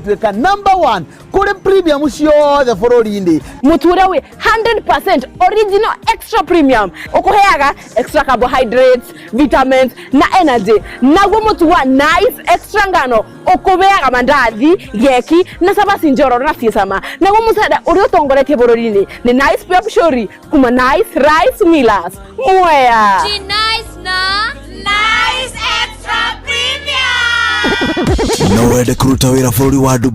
Tuĩka number one kũrĩ premium ciothe bũrũri-inĩ. Mũtu ũrĩa wĩ 100% original extra premium ũkũheaga extra carbohydrates, vitamins na energy. Naguo mũtu wa Nice Extra ngano ũkũheaga mandathi, geki na cabaci njororo na ciĩ cama. Naguo mũcere ũrĩa ũtongoretie bũrũri-inĩ nĩ Nice Pure Pishori kuma Nice Rice Millers. Mwea. Nice na Nice Extra Premium. No wende kũruta wĩra bũrũri wa Dubai?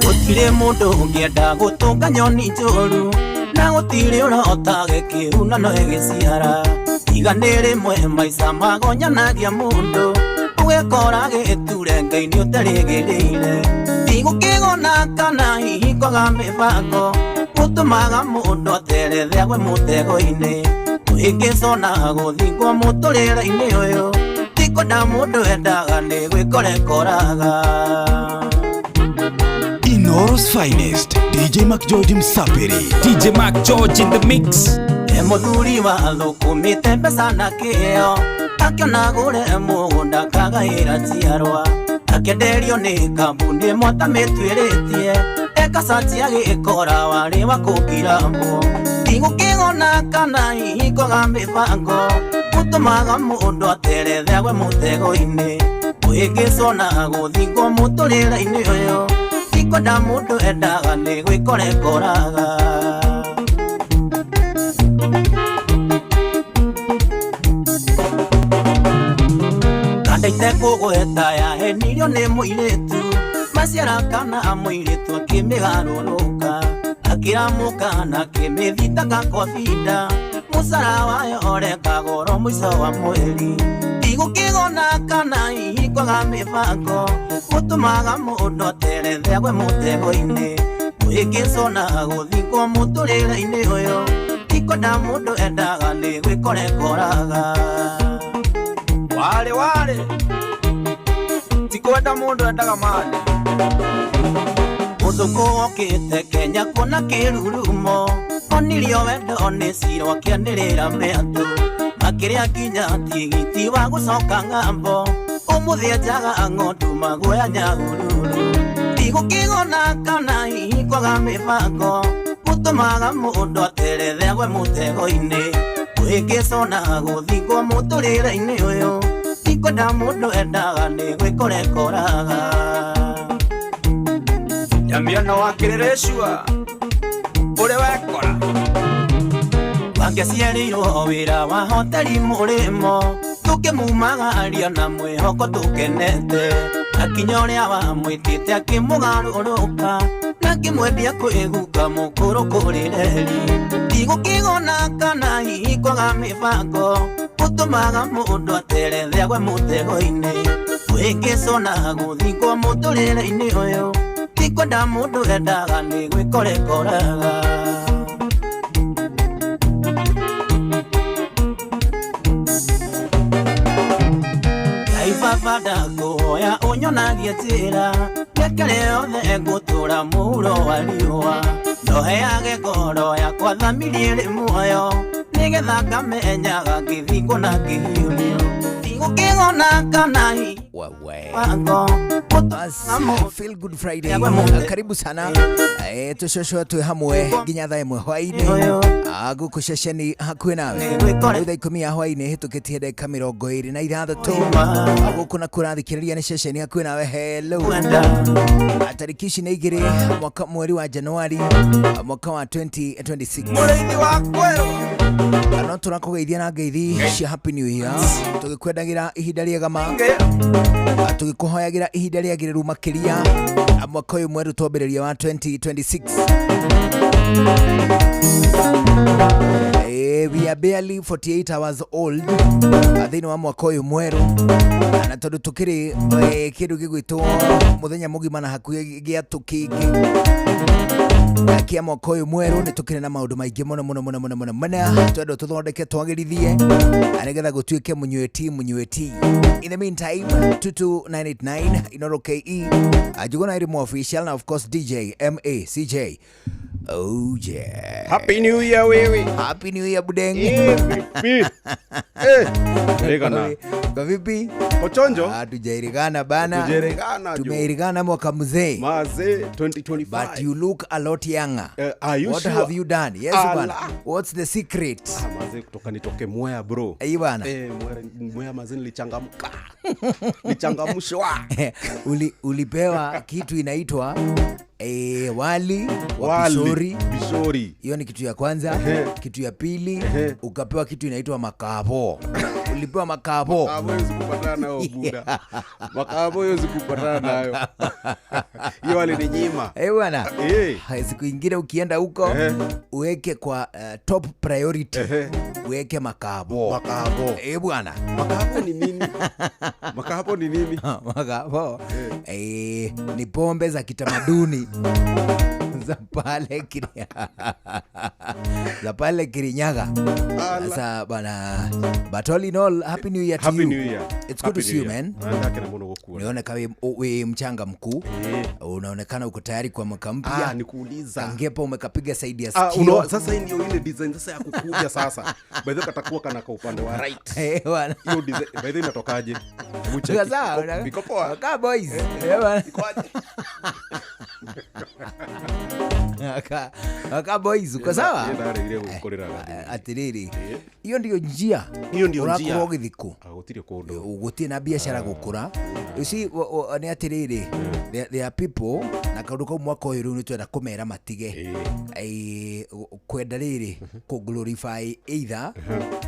Gũtirĩ mũndũ ũngĩenda gũtũnga nyoni njũru, na gũtirĩ ũrota gĩkĩuna no ĩgĩciara. Tiga nĩ rĩmwe maica magonyanagia mũndũ, ũgekora gĩture Ngai nĩ ũtarĩgĩrĩire. Ndigũkĩgona kana hihi kwaga mĩbango gũtũmaga mũndũ aterethe agwe mũtego-inĩ. Kũhĩngĩcwo na gũthingwo mũtũrĩre-inĩ ũyũ, ti kwenda mũndũ endaga nĩ gwĩkora ekoraga. Inooro's finest, DJ McGeorge Msapiri. DJ Mac George in the mix. E mũthuri wa thũkũmĩte mbeca na kĩo, akĩona gũre mũgũnda kagaĩra njiarwa, akĩenderio nĩ kambuni ĩmwe atamĩtuĩrĩtie, ekacaci agĩkora warĩ wa kũngirambwo. Ndigũkĩgona kana hihi kwaga mĩbango gũtũmaga mũndũ aterethe agwe mũtego-inĩ. Kũhĩngĩcwo na gũthingwo mũtũrĩre-inĩ ũyũ, ti kwenda mũndũ endaga nĩ gwĩkora ekoraga. Kandaite kũgweta yahenirio nĩ mũirĩtu, maciara kana mũirĩtu akĩmĩgarũrũka, akĩramũka na akĩmĩthitanga kwa binda, mũcara wayo ũrekagwo oro mũico wa mweri. Ndigũkĩgona kana hihi kwaga mĩbango gũtũmaga mũndũ aterethe agwe mũtego-inĩ. Kũhĩngĩcwo na gũthingwo mũtũrĩre-inĩ ũyũ, ti kwenda mũndũ endaga nĩ gwĩkora ekoraga. Warĩ warĩ ti kwenda mũndũ endaga mali. Mũthũngũ okĩte Kenya kuona kĩrurumo, onirio wendo nĩ cira akĩanĩrĩra mĩatũ, makĩrĩa nginya tigiti wa gũcoka ng'ambo, ũmũthĩ enjaga ng'ondu maguoya nyahururu. Ndigũkĩgona kana hihi kwaga mĩbango gũtũmaga mũndũ aterethe agwe mũtego-inĩ. Kũhĩngĩcwo na gũthingwo mũtũrĩre-inĩ ũyũ, ti kwenda mũndũ endaga nĩ gwĩkora ekoraga. Damiano wakĩrĩrĩcua ũrĩ wekora. Wangĩciarĩirwo wĩra wa hoteli mũrĩmo, tũkĩmumagaria na mwĩhoko tũkenete, akinya ũrĩa wamwĩtĩte akĩmũgarũrũka, na akĩmwendia kwĩguka mũkũrũ kũrĩ reri. Ndigũkĩgona kana hihi kwaga mĩbango gũtũmaga mũndũ aterethe agwe mũtego-inĩ. Kũhĩngĩcwo na gũthingwo mũtũrĩre-inĩ ũyũ, ti kwenda mũndũ endaga nĩ gwĩkora ekoraga. Ngai baba ndakũhoya ũnyonagie njĩra, mĩaka yothe ngũtũra mũhuro wa riũa, ndoheage ngoro yakwa thamiri ĩrĩ muoyo, nĩgetha ngamenyaga ngĩthingwo na ngĩhiũrio. Ndigũkĩgona kana hihi mĩbango gũtũmaga Feel Good Friday. Agwe mũndũ. Karibu sana tũcocwo twĩ hamwe nginya thaa ĩmwe hwainĩ gũkũ ceceni hakuhĩ nawe. Rĩu thaa 10 ya hwainĩ hĩtũkĩtie ndagĩka 26. Gũkũ na kũrathikĩrĩria nĩ ceceni hakuhĩ nawe. Hello. Tarĩki ici nĩ 2 mwaka mweri wa Januari mwaka wa 2026. Mũrĩithi wa kwerũ. No tũrakũgeithia na ngeithi cia Happy New Year, tũgĩkwendagĩra ihinda rĩega ma, tũgĩkũhoyagĩra ihinda rĩagĩrĩru makĩria mwaka ũyũ mwerũ twambĩrĩria wa 2026. We are barely 48 hours old thĩinĩ wa mwaka ũyũ mwerũ, na tondũ tũkĩrĩ kĩndũ gĩgwĩtwo mũthenya mũgima na hakuhĩ gĩatũ kĩngĩ kĩa mwaka ũyũ mwerũ, nĩ tũkĩrĩ na maũndũ maingĩ mũno mũno mũno mũno mũno mũno twendwo tũthondeke twagĩrithie na nĩgetha gũtuĩke mũnyuĩti mũnyuĩti. In the meantime, 22989 Inoro KE, Njuguna Irimu official, na of course DJ MACJ. Oh yeah. Happy New Year wewe. Happy New Year, Budeng. Eh, vipi? Eh, Regana. Kwa vipi? Kochonjo. Hatujairigana bana. Tujairigana, jo. Tumeirigana mwaka mzee. Maze 2025. But you look a lot younger. Are you What sure? have you done? Yes, Allah. bana. What's the secret? Ah, maze kutoka nitoke Mwea bro. Eh, bana. Eh, Mwea maze nilichangamka. Nichangamshwa. Ulipewa kitu inaitwa wali wa Wali, pishori. Pishori. Hiyo ni kitu ya kwanza. Kitu ya pili, ukapewa kitu inaitwa makabo. Ulipewa makabo. Makabo hiyo sikupatana nayo buda. Makabo hiyo sikupatana nayo. Hiyo walininyima. Bwana. Eh. Hai, siku ingine ukienda huko uweke kwa top priority. Uweke makabo. Makabo. Bwana. Makabo ni nini? Makabo ni nini? Makabo. Ni pombe za kitamaduni. Za pale za pale Kirinyaga. Sasa bana, but all in all, happy new year to Happy you. New Year. It's good Happy to see you, New Year. man. Nataka na muno gukura. Unaona kawe we mchanga mkuu. Unaonekana uko tayari kwa mwaka mpya. Nikuuliza. Kangepa umekapiga saidi ya sikio. Sasa hii ndio ile design sasa ya kukuja sasa. By the way katakuwa kana kwa upande wa right. Bwana. Hiyo design by the way inatokaje? Hebu check. Sasa, Iko poa. Kaa boys. Bwana. Ikoaje? Aka boys, uko sawa? Yenda arĩire gũkũrĩra gathĩ. Atiriri. Hiyo ndio njia. Hiyo ndio njia. Ũrakorwo ũgĩthikũ. Gũtirĩ kũndũ. Gũtirĩ na biacara gũkũra. You see, nĩ atĩrĩrĩ, there are people na kaũndũ kau mwaka ũyũ rĩu nĩ twenda kũmera matige. Kwenda rĩrĩ, kũ glorify either,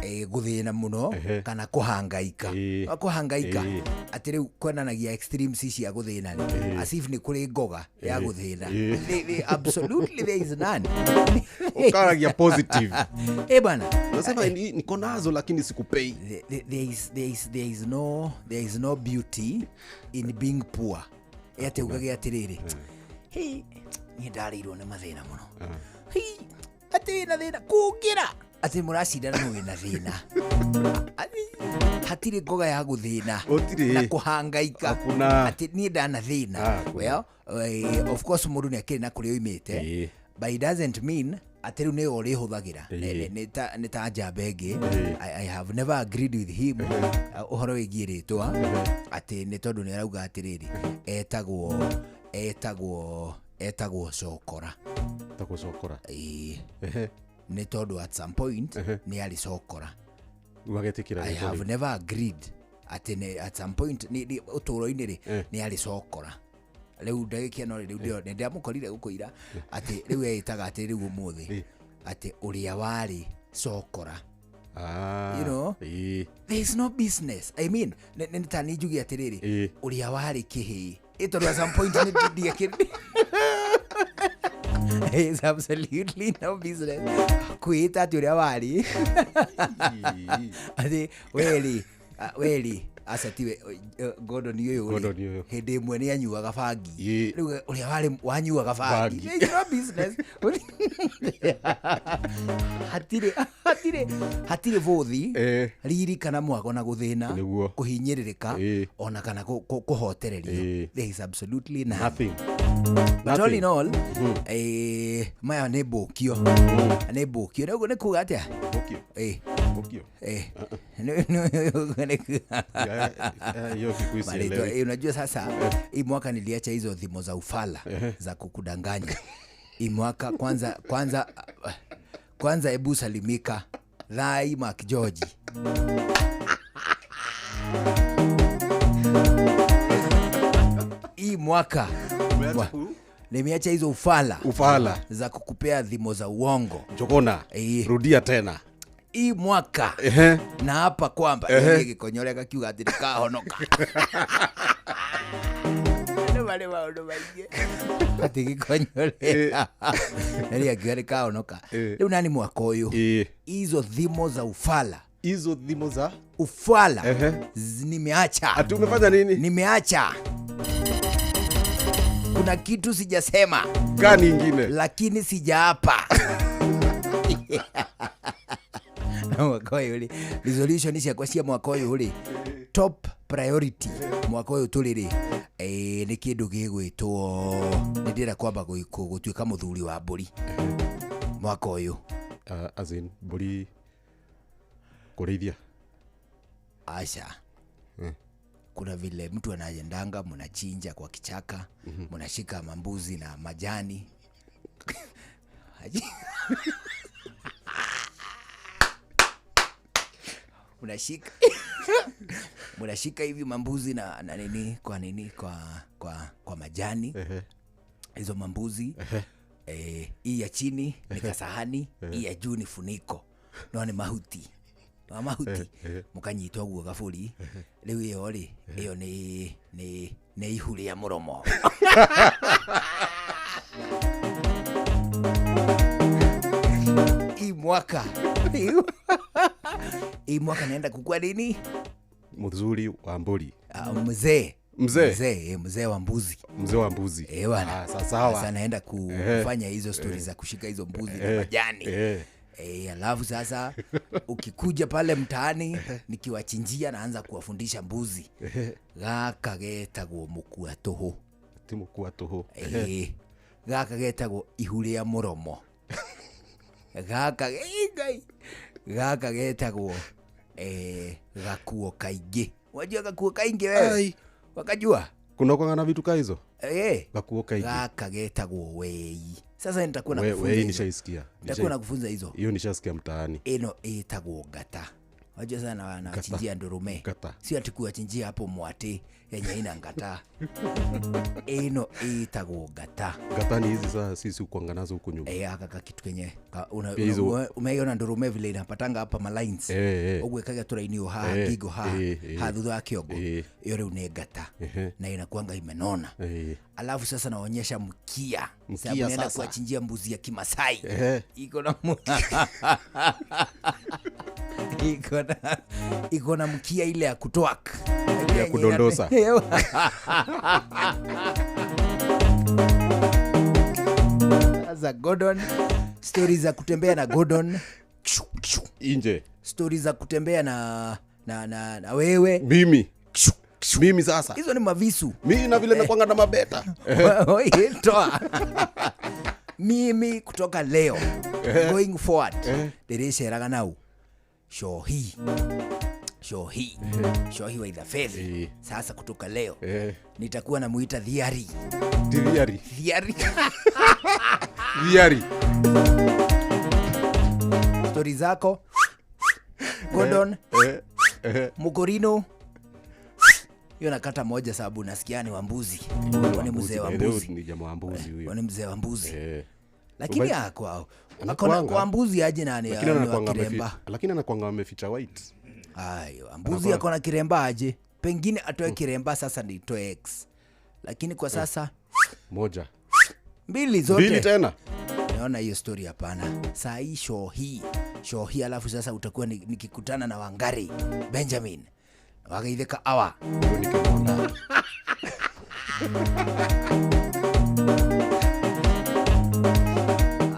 gũthĩna mũno kana kũhangaika. Kũhangaika. Atĩ rĩu kwenanagia extremes cia gũthĩna rĩ. As if nĩ kũrĩ ngoga ya gũthĩna. Absolutely there is none. Ukaragia positive. Bana. Nasema niko nazo lakini sikupei. There is no beauty in being poor. Ate ugage atiriri. Hey, ni ndarirwo ni mathina muno. Hey, ati na thina kungira. Ati muracindana no wina thina. Hatiri ngoga ya guthina. Gũtirĩ. Na kuhangaika. Hakuna. Ati ni ndana thina. Well, of course mundu ni akiri na kuria oimite. But it doesn't mean atĩ rĩu nĩwe ũrĩhũthagĩra. Nĩ ta njamba ĩngĩ. I have never agreed with him ũhoro wĩgiĩ rĩtwa atĩ nĩ tondũ nĩ arauga atĩrĩrĩ, etagwo cokora. Etagwo cokora. Nĩ tondũ at some point nĩ arĩ cokora. Ũgagetĩkĩra I rĩtwa have rĩu. never agreed atĩ at some point nĩ ũtũũro-inĩ rĩ, nĩ arĩ cokora. Rĩu ndagĩka ĩno rĩ, rĩu nĩ ndĩramũkorire gũkũ ira atĩ rĩu eĩtaga atĩ rĩu ũmũthĩ atĩ ũrĩa warĩ cokora. You know? There is no business. I mean, nĩ ta nĩ njuge atĩrĩrĩ, ũrĩa warĩ kĩhĩĩ. Tondũ at some point nĩ ndiakĩrĩ. It's absolutely no business. Kwĩĩta atĩ ũrĩa warĩ. Atĩ werĩ, aca tiwe, Gordon ũyũ rĩ, Gordon ũyũ. hĩndĩ ĩmwe nĩ anyuaga bangi. Rĩu ũrĩa warĩ wanyuaga bangi. Bangi. There is no business. Hatirĩ bũthi, riri kana mwago na gũthĩna, kũhinyĩrĩrĩka, ona kana kũhotererio. There is absolutely none. Nothing. But all in all, maya nĩ mbũkio. Nĩ mbũkio. Nĩ kuga atĩa? Mbũkio. Mbũkio. Hiyo Kikuyu sielewi. Unajua sasa, hii mwaka niliacha hizo dhimo za ufala za kukudanganya. Hii mwaka kwanza hebu salimika. Thai Mark George. Hii mwaka nimeacha hizo ufala. Ufala. Za kukupea dhimo za uongo. Njogona. Rudia tena. Hii mwaka. Na hapa kwamba nigikonyore gakiuga ati nikahonoka. Marĩ maũndũ maingĩ atĩ gĩkonyore na rĩ angiuga nĩkahonoka. Rĩu nani mwaka ũyũ hizo thimo za ufala, Hizo dhimo za ufala Ehe. Nimeacha. Ati umefanya nini? Nimeacha. Kuna kitu sijasema Gani ingine? Lakini sijaapa. Na mwaka ũyũ rĩ, resolution ciakwa cia mwaka ũyũ rĩ, top priority mwaka ũyũ tũrĩ rĩ, nĩ kĩndũ gĩgwĩtwo nĩ ndĩrenda kwamba gũtuĩka mũthuri wa mbũri mwaka ũyũ. As in mbũri kũrĩithia? Aca, kuna vile mtu anaendanga, mnachinja kwa kichaka, mnashika mambuzi na majani. Mnashika hivi mambuzi na nini kwa nini kwa majani hizo mambuzi. Hii ya chini ni kasahani, hii ya juu ni funiko, no nĩ mahuti wa mahuti mũkanyitwo guo gabũri. Rĩu ĩyo rĩ, ĩyo nĩ ihu rĩa mũromo. Hii mwaka, hii mwaka naenda kukua nini? Mzuri wa mburi. Ah, mzee. Mzee? Mzee, mzee wa mbuzi. Mzee wa mbuzi. Eh, bwana. Ah, sawa. Sasa naenda kufanya hizo stori za kushika hizo mbuzi na majani. Alafu sasa ukikuja pale mtaani nikiwachinjia naanza kuwafundisha mbuzi. Gaka getagwo mukua tuhu. Ti mukua tuhu. Gaka getagwo ihu rĩa mũromo. Gaka, Ngai. Gaka getagwo gakuo kaingĩ. Wajua gakuo kaingĩ wewe? Ai. Wakajua? Kuna kwanga na vitu ka hizo? Gakuo kaingĩ. Gaka getagwo wei. Sasa nitakuwa We, nakufunza wei hizo. nishaisikia. Nitakuwa nakufunza hizo. Hiyo nishasikia mtaani. Ĩno ĩtagwo ngata. Wajua sana wanachinjia ndurume. Ngata. Sio ati kuwachinjia hapo mwati yenye ina ngata. Ĩno ĩtagwo ngata. Ngata ni hizi sasa sisi hukuanga nazo huku nyuma. Aka kitu kenye Pia hizo umeiona ndurume vile inapatanga hapa ma lines. Ũguo ĩkagĩa tũraini o haha, ngingo haha, haha thutha wa kĩongo. Ĩyo rĩu nĩ ngata. Na inakuanga imenona. Alafu sasa naonyesha mkia. Mkia Sababu naenda sasa. kuwachinjia mbuzi ya Kimasai. Iko na iko na mkia ile ya kutwak. Ya kudondosa. Sasa Gordon, stories za kutembea na Gordon. Inje. Stories za kutembea na wewe. Mimi. Mimi sasa. Hizo ni mavisu. Mimi na vile nakuanga na mabeta. Oi, toa. Mimi kutoka leo going forward ndĩrĩceraga nau shohi. Shohi. Shohi wa Idhafethi. Sasa kutoka leo nitakuwa namuita Thiari. Thiari. Thiari. Thiari. Stori zako Gordon. Mukorino. Hiyo nakata moja sababu nasikia ni wa mbuzi. Huyo Ni mzee wa mbuzi. mbuzi. Ni jamaa wa mbuzi huyo. Ni mzee wa mbuzi. Lakini Anakuanga. akona kwa mbuzi aje na Lakini ni wa anakuanga kiremba. lakini anakuanga ameficha white. Ayo, mbuzi akona kiremba aje. Pengine atoe kiremba sasa nitoe X. Lakini kwa sasa moja. Mbili zote. Mbili tena. Naona hiyo story hapana. Saa hii show hii. Show hii alafu sasa utakuwa nikikutana na Wangari Benjamin. Wagaitheka awa. Nikimwona.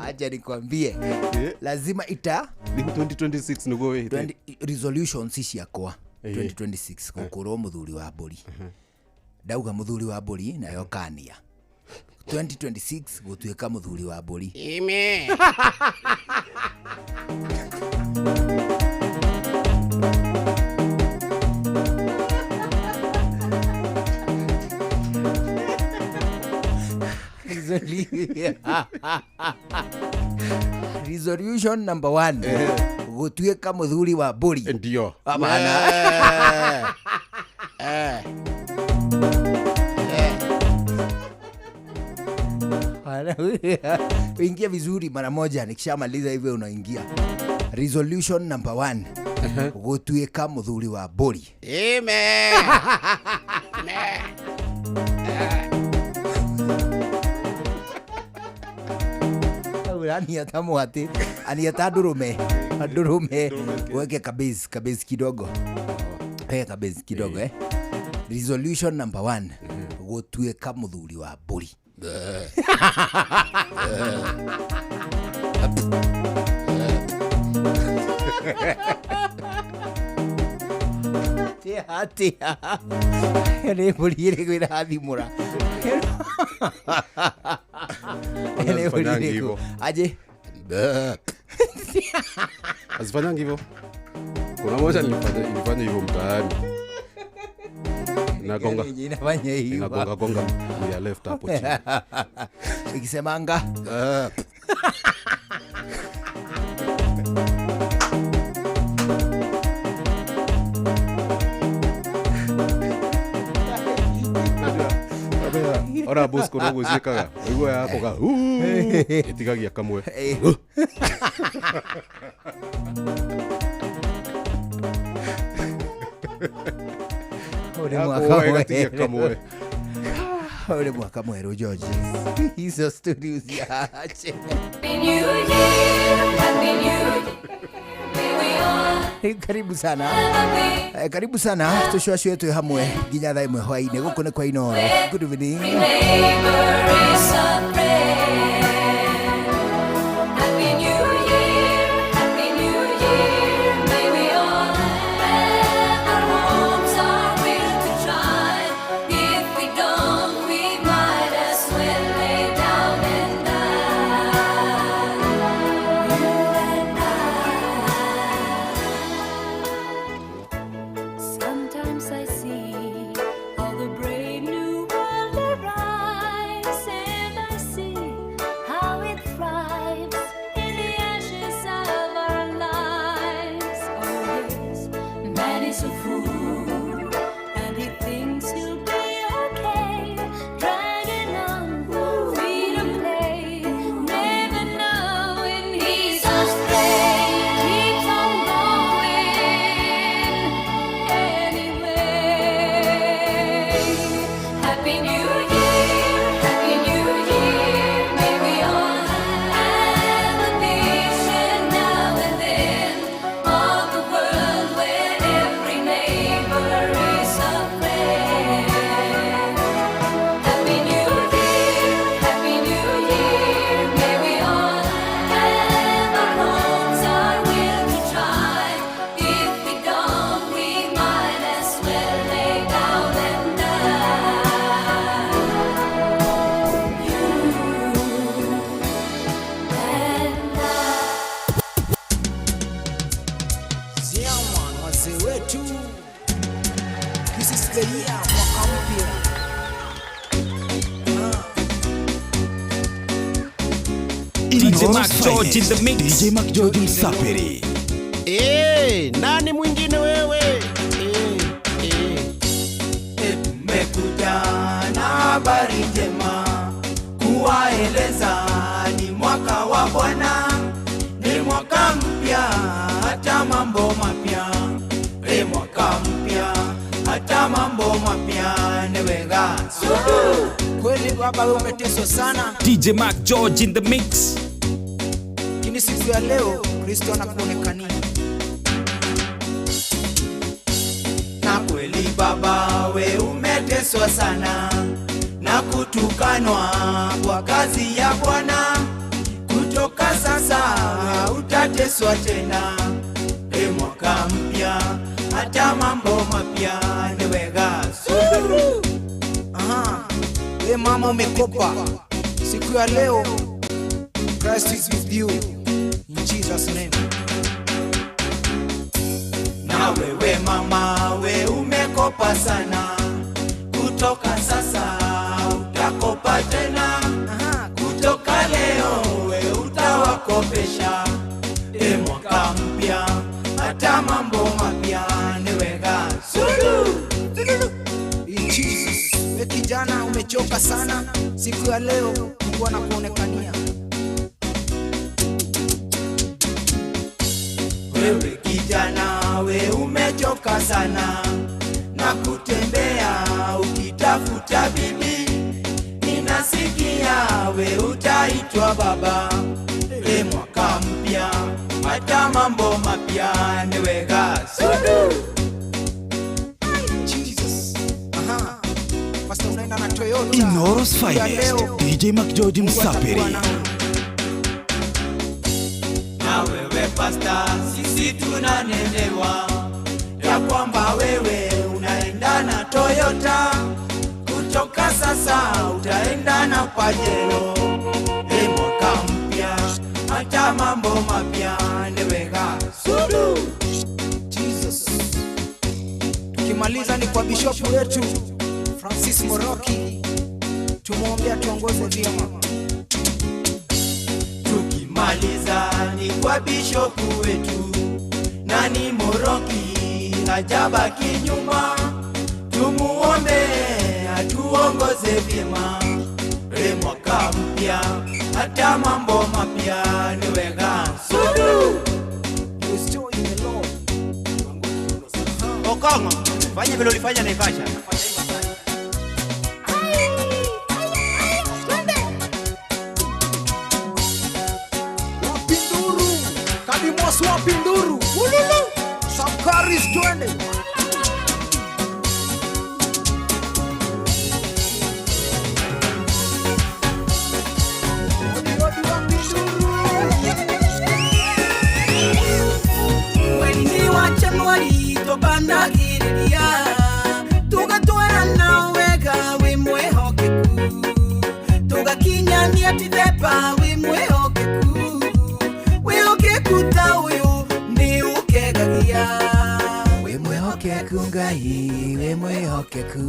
Acha nikwambie. Lazima ita Ni 2026 niguo wĩhĩte. Resolutions ici ciakwa. 2026 gũkorwo mũthuri wa mbũri. Ndauga mũthuri wa mbũri nayo kania. 2026 gũtuĩka mũthuri wa mbũri. Amen. Resolution number 1. Gũtuĩka mũthuri wa mbũri. Ndio. Hapana. Uingie vizuri mara moja, nikishamaliza hivyo unaingia. Resolution number 1. Gũtuĩka mũthuri wa mbũri. Amen. Ania ta mwati, ania ta ndurume, ndurume weke kabase, kabase kidogo, weke kabase kidogo eh. Resolution number 1, gutuika muthuri wa mburi. Tia tia nä mbå ri ä rä kå irathimå ra. Hazifanyangi hivyo. Aje? Hazifanyangi hivyo. Kuna moja nilifanya hivyo mtaani. Inagonga. Yenye inafanya hivyo. Inagonga gonga ya left hapo chini. Ikisemanga. Ora Bosco noguo ciĩkaga ũigua yakoga ĩtigagia kamwe. Ũrĩ mwaka Yakoga ĩgatigia mwerũ. Kamwe. Ũrĩ mwaka mwerũ George, hizo studios yache. Happy New Year, Happy New Year. May we all Karibu sana. have a big Karibu sana tũcwacu twĩ hamwe nginya thaa ĩmwe hwainĩ. Gũkũ nĩ kwa Inoro. Good evening. Neighbor is a friend. Happy New Year, Happy New Year. May we all have our homes, our will to try. If we don't, we might as well lay down and die. You and I. Sometimes I see how the brave new world arrives, and I see how it thrives in the ashes of our lives. Oh yes, man is a fool, and he thinks he'll be okay, dragging on free to play, never knowing he's astray. Keeps on going anyway. Happy New Year, Happy New Year. May we all have a vision now and then of the world where every neighbor is a friend. Happy New Year, Happy New Year. May we all have our homes, our will to try. If we don't, we might as well lay down and die. You and I. Ziaman, wazee wetu. This is the year, mwaka mpya. DJ Mark George in the mix. DJ Mark George Msapiri. Eh, nani mwingine wewe? Eh, eh. Tumekuja na habari njema kuwaeleza ni mwaka wa Bwana, ni mwaka mpya, hata mambo mapya. Ni mwaka mpya, hata mambo mapya ni wega. Kweli baba, wewe umeteswa sana, DJ Mark George in the mix. Lakini siku ya leo Kristo anakuonekania. Na kweli baba, we umeteswa sana na kutukanwa kwa kazi ya Bwana. Kutoka sasa utateswa tena. E mwaka mpya, hata mambo mapya ni wega. Aha. We mama umekopa, siku ya leo Christ is with you in Jesus name. Na wewe mama, we umekopa sana, kutoka sasa utakopa tena. Kutoka leo we utawakopesha. E mwaka mpya, hata mambo mapya ni wega. In Jesus. We kijana umechoka sana, siku ya leo Mungu anakuonekania. Wewe kijana, we umechoka sana na kutembea ukitafuta bibi, ninasikia we utaitwa baba. Hata mambo mapya ni wega sudu. Jesus. Aha. Pastor unaenda na Toyota. Inoros Finest, DJ McGeorge Msapiri. Na wewe pasta, sisi tunanenewa ya kwamba wewe unaenda na Toyota, kutoka sasa utaenda na Pajero. E mwaka mpya, hata mambo mapya ni wega sudu. Jesus. Tukimaliza ni kwa bishop wetu Francis Moroki, tumuombe atuongoze vyema. Tukimaliza ni kwa bishop wetu nani Moroki hajabaki nyuma, tumuombe atuongoze vyema. E mwaka mpya, hata mambo mapya ni wega sudu. Okongo, fanya vile ulifanya Naivasha. Wapinduru, Kadimos wapinduru. Ululu. Sakaris twende. Mweri wa Januari tũbanagĩrĩria tũgatwarana wega wĩ mwĩhokeku tũgakinyania Dithemba wĩ mwĩhokeku wĩhokeku ta ũyũ nĩ ũkegagia wĩ mwĩhokeku Ngai wĩ mwĩhokeku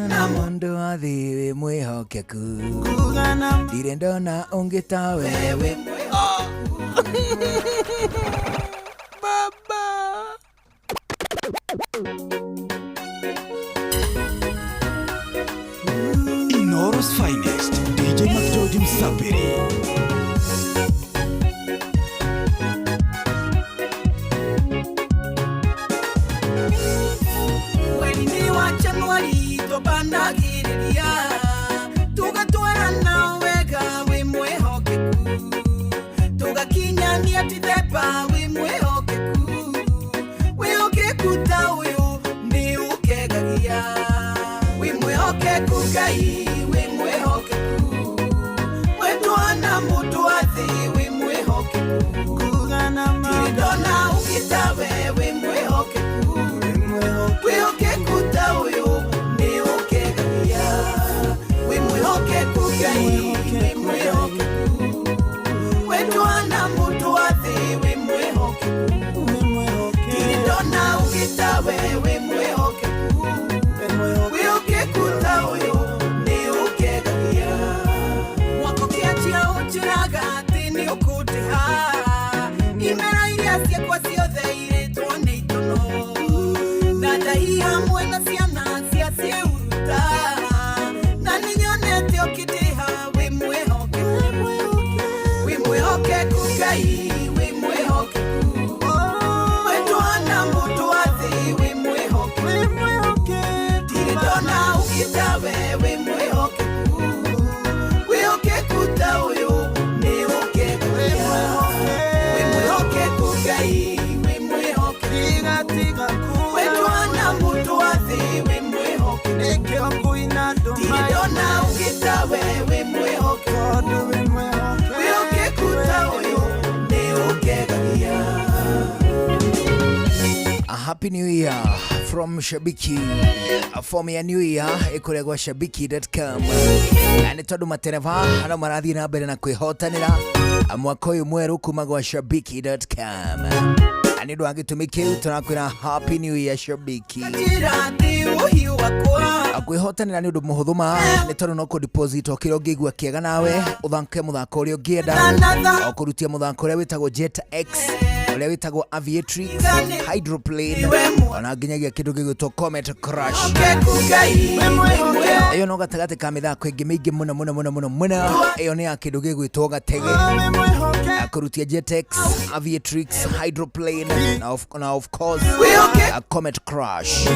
na mũndũ wa thĩ wĩ mwĩhokeku ndirĩ ndona ũngĩ tawe wĩ Inoros Finest, DJ McGeorge Msapiri. Mweri wa Januari tũbanagĩrĩria tũgatwarana wega wĩ mwĩhokeku tũgakinyania Dithemba wĩ mwĩhokeku wĩhokeku ta ũyũ nĩ ũkegagia wĩ mwĩhokeku Ngai wĩ mwĩhokeku wetwana mũndũ wa thĩ wĩ mwĩhokeku ndirĩ ndona ũngĩ tawe wĩ mwĩhokeku wĩhokeku ta ũyũ nĩ ũkegagia wĩ mwĩhokeku Ngai wĩ mwĩhokeku wetwana mũndũ wa thĩ wĩ mwĩhokeku ndirĩ ndona ũngĩ tawe wĩ mwĩhokeku wĩhokeku ta ũyũ nĩ ũkegagia mwaka ũkĩanjia ũnjĩraga atĩ nĩ ũkũndĩha imera iria ciakwa ciothe irĩtwo nĩ itono na ndai hamwe na ciana cia ciĩuruta na nĩnyonete ũkĩndĩha wĩ mwĩhokeku wĩ mwĩhokeku Ngai wĩ mwĩhokeku wetwana mũndũ wa thĩ wĩ mwĩhokeku ndirĩ ndona ũngĩ tawe wĩ mwĩhokeku wĩhokeku ta ũyũ nĩ ũkegagia wĩ mwĩhokeku Ngai wĩ mwĩhokeku wetwana mũndũ wa thĩ wĩ mwĩhokeku ndirĩ ndona ũngĩ tawe wĩ mwĩhokeku wĩhokeku ta ũyũ nĩ ũkegagia. A Happy New Year from Shabiki. Form ya New Year ĩkoragwo shabiki.com. Na nĩ tondũ matereba no marathiĩ na mbere na kwĩhotanĩra mwaka ũyũ mwerũ kuma gwa shabiki.com. Na nĩ ũndũ wa gĩtũmi kĩu tũrakwĩra Happy New Year Shabiki. Njĩra atĩ ũhiũ wakwa Kwĩhotanĩra nĩ ũndũ mũhũthũ ma nĩ tondũ no kũ deposit o kĩrĩa ũngĩigua kĩega nawe ũthake mũthako ũrĩa ũngĩenda o kũrutia mũthako ũrĩa wĩtagwo Jet X ũrĩa wĩtagwo Aviatrix Hydroplane ona nginyagia kĩndũ gĩgwĩtwo Comet Crash. Ĩyo no gatagatĩ ka mĩthako ĩngĩ mĩingĩ mũno mũno mũno mũno mũno. Ĩyo nĩ ya kĩndũ gĩgwĩtwo gatege kũrutia Jet X, Aviatrix, Hydroplane na of course Comet Crash.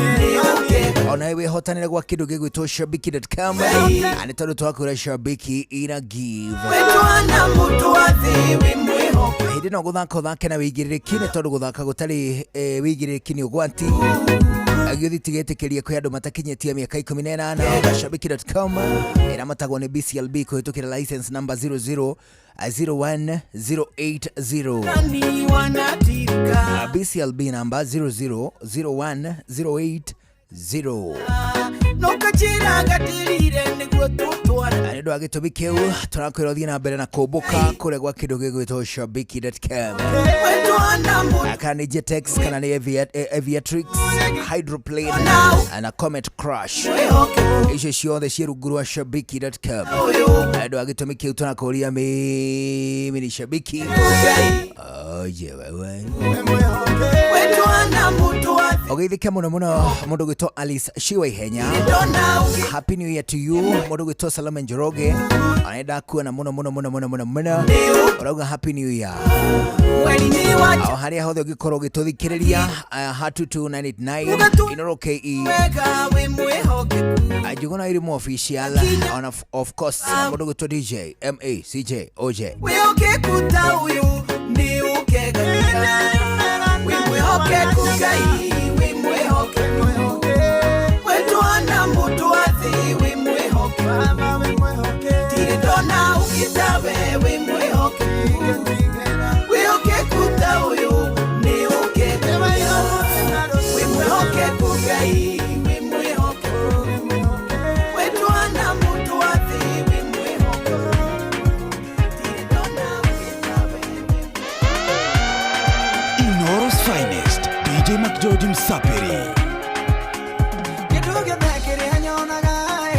Ona wĩhotanĩre gwa kĩndũ gĩgwĩtwo shabiki.com na nĩ tondũ twakwĩra Shabiki ina give. Wetwana mũndũ wa thĩ wĩ mwĩhokeku Hĩndĩ ĩno gũthaka ũthake na wĩigĩrĩrĩki, nĩ tondũ gũthaka gũtarĩ wĩigĩrĩrĩki nĩ ũgwati. Gĩũthi tigetĩkĩrie kwĩ andũ matakinyĩtie mĩaka 18. Shabiki.com ĩramatagwo nĩ BCLB kũhĩtũkĩra license number 0001080. Ni wanatirika. BCLB number 0001080. Nokachira gatirire niguo tutwara. Na nĩ ũndũ wa gĩtũmi kĩu tũrakwĩra ũthiĩ na mbere na kũmbũka kũrĩa gwa kĩndũ gĩgwĩtwo shabiki.com, kana nĩ Jetex, kana nĩ Aviatrix, Hydroplane na Comet Crash, icio ciothe ciĩ rungu rwa shabiki.com. Na nĩ ũndũ wa gĩtũmi kĩu tũrakũria, mimi ni shabiki oye wewe. Wetwana mutu wa Ũgeithĩke mũno mũno mũndũ gwĩtwo Alice Shiwa Ihenya, happy new year to you. Mũndũ gwĩtwo Salome Njoroge anaenda kuona mũno mũno mũno mũno mũno mũno, ũrauga happy new year Mweri-inĩ wa o harĩa hothe ũngĩkorwo ũgĩtũthikĩrĩria, hatu 2989 Inoro KE. Wega wĩ mwĩhokeku. Njuguna Irimu official on of course mũndũ gwĩtwo DJ MACJ OJ. Wĩhokeku ta ũyũ nĩ ũkegagia. Wĩ mwĩhokeku Ngai, wĩ mwĩhokeku. Wetwana mũndũ wa thĩ, wĩ mwĩhokeku. Ndirĩ ndona ũngĩ tawe, wĩ mwĩhokeku. Wĩhokeku ta ũyũ nĩ ũkegagia. Wĩ mwĩhokeku Ngai, wĩ mwĩhokeku. Wetwana mũndũ wa thĩ, wĩ mwĩhokeku. Inoro's finest, DJ McGeorge Msapiri. Kĩndũ gĩothe kĩrĩa nyonaga ĩ,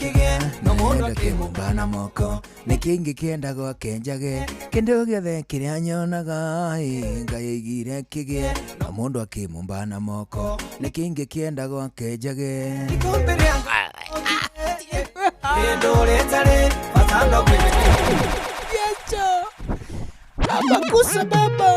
kĩgĩe no mũndũ akĩmũmba na moko nĩ kĩngĩ kĩenda gwake njage kĩndũ gĩothe kĩrĩa nyonaga ĩ, Ngai aigire kĩgĩe no mũndũ akĩmũmba na moko nĩ kĩngĩ kĩenda gwake njage. Ikombe rĩa kĩndũ rĩtarĩ bata no Yecho. Abakusa baba.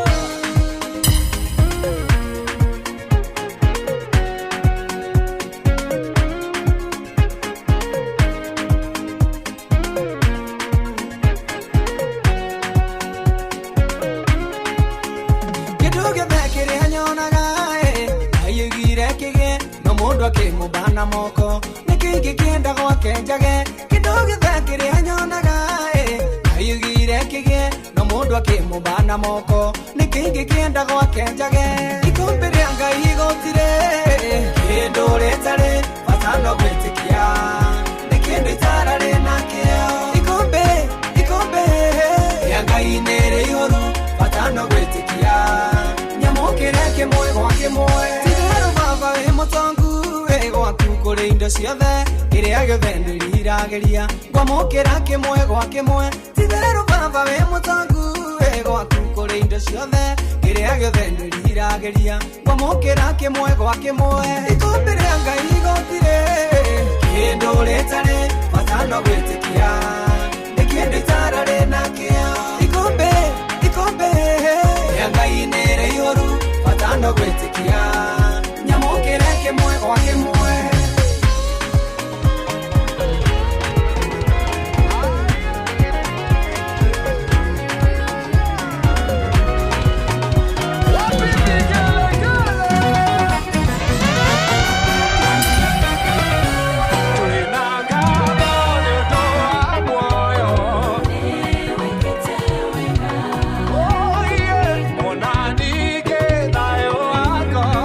Kĩndũ gĩothe kĩrĩa nyonaga ĩ, Ngai aigire kĩgĩe no mũndũ akĩmũmba na moko nĩ kĩngĩ kĩenda gwake njage kĩndũ gĩothe kĩrĩa nyonaga ĩ, Ngai aigire kĩgĩe no mũndũ akĩmũmba na moko nĩ kĩngĩ kĩenda gwake njage ikombe rĩa Ngai gũtirĩ kĩndũ rĩtarĩ bata no gwĩtĩkia nĩ kĩndũ itararĩ nakĩo ikombe ikombe rĩa Ngai nĩ rĩihũru bata no gwĩtĩkia nyamũkĩre kĩmwe gwa kĩmwe tigero baba wĩ mũtongu wĩ gwaku kũrĩ indo ciothe kĩrĩa gĩothe ndĩriragĩria ngwamũkĩra kĩmwe gwa kĩmwe tigero baba wĩ mũtongu wĩ gwaku kũrĩ indo ciothe kĩrĩa gĩothe ndĩriragĩria ngwamũkĩra kĩmwe gwa kĩmwe ikombe rĩa Ngai gũtirĩ kĩndũ rĩtarĩ bata no gwĩtĩkia nĩ kĩndũ itararĩ nakĩo ikombe ikombe rĩa Ngai nĩ rĩihũru bata no gwĩtĩkia nyamũkĩre kĩmwe gwa kĩmwe. Ona nike thayo wakwa.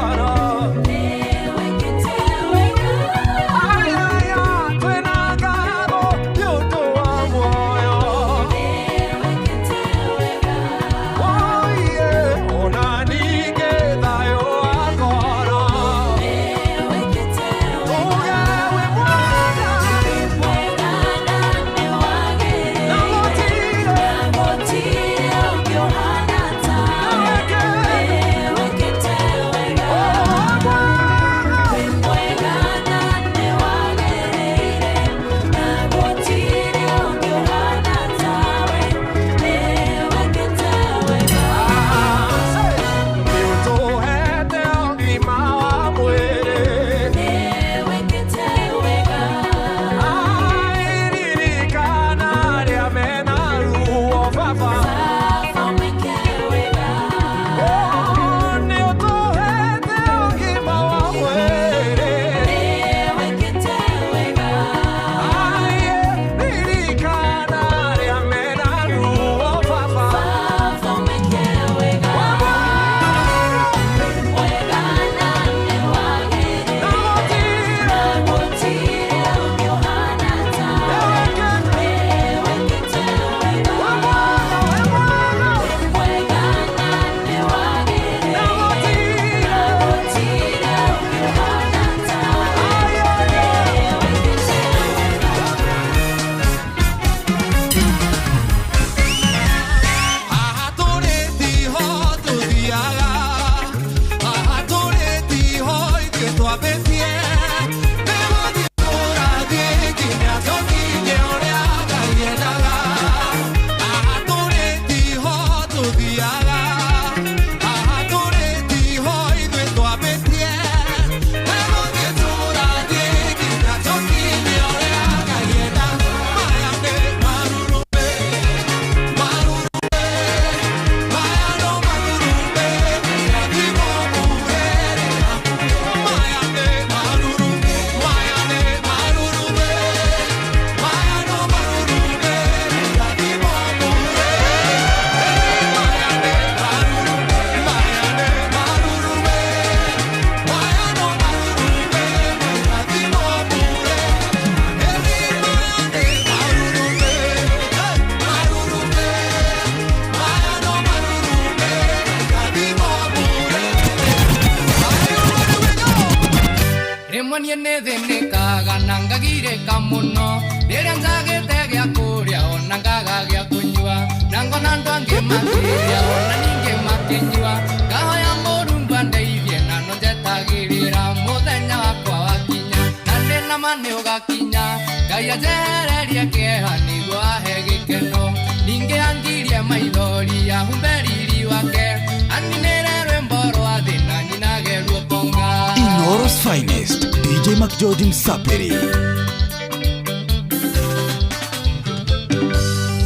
ona ngagirĩka mũno rĩrĩa njagĩte gĩa kũrĩa ona ngaga gĩa kũnyua na ngona andũ angĩ makĩrĩa ona ningĩ makĩnyua ngahoya Mũrungu andeithie na no njetagĩrĩra mũthenya wakwa wakinya na ndĩ na ma nĩ ũgakinya Ngai anjehererie kĩeha nĩguo ahe gĩkeno ningĩ angirie maithori ahumbe riri wake aninĩre rwĩmbo rwa thĩna nyinage ruokonga. Inoro's finest, DJ McGeorge Msapiri.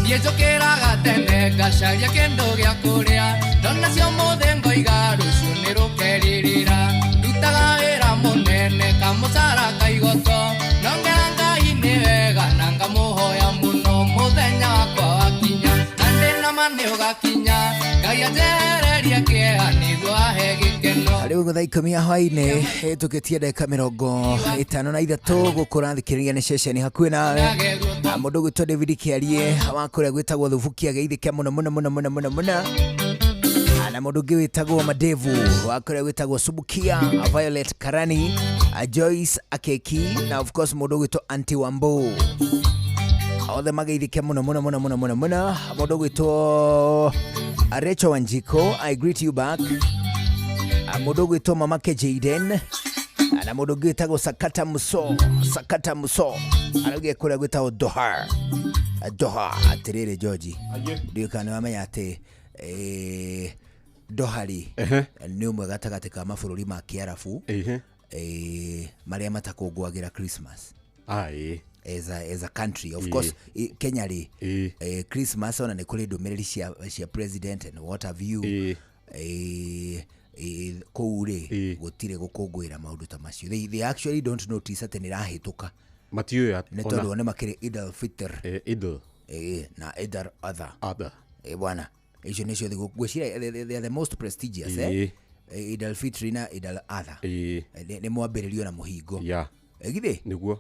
Niĩ njũkĩraga tene ngacaria kĩndũ gĩa kũrĩa ndona cio mũthĩ ngoiga rũciũ nĩ rũkerirĩra ndutaga wĩra mũnene kamũcara kaigoto nongera Ngai nĩ wega na ngamũhoya mũno mũthenya wakwa wakinya na ndĩ na ma nĩ ũgakinya Ngai anjehererie kĩeha nĩguo ahe gĩkeno. Rĩu thaa 10 ya hwainĩ ĩtũkĩtie ndagĩka 53 gũkũ ũrathikĩrĩria nĩ ceceni hakuhĩ nawe. Mũndũ ũgwĩtwo David Kĩarie wa kũrĩa gwĩtagwo Thubukia geithĩke mũno mũno mũno mũno mũno mũno, na mũndũ ũngĩ wĩtagwo Madevu wa kũrĩa gwĩtagwo Subukia, Violet Karani, Joyce Akeki na of course mũndũ ũgwĩtwo Auntie Wambo, othe mageithĩke mũno mũno mũno mũno mũno mũno. Mũndũ ũgwĩtwo Rachel Wanjiko, I greet you back. Mũndũ ũgwĩtwo Mamake Jaden na mũndũ ũngĩ wĩtagwo Sakata Muso, Sakata Muso araugia kũrĩa gwĩtagwo Doha, Doha. Atĩrĩrĩ George, ndiũĩ kana nĩwamenya atĩ Doha rĩ nĩ ũmwe gatagatĩ ka mabũrũri ma Kĩarabu marĩa matakũngũagĩra Christmas. As a country of course Kenya rĩ Christmas ona nĩ kũrĩ ndũmĩrĩri cia president and what have you. Kũu rĩ gũtirĩ gũkũngũĩra maũndũ ta macio. They actually don't notice atĩ nĩrahĩtũka matiũĩ nĩ tondũ nĩ makĩrĩ Eid al-Fitr na Eid al-Adha bwana icio nĩcio thigũkũ ngwĩciria they are the most prestigious. Eid al-Fitr na Eid al-Adha nĩ mwambĩrĩrio na mũhingo githĩ nĩguo.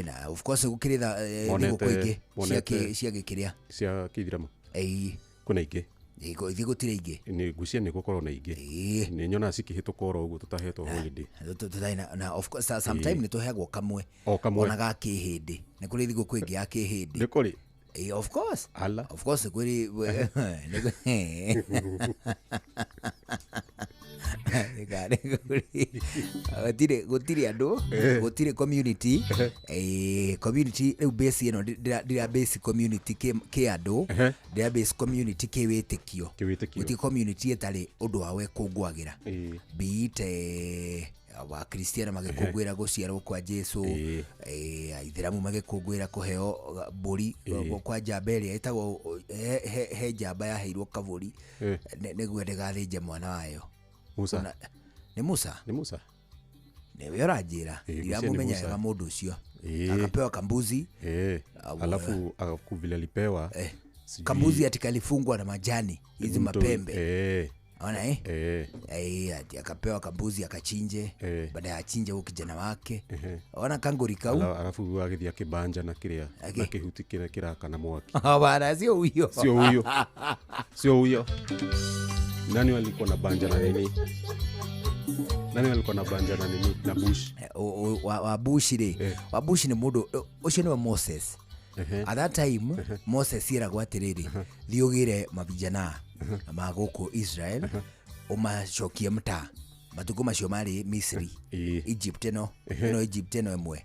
Na of course gũkĩrĩ thigũkũ ingĩ cia gĩkĩrĩa cia kĩithĩramu kwĩna ingĩ ithiĩ gũtirĩ ingĩ nĩ ngwĩciria nĩ gũkorwo na ingĩ nĩ nyonaga cikĩhĩtũka oro ũguo tũtahetwo holiday na of course sometime nĩ tũheagwo kamwe ona ga kĩhĩndĩ nĩ kũrĩ thigũkũ ĩngĩ ya kĩhĩndĩ nĩ kũrĩ of course. Ala. Of course kũrĩ gũtirĩ andũ gũtirĩ community community rĩu base ĩno ndĩra base community kĩ andũ ndĩra base community kĩ wĩtĩkio gũtirĩ community ĩtarĩ ũndũ wao ĩkũngũagĩra be it wa Kristiano magĩkũngũĩra gũciarwo kwa Jesu, Aithĩramu magĩkũngũĩra kũheo mbũri kwa njamba ĩrĩa ĩtagwo he njamba yaheirwo kabũri nĩguo ndĩgathĩnje mwana wayo. Musa. Nĩ Musa? Nĩ Musa. Nĩwe ũranjĩra ndiramũmenya wega mũndũ ũcio. Akapewa kambuzi. Alafu vile alipewa kambuzi ati kalifungwa na majani hizi mapembe. Ona ati akapewa kambuzi akachinje, baada ya achinje huyo kijana wake. Ona kangori kau. Alafu agithia kibanja na kiria na kihuti kira kirakana mwaki. Bana sio huyo. Sio huyo. Sio huyo. Nani walikuwa na banja na nini? Nani walikuwa na banja na nini? Na Bush. Wa Bush ri. Wa Bush ni mundu ucio ni Moses. At that time Moses iragwo atiriri thiĩ ũgĩre mavijana ma gũkũ Israel ũmacokie mtaa matukũ macio marĩ Misri Egypt ĩno Egypt ĩno ĩmwe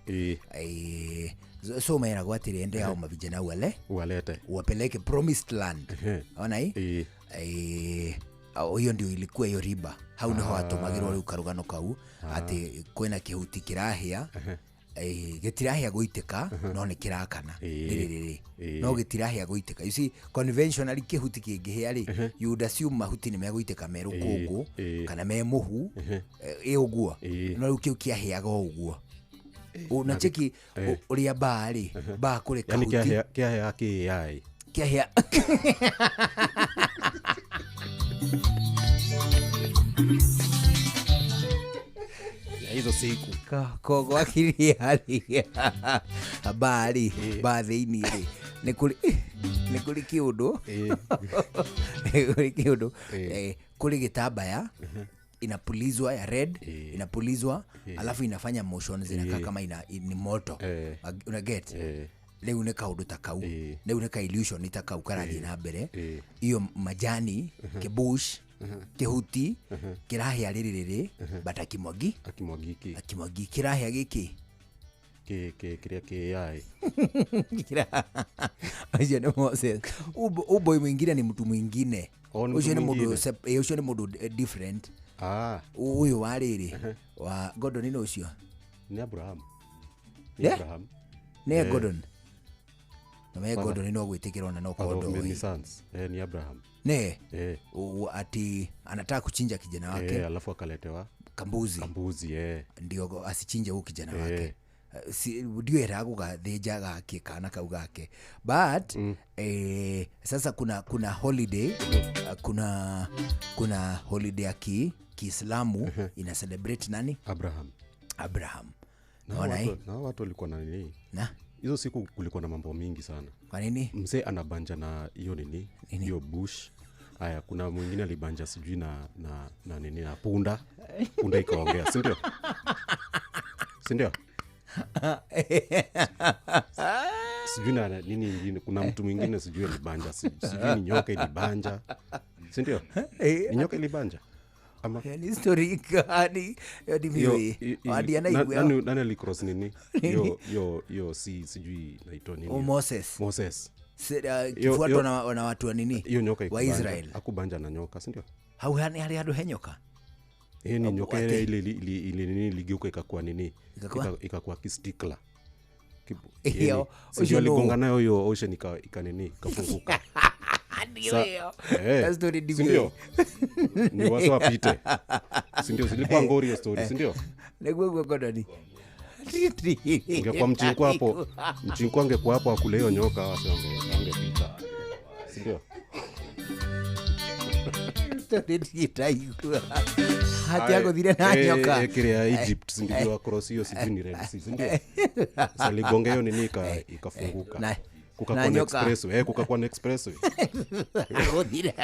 so meragwo atĩrĩ ende hao mavijana wale walete wapeleke promised land. Ona hii hiyo ndio ilikuwa hiyo riba hau niho atũmagĩrwo rĩu karũgano kau atĩ kwĩna kĩhuti kĩrahĩa gĩtirahĩa gũitĩka no nĩ kĩrakana rĩrĩrĩ no gĩtirahĩa gũitĩka. You see conventionally kĩhuti kĩngĩhĩa rĩ you would assume mahuti nĩ megũitĩka me rũkũngũ kana me mũhu ĩ ũguo no rĩu kĩu kĩahĩaga o ũguo. Na cheki ũrĩa mbaa rĩ mbaa kũrĩ kahuti yani kĩahĩa kĩ kĩahĩa hizo siku kogo akiria ri habari ba thiini ri ni kuri kiundu kuri kiundu kuri gitambaya Inapulizwa ya red, inapulizwa, alafu inafanya motion zinakaa kama ni moto. Una get? Rĩu nĩ kaũndũ ta kau, rĩu nĩ ka illusion ta kau karathiĩ na mbere. Iyo majani, kĩbush, kĩhuti kĩrahĩa rĩrĩrĩrĩ, but akimwagi Akimwagiki. Akimwagi kĩrahĩa gĩkĩ. Kĩrĩa kĩ AI. Ũcio nĩ Moses. Uboy mwingine ni mtu mwingine. Oh, ni Ũcio mtu nĩ mũndũ mwingine. ũcio nĩ mũndũ different. Ah. Ũyũ wa rĩrĩ wa Gordon nĩ ũcio. Nĩ Abraham. Nĩ Ne? Abraham. Nĩ Gordon. Na me Father. Gordon no gwĩtĩkĩra ona no Father of korwo many ndoĩ. sons. Ni Abraham. Ne. Ati anataka kuchinja kijana wake. Alafu akaletewa kambuzi. Kambuzi, eh. Ndio asichinje huyu kijana wake. Si ndio era gũgathĩnja gake kana kau gake, but sasa kuna holiday, kuna holiday ya Kiislamu ina celebrate nani? Abraham. Abraham. Na Naona watu, eh? na watu walikuwa na nini? Na? Hizo siku kulikuwa na mambo mingi sana. Kwa nini? Mzee anabanja na hiyo nini? Hiyo bush. Haya, kuna mwingine alibanja sijui na nini na punda. Punda ikaongea, si ndio? Si ndio? Sijui na nini ingine, kuna mtu mwingine sijui alibanja, sijui ni nyoka ilibanja. Si ndio? Ni nyoka ilibanja. Ama Ni story gani? Yo ni Yo, mimi. Hadi anaigua. nani alicross nini? Yo, si sijui naitwa nini. Oh, Moses. Moses. Kifuatwa na watu wa nini? Hiyo nyoka Wa ikubanja. Israel. Hakubanja na nyoka, si ndio? Hau hani hadu he nyoka. Hii ni nyoka Ati. ile nini iligeuka ikakuwa nini? Ikakuwa? Ikakuwa kistikla. Iyo, Yani, ucio sijui aligonga nũ? nayo hiyo ocean ika nini ikafunguka. Ndio hiyo. Eh, That story si ndio? ndio. Ni watu wapite. Si ndio? Zilikuwa ngori hiyo story, si ndio? Nĩguo guo Gordon. Ingekuwa mchinku hapo, mchinku angekuwa hapo akule hiyo nyoka wasi angepita. Si ndio? Story nditaigua. Hati agũthire na nyoka. Kĩrĩa Egypt, si ndio, across hiyo sijui ni Red Sea, si ndio? Sasa aligonga hiyo nini ikafunguka. Kukakuwa Na na nyoka. expressway, kukakuwa na expressway. Agũthire.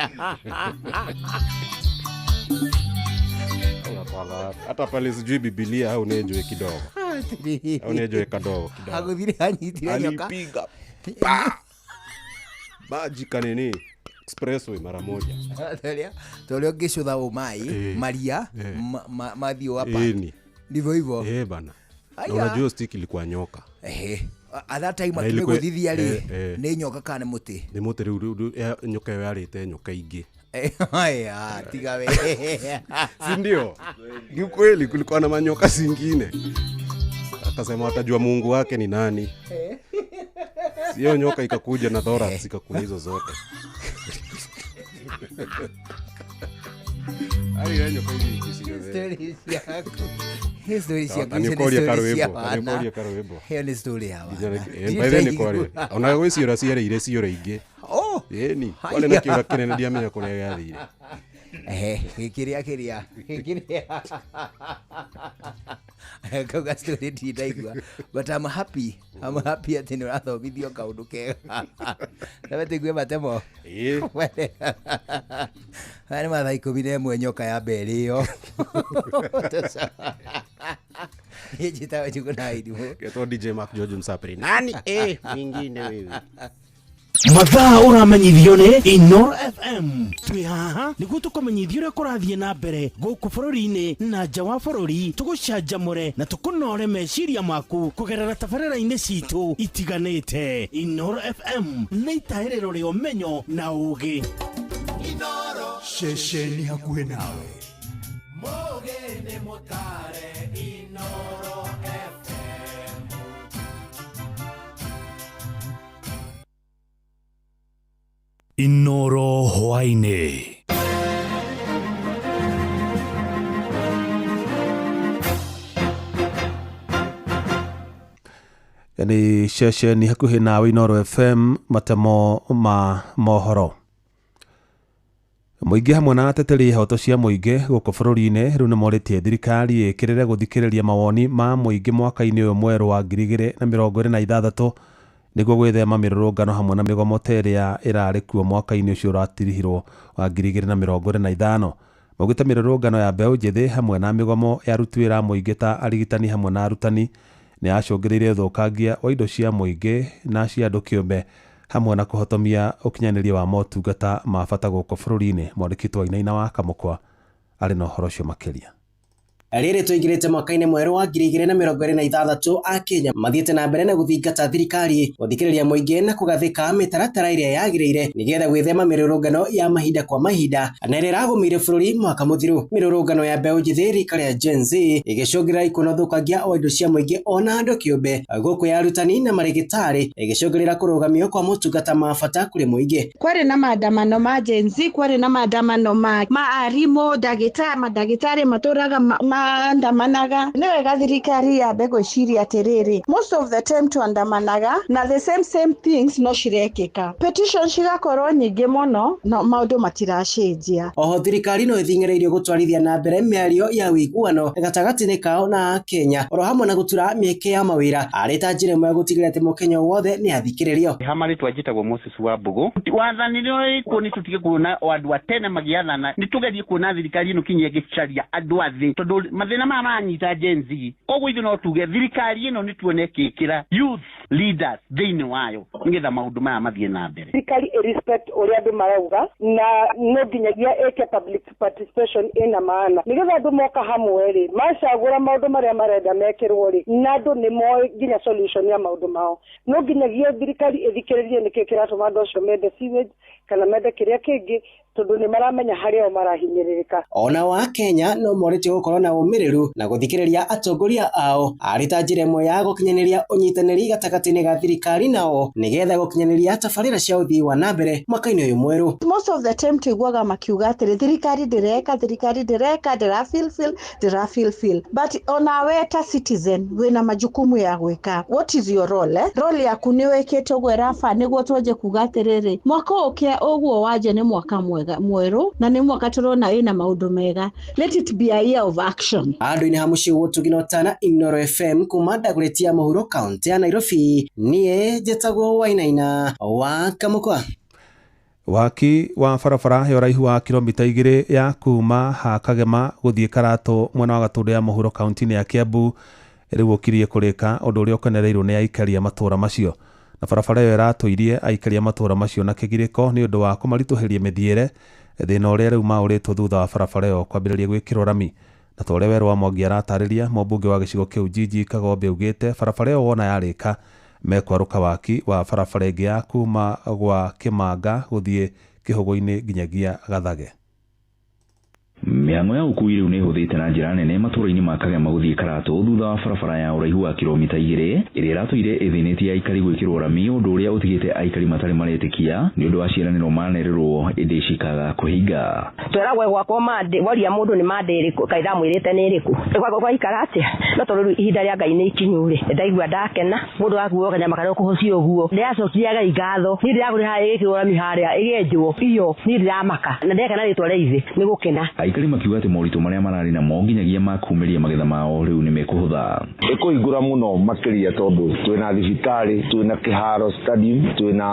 Unakwanga hata pale sijui Biblia au nejue kidogo. Au nejue kadogo kidogo. Agũthire anyitire nyoka. Alipiga pa! Maji kanini expressway mara moja. Torĩa ũngĩcũtha ũ mai maria mathiĩ hapa. Ĩni. Ndivyo hivyo. Eh, bana. Na Aya. unajua hiyo stick ilikuwa nyoka. Ehe. At that time Na ilikuwa- akĩmĩgũthithia rĩ, nĩ nyoka kana nĩ mũtĩ? Nĩ mũtĩ rĩu, nyoka ĩyo yarĩte nyoka ingĩ. Aya, tiga we. Si ndio? Ni ukweli kulikuwa na manyoka zingine. Akasema watajua Mungu wake ni nani. Sio nyoka ikakuja na thorax ikakula hizo zote. Ai, ya nyoka hivi ikisiyo. Story ciaku. Hii story Sawa, ciaku icio nĩ tanĩũkoria story karwĩmbo, cia wana. tanĩũkoria karwĩmbo. Ĩyo nĩ story ya wana. By the way, nĩ kwaria. Ona gwĩ ciũra ciarĩire ciũra ingĩ. Oh! Ĩni, kwarĩ na kĩũra kĩnene ndiamenya kũrĩa gĩathire. Ehe, gĩkĩrĩa kĩrĩa. Gĩkĩrĩa. Kau ga story ndindaigua. But I'm happy. I'm happy atĩ nĩ ũrathomithio kaũndũ kega. Na tũigue matemo. Ĩĩ. Aya nĩ mathaa 11 nyoka ya mbere ĩyo. Niĩ njĩtagwo Njuguna Irimũ. Getwo DJ Mark George Msapri. Nani? Mwingine wewe. Mathaa ũramenyithio nĩ Inoro FM. Twĩ haha nĩguo tũkũmenyithia ũrĩa kũrathiĩ na mbere gũkũ bũrũri-inĩ na nja wa bũrũri, tũgũcanjamũre na tũkũnore meciria maku kũgerera tabarĩra-inĩ citũ itiganĩte. Inoro FM nĩ itahĩrĩro rĩa ũmenyo na ũgĩ. Ceceni hakuhĩ nawe. Mũgĩ nĩ mũtare Inoro FM. Inoro hwaĩ-inĩ. Nĩ ceceni hakuhĩ nawe Inoro FM, matemo ma mohoro. Mũingĩ hamwe na ateteri ihoto cia mũingĩ gũkũ bũrũri-inĩ rĩu nĩ morĩtie thirikari ĩkĩrĩre gũthikĩrĩria mawoni ma mũingĩ mwaka-inĩ ũyũ mwerũ wa 2026 nĩguo gwĩthema mĩrũrũngano hamwe na mĩgomo ta ĩrĩa ĩrarĩ kuo mwaka-inĩ ũcio ũratirihirwo wa 2025. Maugĩte mĩrũrũngano ya mbeũ njĩthĩ hamwe na mĩgomo ya aruti wĩra a mũingĩ ta arigitani hamwe na arutani nĩ yacũngĩrĩirie ũthũkangia wa indo cia mũingĩ na cia andũ kĩũmbe hamwe na kũhotomia ũkinyanĩria wa motungata ma bata gũkũ bũrũri-inĩ. Mwandĩki witũ Wainaina wa Kamũkwa arĩ na ũhoro ũcio makĩria. Rĩrĩ tũingĩrĩte mwaka-inĩ mwerũ wa 2026, Akenya mathiĩte na mbere na gũthingata thirikari gũthikĩrĩria mũingĩ na kũgathĩka mĩtaratara ĩrĩa yagĩrĩire nĩgetha gwĩthema mĩrũrũngano ya mahinda kwa mahinda na ĩrĩa ĩragũmĩire bũrũri mwaka mũthiru. Mĩrũrũngano ya mbeũ njĩthĩ rika rĩa Gen Z ĩgĩcũngĩrĩra ikuũ na ũthũkangia wa indo cia mũingĩ ona andũ kĩũmbe, gũkũ ya arutani na marĩgĩtarĩ ĩgĩcũngĩrĩra kũrũgamio kwa motungata ma bata kũrĩ mũingĩ. Kwarĩ na maandamano ma Gen Z, kwarĩ na maandamano ma arimũ, ndagĩtarĩ, mandagĩtarĩ matũraga maandamanaga. Nĩ wega thirikari yambe gwĩciria atĩrĩrĩ, most of the time twandamanaga na the same same things no cirekĩka, petition cigakorwo nyingĩ mũno no maũndũ matiracenjia. Oho thirikari no ĩthing'ĩrĩirio gũtwarithia na mbere mĩario ya ũiguano gatagatĩ-inĩ kao na Akenya oro hamwe na gũtura mĩeke ya mawĩra arĩ ta njĩra ĩmwe ya gũtigĩrĩra atĩ mũkenya wothe nĩ athikĩrĩrio. Ha marĩtwa njĩtagwo Moses wa Mbũgũ. Wathani nĩ ũrĩkuo, nĩ tũtige kuona o andũ a tene magĩathana, nĩ tũgerie kuona thirikari ĩno kinya ĩgĩcaria andũ a thĩ, tondũ mathĩna maya maranyita Gen Z. Koguo ithuĩ no tuge thirikari ĩno nĩ tuone ĩkĩkĩra youth leaders thĩinĩ wayo nĩgetha maũndũ maya mathiĩ na mbere. Thirikari ĩ respect ũrĩa andũ marauga na no nginyagia ĩke public participation ĩna maana nĩgetha andũ moka hamwe rĩ, macagũra maũndũ marĩa marenda mekĩrwo rĩ, na andũ nĩ moĩ nginya solution ya maũndũ mao. No nginyagia thirikari ĩthikĩrĩrie nĩkĩ kĩratũma andũ acio mende sewage kana mende kĩrĩa kĩngĩ, tondũ nĩ maramenya harĩa o marahinyĩrĩrĩka. Ona wa Kenya no morĩtio gũkorwo na ũmĩrĩru na gũthikĩrĩria atongoria ao arĩ ta njĩra ĩmwe ya gũkinyanĩria ũnyitanĩri gatagatĩ-inĩ ga thirikari nao nĩgetha gũkinyanĩria tabarĩra cia ũthii wa na mbere mwaka-inĩ ũyũ mwerũ. Most of the time tuiguaga makiuga atĩrĩ, thirikari ndĩreka, thirikari ndĩreka, ndĩra fulfill, ndĩra fulfill, but onawe ta citizen wĩna majukumu ya gwĩka. What is your role, eh? Role yaku nĩ wĩkĩte ũguo ĩraba nĩguo twanjie kuga atĩrĩrĩ, mwaka ũyũ ũguo wanje nĩ mwaka mwega mwerũ na nĩ mwaka tũrona wĩna maũndũ mega. Let it be a year of action. Andũ-inĩ ha mũciĩ Ũtugĩ na Ũtana, Inooro FM kuma Dagoretti ya mũhuro kaũntĩ ya Nairobi, niĩ njĩtagwo Wainaina wa Kamũkwa. Waki wa barabara ya ũraihu wa kilomita 2 ya kuma ha Kagema gũthiĩ Karatũ mwena wa Gatũndũ ya mũhuro kaũntĩ-inĩ ya Kiambu rĩu ũkirie kũrĩka, ũndũ ũrĩa ũkenereirwo nĩ aikari a matũũra macio. Na barabara ĩyo ĩratũirie aikari a matũũra macio na kĩgirĩko nĩ ũndũ wa kũmaritũhĩria mĩthiĩre, thĩna ũrĩa rĩu maũrĩtwo thutha wa barabara ĩyo kwambĩrĩria gwĩkĩrwo rami. Na ta ũrĩa Werũ wa Mwangi aratarĩria, mũmbunge wa gĩcigo kĩu Gigi Kagombe augĩte barabara ĩyo wona yarĩka mekwarũka waki wa barabara ĩngĩ ya kuma gwa Kĩmanga gũthiĩ Kĩhũgũ-inĩ nginyagia Gathage. Mĩhang'o ya ũkui rĩu nĩ ĩhũthĩte na njĩra nene matũũra-inĩ ma Kagema gũthiĩ Karatũ thutha wa barabara ya ũraihu wa kilomita 2 ĩrĩa ĩratũire ĩthĩnĩtie aikari gwĩkĩrwo rami, ũndũ ũrĩa ũtigĩte aikari matarĩ maretĩkia nĩ ũndũ wa ciĩranĩro manerĩrwo ĩndĩ cikaga kũhinga. Tweragwo gwakwa mande waria mũndũ nĩ mande ĩrĩkũ kaĩ ndamwĩrĩte nĩ ĩrĩkũ gwaikara atĩa, no tondũ rĩu ihinda rĩa Ngai nĩ ikinyu rĩ, ndaigua ndakena mũndũ akuo kanyama karĩa ũkũhũcia ũguo ndĩracokia Ngai ngatho. Niĩ ndĩragũrĩra harĩa ĩgĩkĩrwo rami harĩa ĩgĩenjwo iyo, niĩ ndĩramaka na ndekena rĩtwa rĩa ithe nĩ gũkena. Aikari makiuga atĩ moritũ marĩa mararĩ namo nginyagia makumĩria magetha mao rĩu nĩ mekũhũtha. Ĩkũhingũra mũno makĩria tondũ twĩna thibitarĩ, twĩna kĩharo stadium, twĩna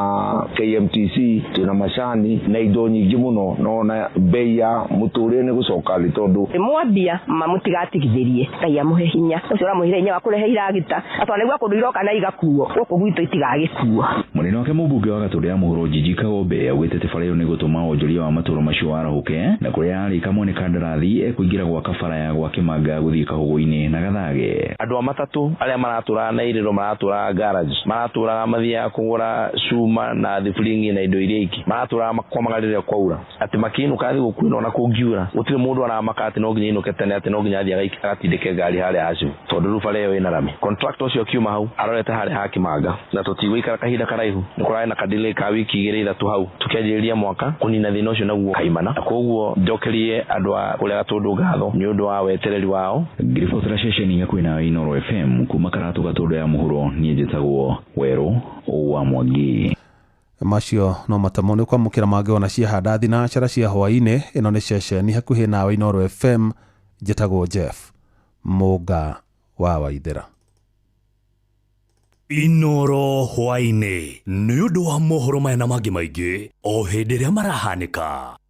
KMTC, twĩna macani na indo nyingĩ mũno, no ona bei ya mũtũrĩre nĩ gũcoka thĩ tondũ mwambia mamũtigatigithĩrie. Ngai amũhe hinya ũcio ũramũheire hinya wa kũrehe iragita atwanĩgua kũndũ iroka na igakuo gũkũ gwitũ itigagĩkuo. Mũnene wake mũmbunge wa Gatũndũ ya mũhuro Gigi Kagombe augĩte atĩ bara ĩyo nĩ gũtũma wonjoria wa matũũra macio warahũke na kũrĩa yarĩka mwene kandarathi ekũingĩra gwaka bara ya gwa Kĩmanga gũthiĩ Kahũgũ-inĩ na Gathage. Andũ a matatũ arĩa maratũraga na irĩro, maratũraga garage, maratũraga mathiaga kũgũra cuma na thiburingi na indo iria ingĩ, maratũraga makomaga rĩrĩa kwaura, atĩ makĩinũka thigũkũ ĩno ona kũngiura gũtirĩ mũndũ aramaka atĩ no nginya ainũke tene, atĩ no nginya athiĩ agatindĩke ngari harĩa hacu, tondũ rĩu bara ĩyo ĩna rami. Contractor ũcio akiuma hau arorete harĩa ha Kĩmanga na tũtigũikara kahinda karaihu, nĩ kũrarĩ na kadilay ka wiki 2 3 hau tũkĩanjĩrĩria mwaka kũnina thĩna ũcio naguo kaimana, na koguo njokerie andũ a kũrĩa Gatũndũ ngatho nĩ ũndũ wa wetereri wao. Ngiribotera ceceni hakuhĩ nawe Inooro FM kuma Karatũ Gatũndũ ya mũhuro, niĩ njĩtagwo Werũ wa Mwangi. Macio no matamo nĩ kwamũkĩra mangĩ ona ciahanda thinacara cia hwaĩ-inĩ. Ĩno nĩ ceceni hakuhĩ nawe Inooro FM, njĩtagwo Jeff Mũnga wa Waithera.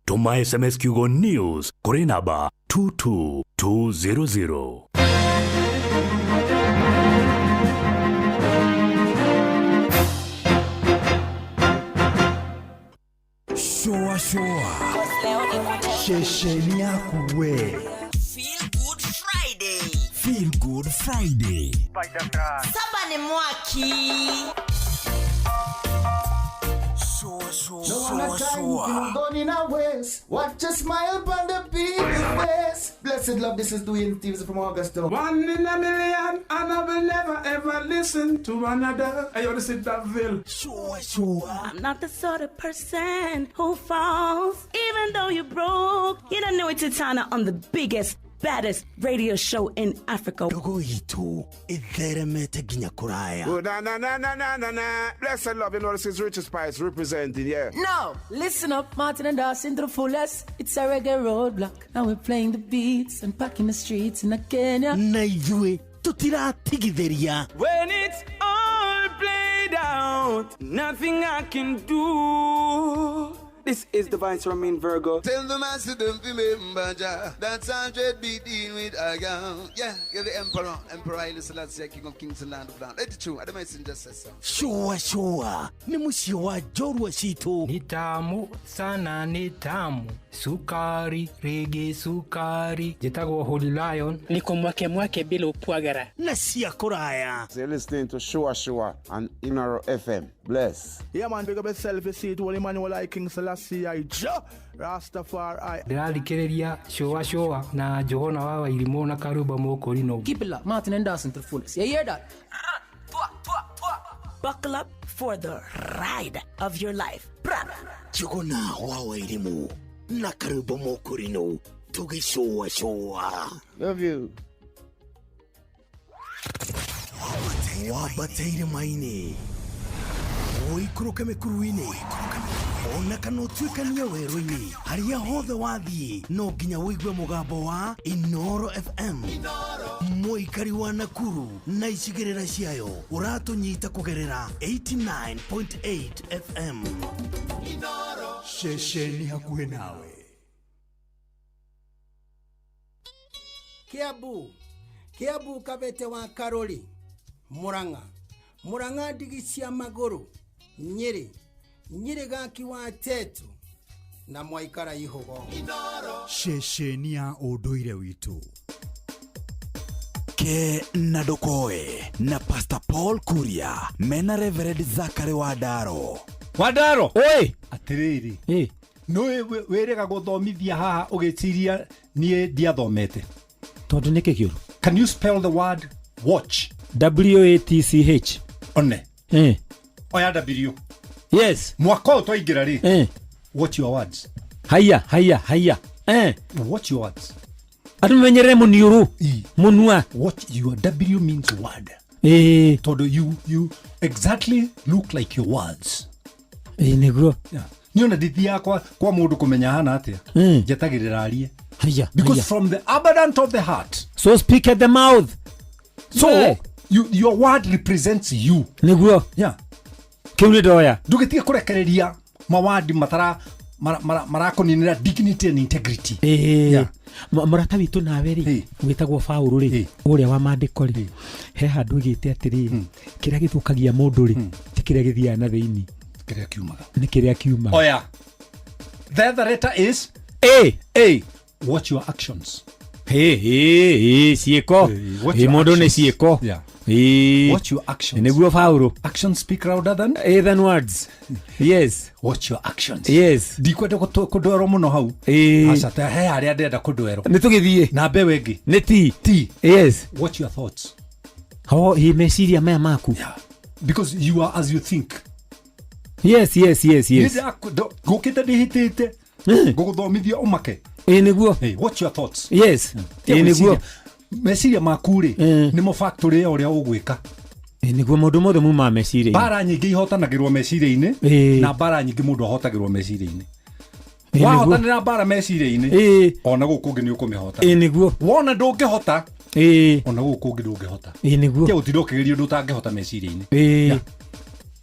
Tũma SMS kiugo news kũrĩ namba 22200. Shoa shoa ceceni yaku we. Feel Good Friday. Feel Good Friday. Saba ni mwaki. Shoa shoa shoa. Going in our ways. Watch a smile upon the people's face. Blessed love, this is Dwayne Stevens from Augusta. One in a million, and I will never ever listen to another. Hey, yo, this is Daville. Sure, sure. I'm not the sort of person who falls, even though you're broke. You don't know it's Titana on the biggest, baddest radio show in Africa. Ndogo itu itheremete nginya kuraya. Oh, na na na na na na na. Blessed love, you know this is Richard Spice representing, yeah. No, listen up, Martin and Dawson to the fullest. It's a reggae roadblock. Now we're playing the beats and packing the streets in Kenya. Na ithuĩ tũtiratigithĩria. When it's all played out, nothing I can do. This is the Vice Ramin Virgo. Tell the master don't remember Jah. That's 100 be dealing with a gun. Yeah, you're the emperor. Emperor Haile Selassie, King of Kings and Land of Land. Let it true. I don't messenger says so. Shua shua nĩ mũciĩ wa njorua citũ. Ni tamu sana, ni tamu sukari rege sukari. Njĩtagwo Holy Lion. Niko mwake mwake bila upwagara na cia kũraya. So you're listening to Shua Shua on Inaro FM. Bless. Yeah, man, big up yourself. You see it, Holy Emmanuel I, King Selassie I, Jah Rastafari. Ndĩrathikĩrĩria Shua Shua na Njũgũna wa Wairimũ na Karumba Mũkũrinũ. Keep it locked, Martin and Dawson to the fullest. You hear that? Buckle up for the ride of your life. Bra. Njũgũna wa Wairimũ na Karumba Mũkũrinũ tũgĩcũa cũa. Love you. Wambate irĩma-inĩ, ũikũrũke mĩkuru-inĩ, ona kana ũtuĩkanie werũ-inĩ, harĩa hothe wathiĩ no nginya ũigue mũgambo wa Inoro FM. Mũikari wa Nakuru na icigĩrĩra ciayo ũratũnyita kũgerera 89.8 FM. Ceceni hakuhĩ nawe. Kiambu, Kiambu Kabete wa Karori, Murang'a, Murang'a ndigi cia magũrũ, Nyĩrĩ, Nyĩrĩ gaki wa Tetu na mwaikara ihũgo. Ceceni ya ũndũire witũ. Ke na Ndokoe na Pastor Paul Kuria mena Reverend Zachary Wandaro. Wandaro oi atiriri no wĩrĩga gũthomithia haha ũgĩciria niĩ ndiathomete tondũ nĩkĩ kĩũru. Can you spell the word watch? W A T C H. One. Oya W. Yes. Mwaka ũyũ twaingĩra rĩ. Watch your words. Haya haya haya. Watch your words. Andũ menyerere mũniũrũ. Mũnua. Watch your W means word. Tondũ you exactly look like your words. Nĩguo. Yeah. Niĩ ona ndithiaga kwa mũndũ kũmenya hana atĩa. Njetagĩrĩra arie. Haya. Because haya. From the abundance of the heart. So speak at the mouth. So your word represents you. Nĩguo. Yeah. Kĩu nĩ ndoya. Ndũgĩtige kũrekereria mawandi matara marakũninĩra dignity and integrity. Yeah. Mũrata witũ nawe rĩ wĩtagwo Paũlũ rĩ ũrĩa wa maandĩko rĩ he handũ oigĩte atĩrĩrĩ kĩrĩa gĩthũkagia mũndũ rĩ ti kĩrĩa gĩthiaga na thĩinĩ, kĩrĩa kiumaga nĩ kĩrĩa kiumaga. Oya. The other letter is A. A. Watch your actions. Hey, hey, hey, ciĩko. Mũndũ nĩ ciĩko. Yeah. Watch your actions. Nĩguo Paũlũ. Actions speak louder than than words. Yes. Watch your actions. Yes. Ndikwenda kũndwerwo mũno hau. Aca ta he harĩa ndĩrenda kũndwerwo. Nĩ tũgĩthiĩ. Na mbeũ ĩngĩ. Nĩ T. T. Yes. Watch your thoughts. Oh, ĩ meciria maya maku. Yeah. Because you are as you think. Yes, yes, yes, yes. Ngũkĩte ndĩhĩtĩte. Ngũgũthomithia ũmake. Ĩ nĩguo. Watch your thoughts. Yes. Ĩ nĩguo. Meciria maku rĩ nĩmo factory ya ũrĩa ũgwĩka. Nĩguo maũndũ mothe mumaga meciria-inĩ. Mbara nyingĩ ihotanagĩrwo meciria-inĩ na mbara nyingĩ mũndũ ahotagĩrwo meciria-inĩ. Wahotanĩra mbara meciria-inĩ ona gũkũ ũngĩ nĩ ũkũmĩhota. Ĩ nĩguo. Wona ndũngĩhota ona gũkũ ũngĩ ndũngĩhota. Ĩ nĩguo. Tiga gũtinda ũkĩgeria ũndũ ũtangĩhota meciria-inĩ.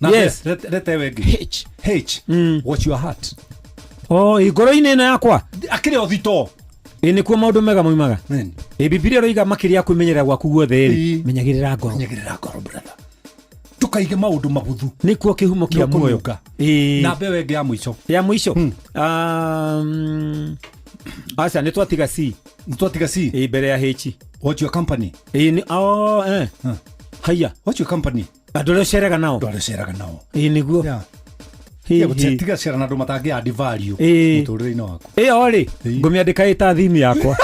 Na Yes. Rete ĩyo ĩngĩ. H. H. Watch your heart. O ngoro-inĩ ĩno yakwa akĩrĩ o thito. Ĩ nĩkuo maũndũ mega moimaga. Ĩ Bibilia ĩroiga makĩria ya kwĩmenyerera gwaku guothe rĩ, menyagĩrĩra ngoro. Menyagĩrĩra ngoro brother. Tukaige maũndũ mabuthu. Nĩkuo kĩhumo kĩa muoyo. Ĩ Na mbeũ ĩngĩ ya mũico. Ya mũico. Aca nĩ twatiga C. Nĩ twatiga C. Ĩ mbere ya H. What's your company? Ĩ nĩ oh eh. Haya. What's your company? Andũ arĩa ũceraga nao. Andũ arĩa ũceraga nao. Ĩ nĩguo. Yeah. Tiga cera na andũ matangĩ add value mũtũrĩre-inĩ waku. Ĩyo rĩ, ngũmĩandĩka ĩ ta theme yakwa.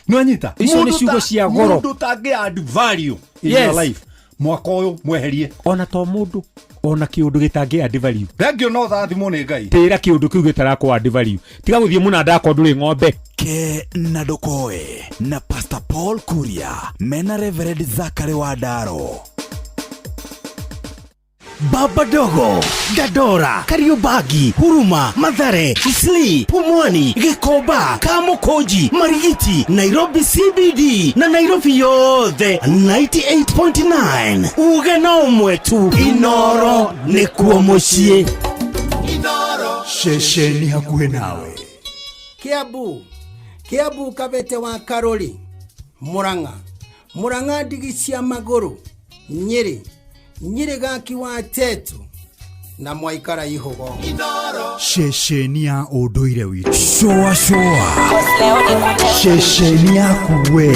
Nĩwanyita? Icio nĩ ciugo cia goro. Mũndũ ũtangĩ add value in your life. Mwaka ũyũ mweherie. Ona to mũndũ, ona kĩũndũ gĩtangĩ add value. Thengiũ no ũrathimwo nĩ Ngai. Tĩra kĩũndũ kĩu gĩtarakũ add value. Tiga gũthiĩ mũnanda akorwo ndũrĩ ng'ombe. Ke na Ndokoe na Pastor Paul Kuria mena Reverend Zachary Wandaro. Baba Dogo, Dandora, Kariobangi, Huruma, Mathare, Isli, Pumwani, Gikomba, Kamukunji, Marigiti, Nairobi CBD na Nairobi yothe 98.9. Uge na ũmwe tu, Inoro nĩkuo mũciĩ. Inoro ceceni hakuhĩ nawe. Kiambu, Kiambu Kabete wa Karori, Murang'a, Murang'a ndigi cia magũrũ, Nyĩrĩ, Nyĩrĩ gaki wa Tetu na mwaikara ihugo. Ceceni ya ũndũire witũ. Shoa shoa. Ceceni yaku we.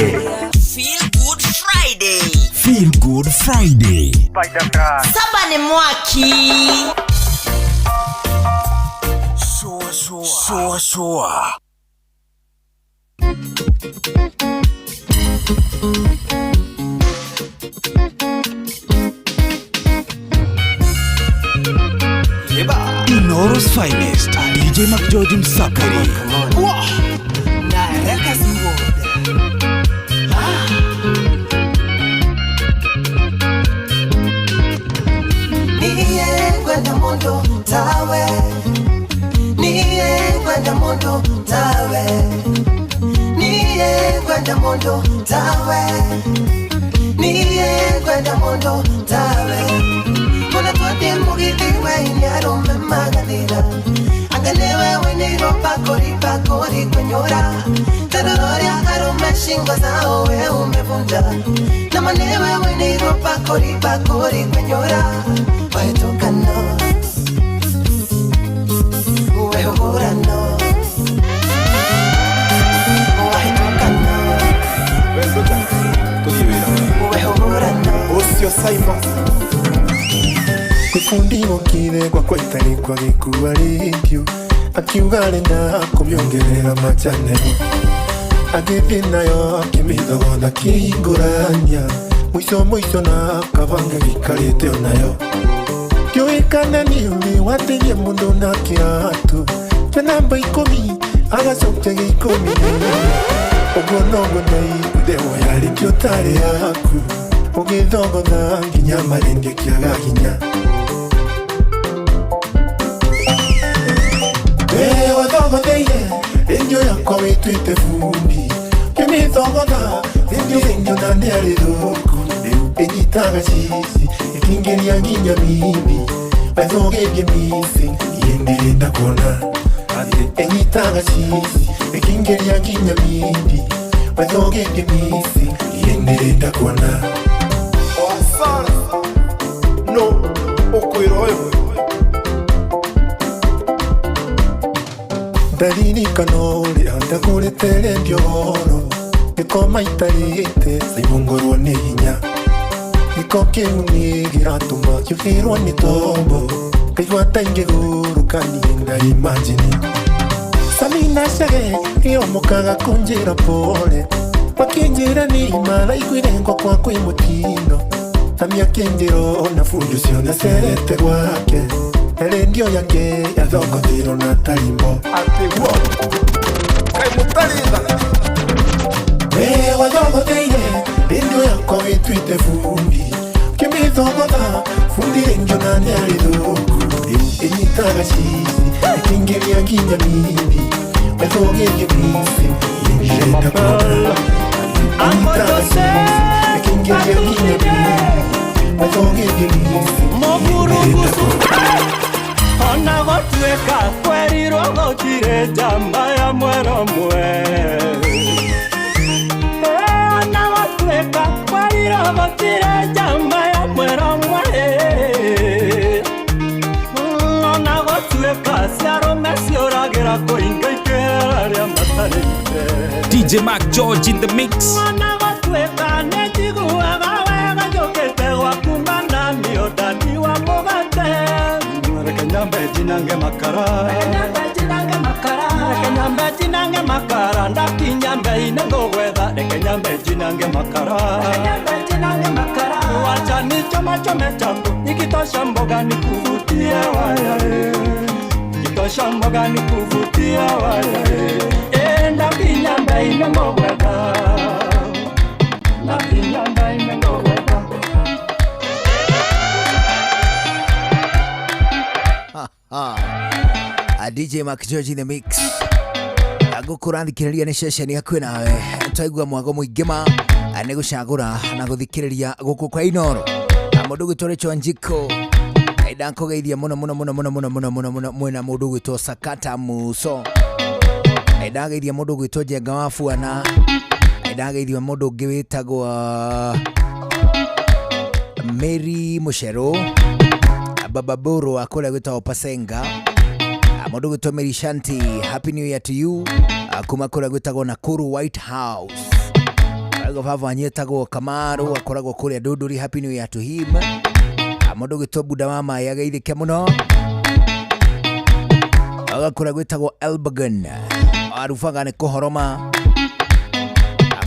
Feel Good Friday. Feel Good Friday. Saba ni mwaki. Shoa shoa. Shoa shoa. Inoro's finest, DJ McGeorge Msakari. Niye kwenda mondo tawe. Niye kwenda mondo tawe. Niye kwenda mondo tawe. Niye kwenda mondo tawe. Muna twate mugithi we nyarume magatira. Angalewe weniro pakori pakori kwenyora. Tarororia arume shingo zao we umevunja. Na manewe weniro pakori pakori kwenyora. Waetokano wehurano. Waetokano wehurano. Osio Simon Gĩkundi gũkire gwakwa itarĩ gĩkua rĩndiũ akiuga arenda kũmĩongerera machanelo agĩthiĩ nayo akĩmĩthogotha kĩhingũrania mũico mũico na kabanga gĩikarĩte onayo ndiũĩ kana nĩ ũrĩ wateithia mũndũ na kĩratũ kĩa namba 10 agacokia gĩa 14 ũguo noguo ndaiguire woya rĩngĩ ũtarĩ yaku ũgĩthogotha nginya marĩndĩ kĩaga hinya. Wathogotheire rĩndiũ yakwa wĩtuĩte bundi kĩmĩthogotha rĩndiũ rĩndiũ na ndĩarĩ thũku rĩu ĩnyitaga cici ĩkĩingĩria nginya mimi wethũgĩthie misi niĩ ndĩrenda kuona ĩnyitaga cici ĩkĩingĩria nginya mimi wethũgĩthie misi niĩ ndĩrenda kuona. Osara no ũkwĩra ũyũ Ndaririkana ũrĩa ndagũrĩte rendio goro gĩkoma itarĩte caimongorwo nĩ hinya gĩko kĩu nĩ kĩratũma kĩũhĩrwo nĩ tombo ngaigua ta ingĩgũrũka niĩ ndaimajini Samina Chege ĩomokaga kũnjĩra pole makĩnjĩra nĩ maraiguire ngwakwa kwĩ mũtino Sami akĩnjĩra ona fundi ũcio nĩacerete gwake na rendio yake yathogothirwo na tarimbo. Atĩguo kaĩ mũtarĩ tha. We wathogotheire rendio yakwa wĩtuĩte bundi ũkĩmĩthogotha bundi rendio na nĩarĩ thũku rĩu ĩnyitaga cici ĩkĩingĩria nginya mimi wethũgĩrie misi ĩndirenda kuona ĩnyitaga cici ĩkĩingĩria nginya mimi wethũgĩrie misi ĩndirenda kuona. Ona gũtuĩka kwerirwo gũtirĩ njamba ya mwero mwe. Ona gũtuĩka kwerirwo gũtirĩ njamba ya mwero mwe. Ona gũtuĩka ciarũme ciũragĩra kũringa ikĩra arĩa matarĩte. DJ Mark George in the mix. Ona gũtuĩka nĩ njiguaga wega njũkĩte gwaku mana nĩ wa mũgate. Reke nyambe njinange makara. Reke nyambe njinange makara. Ndakinya mbei-inĩ ngũgwetha. Reke nyambe njinange makara. Wacha nichomachome changu ikitosha mboga nikuvutie waya ikitosha mboga nikuvutie waya ndakinya mbei-inĩ ngũgwetha. Ndakinya mbei-inĩ ngũgwetha. A DJ Mark George in the mix. Agũkũrathikĩrĩria nĩ ceceni hakuhĩ nawe twaigua mwago mũingĩ ma nĩ gũcagũra na gũthikĩrĩria gũkũ kwa Inoro. Mũndũ ũgwĩtwo Rachel Njiko ndakũgeithia mũno mũno mũno mũno mũno mũno mũno mũno mwena mũndũ ũgwĩtwo Sakata Muso. Ndageithia mũndũ ũgwĩtwo Njenga wa Buana. Ndageithia mũndũ ũngĩ wĩtagwo Mary Mucheru Bababuru wa kũrĩa gwĩtagwo Pasenga. Mũndũ ũgwĩtwo Mary Shanti, happy new year to you kuma kũrĩa gwĩtagwo Nakuru White House. Arauga baba wanyu etagwo Kamaru akoragwo kũrĩa Ndunduri, happy new year to him. Mũndũ ũgwĩtwo Buda wa Maĩ ageithĩke mũno. Aga kũrĩa gwĩtagwo Elbagon arubaga nĩ kũhoroma.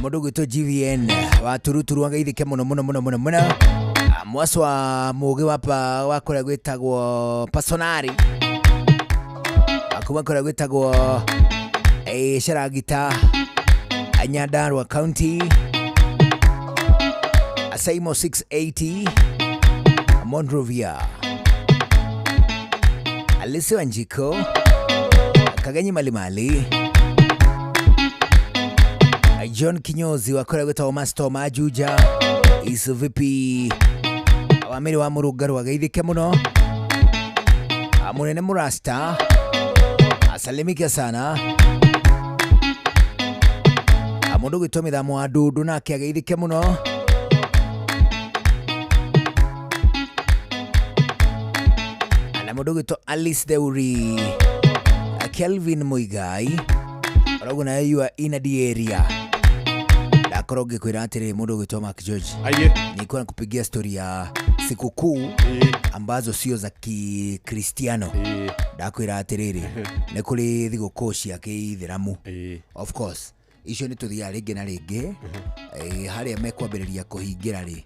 Mũndũ ũgwĩtwo GVN wa Turuturu ageithĩke mũno mũno mũno mũno mũno. Mwaso wa mũgĩ wa kũrĩa gwĩtagwo Pasonari kuma kũrĩa gwĩtagwo Sharagita Nyandarua County. Asaimo 680 Monrovia. Alice Wanjiko Kagenyi Malimali. John Kinyozi wa kũrĩa gwĩtagwo Masto Majuja isu vipi wamĩrĩ wa mũrũngarũ ageithĩke mũno. Mũnene Mũrasta asalimike sana. Mũndũ ũgwĩtwo mĩthamo wa ndundu nake ageithĩke mũno. Na mũndũ ũgwĩtwo Alice Deuri Kelvin Muigai ũrauga nawe you are in the area. Ndakorwo ngĩkwĩra atĩrĩrĩ mũndũ ũgwĩtwo Mark George. Aye. Nilikuwa nakupigia story ya sikukuu ambazo sio za Kikristiano. Ndakwĩra atĩrĩrĩ nĩ kũrĩ thigũkũ cia kĩithĩramu. Of course icio nĩ tũthiaga rĩngĩ na rĩngĩ harĩa mekwambĩrĩria kũhingĩra rĩ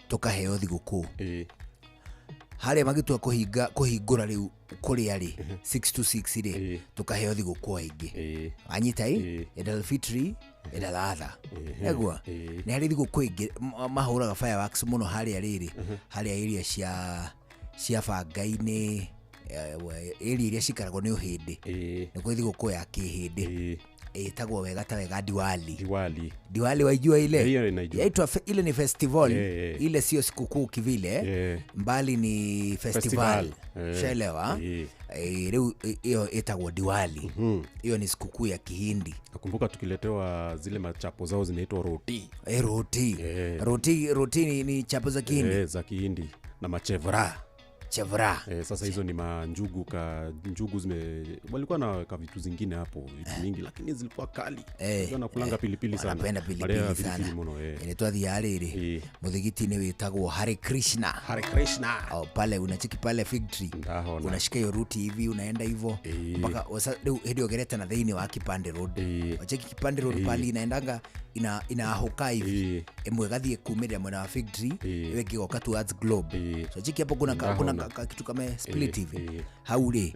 tũkaheo thigũkũ. Harĩa magĩtua kũhingũra rĩu kũrĩa rĩ 6 to 6 rĩ tũkaheo thigũkũ aingĩ. Wanyita ĩ Eid al-Fitri, Eid al-Adha. Egwa nĩ harĩ thigũkũ ingĩ mahũraga fireworks mũno harĩa rĩrĩ harĩa area cia bangai-inĩ area iria cikaragwo nĩ ũhĩndĩ. Nĩ kũrĩ thigũkũ ya kĩhĩndĩ ĩtagwo wega ta wega Diwali. Diwali waijua ile? Yaitwa ile ni festival. Ile sio sikukuu kivile mbali ni festival. Shaelewa? Rĩu hiyo ĩtagwo Diwali. Hiyo ni sikukuu ya Kihindi. Nakumbuka tukiletewa zile machapo zao zinaitwa roti. Roti. Roti ni chapo za Kihindi. Za Kihindi na machevra. Chevra. Sasa hizo ni manjugu ka njugu zime walikuwa na ka vitu zingine hapo vitu mingi lakini zilikuwa kali. Walikuwa nakulanga pilipili sana. Wanapenda pilipili sana. Inaitwa dhiariri. Muthigiti-inĩ wĩtagwo Hare Krishna. Hare Krishna. Oh, pale unachiki pale fig tree. Unashika hiyo ruti hivi unaenda hivyo mpaka rĩu hĩndĩ ũgerete na thĩinĩ wa Kipande Road. Wacheki Kipande Road pale inaendanga inahoka hivi. Ĩmwe ĩgathiĩ kumĩrĩra mwena wa fig tree, ĩyo ĩngĩ ĩgoka towards Globe. So cheki hapo kuna kitu kama split hivi. Hau rĩ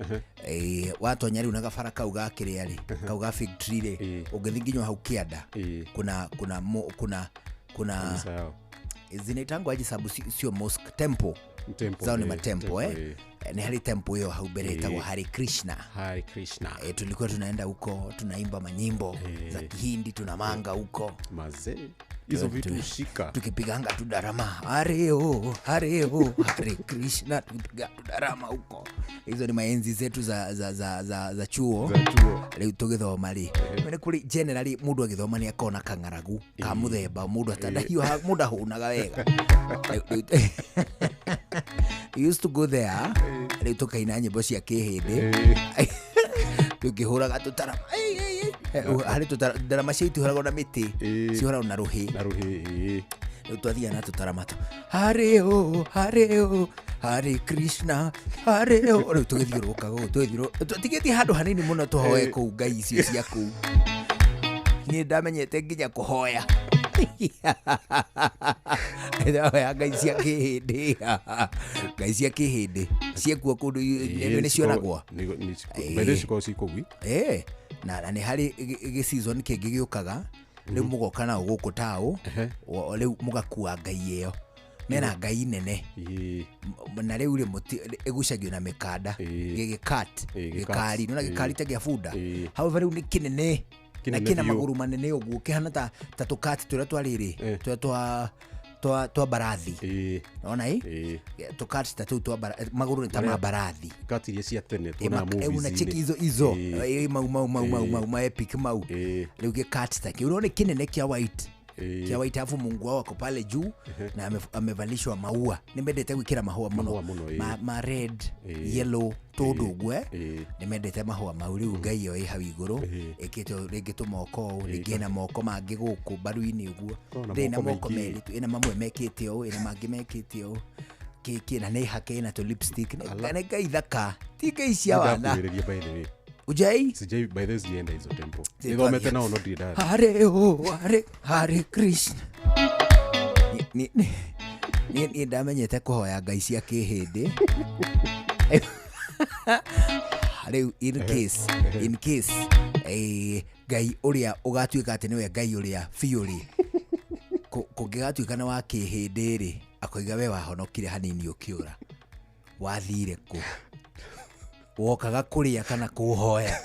watonya rĩu na gabara kau ga kĩrĩa rĩ kau ga fig tree rĩ ũngĩthiĩ nginya hau kĩanda kuna kuna zinaitangwa aje sababu sio mosque, temple. Temple, Zao ni matempo temple, eh. Ni hari temple hiyo hau mbere ĩtagwo Hare Krishna. Hare Krishna. Tulikuwa tunaenda huko tunaimba manyimbo za Kihindi, tunamanga huko. Mazee hizo vitu ushika. Tukipiganga tu darama Hare o Hare o Hare Krishna, tukipiga tu darama huko. Hizo ni maenzi zetu za chuo. Za chuo. Rĩu tũgĩthoma rĩ, nĩ kũrĩ generally mũndũ agĩthoma nĩ akona kang'aragu ka mũthemba mũndũ atandahiũha, mũndũ ahũnaga wega. We used to go there, rĩu tũkaina nyĩmbo cia kĩhĩndĩ tũkĩhũraga tũtarama. Harĩ ndarama cio itihũragwo na mĩtĩ, cihũragwo na rũhĩ. Na rũhĩ. Rĩu twathiaga na tũtarama tu Hare o Hare o Hare Krishna Hare o. Rĩu tũgĩthiũrũrũka gũkũ, tũtigĩtie handũ hanini mũno tũhoe kũu ngai icio cia kũu. Niĩ ndamenyete nginya kũhoya. Ndahoya ngai cia kĩhĩndĩ. Ngai cia kĩhĩndĩ ciekuo kũndũ nĩ cionagwo. Mbere cikoragwo ci kũu. Na nĩ harĩ gĩ season kĩngĩ gĩũkaga rĩu mũgoka nao gũkũ taũ, rĩu mũgakua ngai ĩyo. Mena ngai nene na rĩu rĩ ĩgucagio na mĩkanda gĩgĩkat gĩkari, nĩwona gĩkari ta gĩa bunda. However rĩu nĩ kĩnene na kĩna magũrũ manene ũguo kĩhana ta tũkati tũrĩa twa rĩrĩ tũrĩa twa mbarathi. Nĩwona ĩ tũkati ta tũu twa magũrũ nĩ ta ma mbarathi. Kati iria cia tene tuonaga movies-inĩ. Unacheki hizo hizo mau mau mau mau mau ma epic mau. Rĩu gĩkati ta kĩu unaona kĩnene kĩa white. Kĩa white, afu Mungu wao ako pale juu na amevalishwa maua. Nimendete gwikira mahũa mũno ma red, yellow tũndũ ũguo. Nimendete mahũa mau. Rĩu ngai ĩyo ĩ hau igũrũ ĩkĩte rĩngĩ tũmoko ũũ, rĩngĩ ĩna moko mangĩ gũkũ mbaru-inĩ ũguo, ĩna moko merĩ, ĩna mamwe mekĩte ũũ, ĩna mangĩ mekĩte ũũ, kĩkĩ na nĩ hake ĩna tũ lipstick. Nĩ ngai thaka, ti ngai cia wana. Ujai? Sijai, by the way, sijaenda hizo temple. Nithomete nao no ndirĩ ndathiĩ. Hare o Hare Hare Krishna. Niĩ ndamenyete kũhoya ngai cia kĩhĩndĩ. Rĩu in case ngai ũrĩa ũgatuĩka atĩ nĩwe ngai ũrĩa biũ rĩ, kũngĩgatuĩka nĩ wa kĩhĩndĩ rĩ, akoiga we wahonokire hanini ũkĩũra. Wathire kũ? Wokaga kũrĩa kana kũhoya?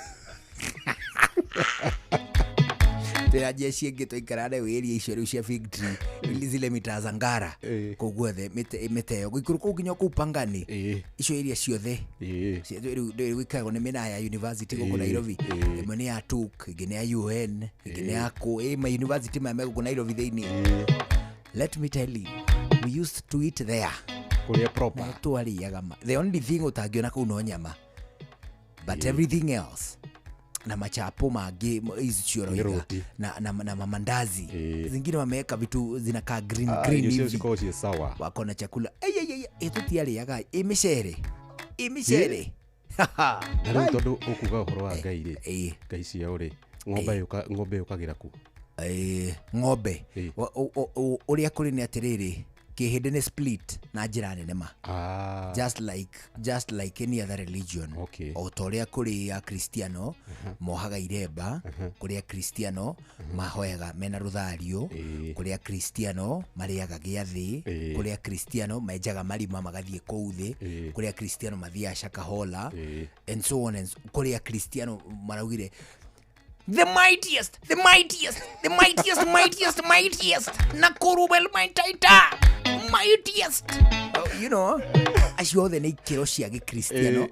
Twĩna jeshi ĩngĩ twaikara rĩu area icio rĩu cia Fig Tree, zile mitaa za Ngara kũu guothe mĩteo gũikũrũka kũu nginya kũu Pangani, icio area ciothe rĩu gũikaragwo nĩ mĩena ya university gũkũ Nairobi. Ĩmwe nĩ ya TUK, ĩngĩ nĩ ya UN, ĩngĩ nĩ ya kũ, ma university maya me gũkũ Nairobi thĩinĩ. Let me tell you, we used to eat there. Kũrĩa proper. Na twarĩaga ma. The only thing ũtangĩona kũu no nyama. But everything else na machapo mangĩ hizi cioroiga na mamandazi zingine wameweka vitu zinakaa green green hivi, wako na chakula tũtiarĩaga mĩcere mĩcere. Na rĩu tondũ ũkuga ũhoro wa ngai rĩ, ngai ciao rĩ, ng'ombe yũkagĩra kũ? Ng'ombe ũrĩa kũrĩ nĩ atĩrĩrĩ, kĩhĩndĩ nĩ split na njĩra nene ma. Just like any other religion. O ta ũrĩa kũrĩ Akristiano mohaga iremba, kũrĩ Akristiano mahoyaga mena rũthario, kũrĩ Akristiano marĩaga gĩathĩ, kũrĩ Akristiano menjaga marima magathiĩ kũu thĩ, kũrĩ Akristiano mathiaga Shakahola, and so on and so, kũrĩ Akristiano maraugire the mightiest, the mightiest, the mightiest, mightiest, mightiest, Nakuru Taita, mightiest. You know, acio othe nĩ ikĩro cia gĩkristiano.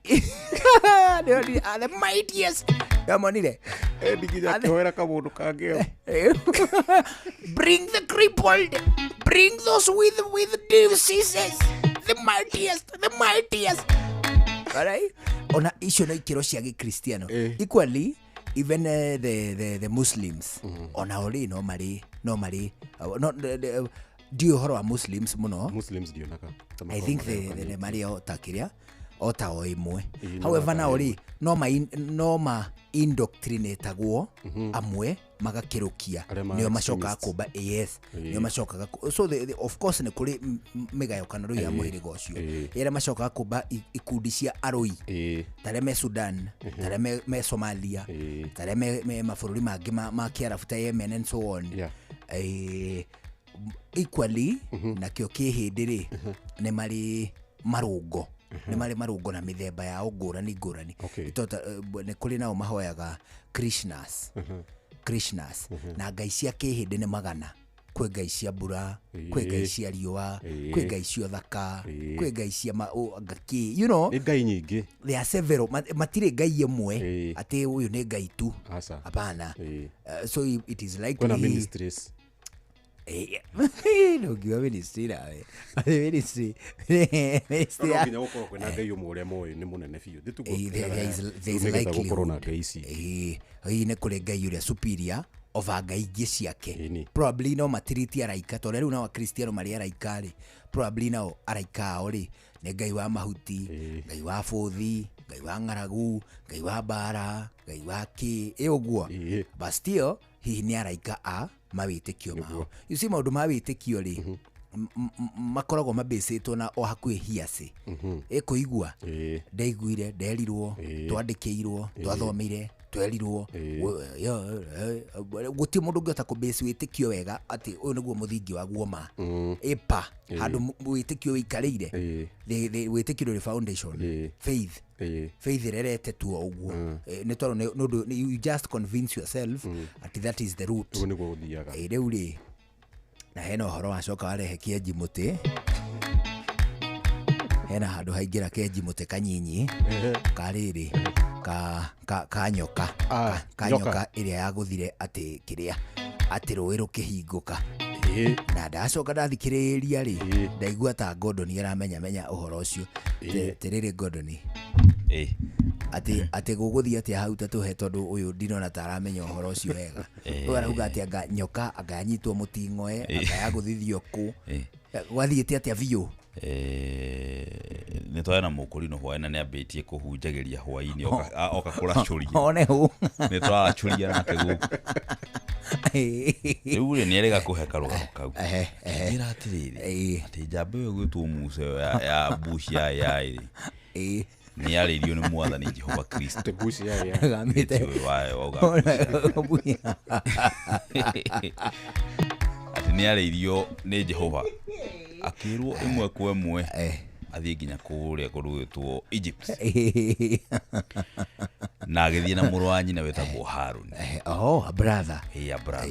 They are the mightiest. Yamonire. Nginya akĩhoera kamũndũ kangĩ. Bring the crippled, bring those with diseases, the mightiest, the mightiest. All right? Ona icio no ikĩro cia gĩkristiano. Equally, even the Muslims ona ori no mari no ndiũĩ ũhoro wa Muslims mũno. Muslims ndionaga. I think the mari o ta kĩrĩa o ta o ĩmwe. However nao rĩ no ma indoctrinatagwo amwe magakĩrũkia nĩo macokaga kũmba AS nĩo macokaga so of course nĩ kũrĩ mĩgayũkano rĩu ya mũhĩrĩga ũcio ĩrĩa macokaga kũmba ikundi cia arũi ta arĩa me Sudan, ta arĩa me Somalia, ta arĩa me mabũrũri mangĩ ma Kĩarabu ta Yemen and so on. Equally nakĩo kĩhĩndĩ rĩ, nĩ marĩ marũngo, nĩ marĩ marũngo na mĩthemba yao ngũrani ngũrani. Nĩ nĩ kũrĩ nao mahoyaga Krishnas, Krishnas, na ngai cia kĩhĩndĩ nĩ magana. Kwĩ ngai cia mbura, kwĩ ngai cia riũa, kwĩ ngai cia ũthaka, kwĩ ngai cia ngaki, you know. Nĩ ngai nyingĩ. There are several. Matirĩ ngai ĩmwe atĩ ũyũ nĩ ngai tu. Aca. Hapana. So it is likely Kwĩna ministries. Ndũngiuga ministry nawe. Ministry, ministry No ya nginya gũkorwo kwĩna ngai ũmwe ũrĩa moĩ nĩ mũnene biũ. Ndĩtuguo There is nĩgetha gũkorwo na likelihood. ngai ici. Hihi nĩ kũrĩ ngai ũrĩa superior over ngai ingĩ ciake. Probably no matiriti araika, tondũ rĩu nao akristiano marĩ araika rĩ, probably nao araika ao rĩ nĩ ngai wa mahuti, ngai wa bũthi, ngai wa ng'aragu, ngai wa mbara, ngai wa kĩ ĩ ũguo. But still hihi nĩ araika a mawĩtĩkio mao. You see, maũndũ ma wĩtĩkio rĩ, makoragwo mabĩcĩtwo na o hakuhĩ hiacĩ ĩkũigua ndaiguire, nderirwo, twandĩkĩirwo, twathomire, twerirwo. Gũtirĩ mũndũ ũngĩhota kũbase wĩtĩkio wega atĩ ũyũ nĩguo mũthingi waguo ma ĩpa handũ wĩtĩkio wĩikarĩire. Wĩtĩkio ndũrĩ foundation. Faith, faith ĩrerete tu o ũguo. Nĩ tondũ nĩ ũndũ you just convince yourself atĩ that is the root. Ũguo nĩguo gũthiaga. Rĩu rĩ, na hena ũhoro wacoka warehe kĩenji mũtĩ, hena handũ haingĩra kĩenji mũtĩ kanyinyi karĩrĩ ka ka ka nyoka, ka nyoka. Nyoka ĩrĩa yagũthire atĩ kĩrĩa atĩ rũĩ rũkĩhingũka, na ndacoka ndathikĩrĩria rĩ, ndaigua ta Gordon aramenya menya ũhoro ũcio. Tĩrĩrĩ Gordon, atĩ atĩ gũgũthiĩ atĩa hau, ta tũhe, tondũ ũyũ ndinona ta aramenya ũhoro ũcio wega. Ũyũ arauga atĩ anga nyoka anga yanyitwo mũting'oe, anga yagũthithio kũ, gwathiĩte atĩa biũ? Nĩ twarĩ na mũkũrinũ hwaĩ na nĩ ambĩtie kũhunjagĩria hwaĩ-inĩ oka kũracũria. One hũ. Nĩ tũraracũria nake gũkũ rĩu rĩ, nĩ erĩga kũhe karũgano kau. Njĩra atĩrĩrĩ, atĩ njamba ĩyo ĩgwĩtwo Musa ĩyo ya bush ya ya rĩ, nĩ yarĩirio nĩ mwathani Jehova Kristo. Bush ya ya. Gamĩte. Ũyũ wauga atĩ nĩ arĩirio nĩ Jehova, akĩrwo ĩmwe kwa ĩmwe athiĩ nginya kũrĩa kũndũ gwĩtwo Egypt, na agĩthiĩ na mũrũ wa nyina wĩtagwo Haruni. Oh, brother. Yeah, brother.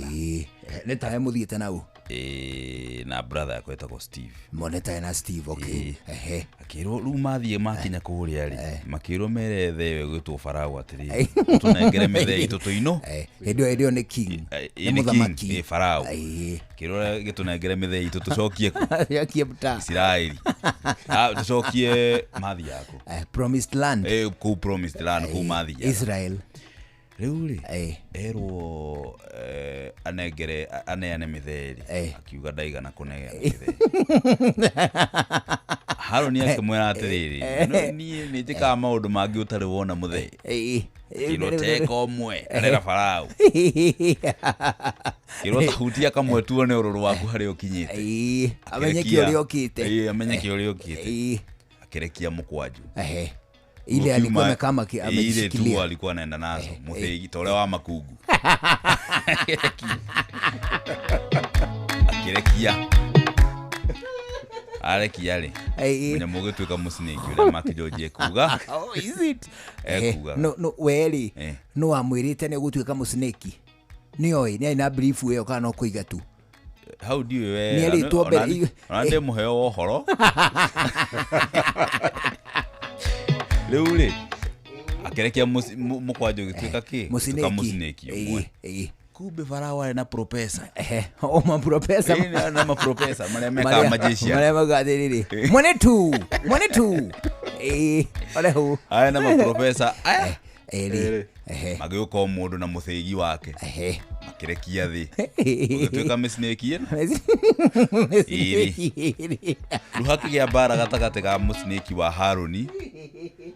Nĩ tawe mũthiĩte nau? Na brother yakwa ĩtagwo Steve. Monetae na Steve, okay. Ehe. Akĩrwo rĩu mathiĩ makinya kũrĩa rĩ, makĩrwo mere the ĩyo ĩgwĩtwo Farao atĩrĩrĩ, tũnengere mĩthee itũ tũinũ. Hĩndĩ ĩyo, hĩndĩ ĩyo nĩ king. Nĩ Nĩ mũthamaki. king, Farao kĩrwo gĩtũnengere mĩthee itũ tũcokie kũ? Cokie mtaa. Isiraeli. Ah, tũcokie mathiaga kũ? Promised land. Kũu promised land, kũu mathiaga. Israel. Rĩu rĩ, erwo anengere aneane mĩthee rĩ, akiuga ndaigana kũneana mĩthee. Harũni akĩmwĩra atĩrĩrĩ, "No, niĩ nĩ njĩkaga maũndũ mangĩ ũtarĩ wona mũthee." Kĩrwo teka ũmwe arera Farao, kĩrwo tahutia kamwe tuone ũrũrũ waku harĩa ũkinyĩte. Amenye kĩ ũrĩa ũkĩte. Amenye kĩ ũrĩa ũkĩte. Akĩrekia mũkwanjũ. Ile alikuwa amekama Ile tu amejishikilia. Alikuwa anaenda nazo mũthĩgi ta ũrĩa wa makungu. Akĩrekia, arekia rĩ, mũnyamũ ũgĩtuĩka mũcinĩki ũrĩa Mark George ekuga. Oh, is it? Ekugaga. No, we rĩ, no wamwĩrĩte nĩ ũgũtuĩka mũcinĩki? Nĩoĩ nĩ arĩ na brief ĩyo kana no kũiga tu? Hau ndiũĩ Nĩ wega. erĩtwo mbere Ona ndĩ mũheo wa ũhoro rĩu rĩ, akĩrekia mũkwanjũ ũgĩtuĩka kĩ? Mũcinĩki. Ũgĩtuĩka mũcinĩki ũmwe. Kumbe Farao arĩ na profesa. O maprofesa. Nĩ na maprofesa marĩa mekaga magician. Marĩa maugaga atĩrĩrĩ, mwene tu, mwene tu. Ore hau. Arĩ na maprofesa aya. Erĩ. Magĩũka o mũndũ na mũthĩgi wake. Makĩrekia thĩ. Ũgĩtuĩka mĩcinĩki ĩno. Ĩrĩ. Rĩu hakĩgĩa mbara gatagatĩ ga mũcinĩki wa Harũni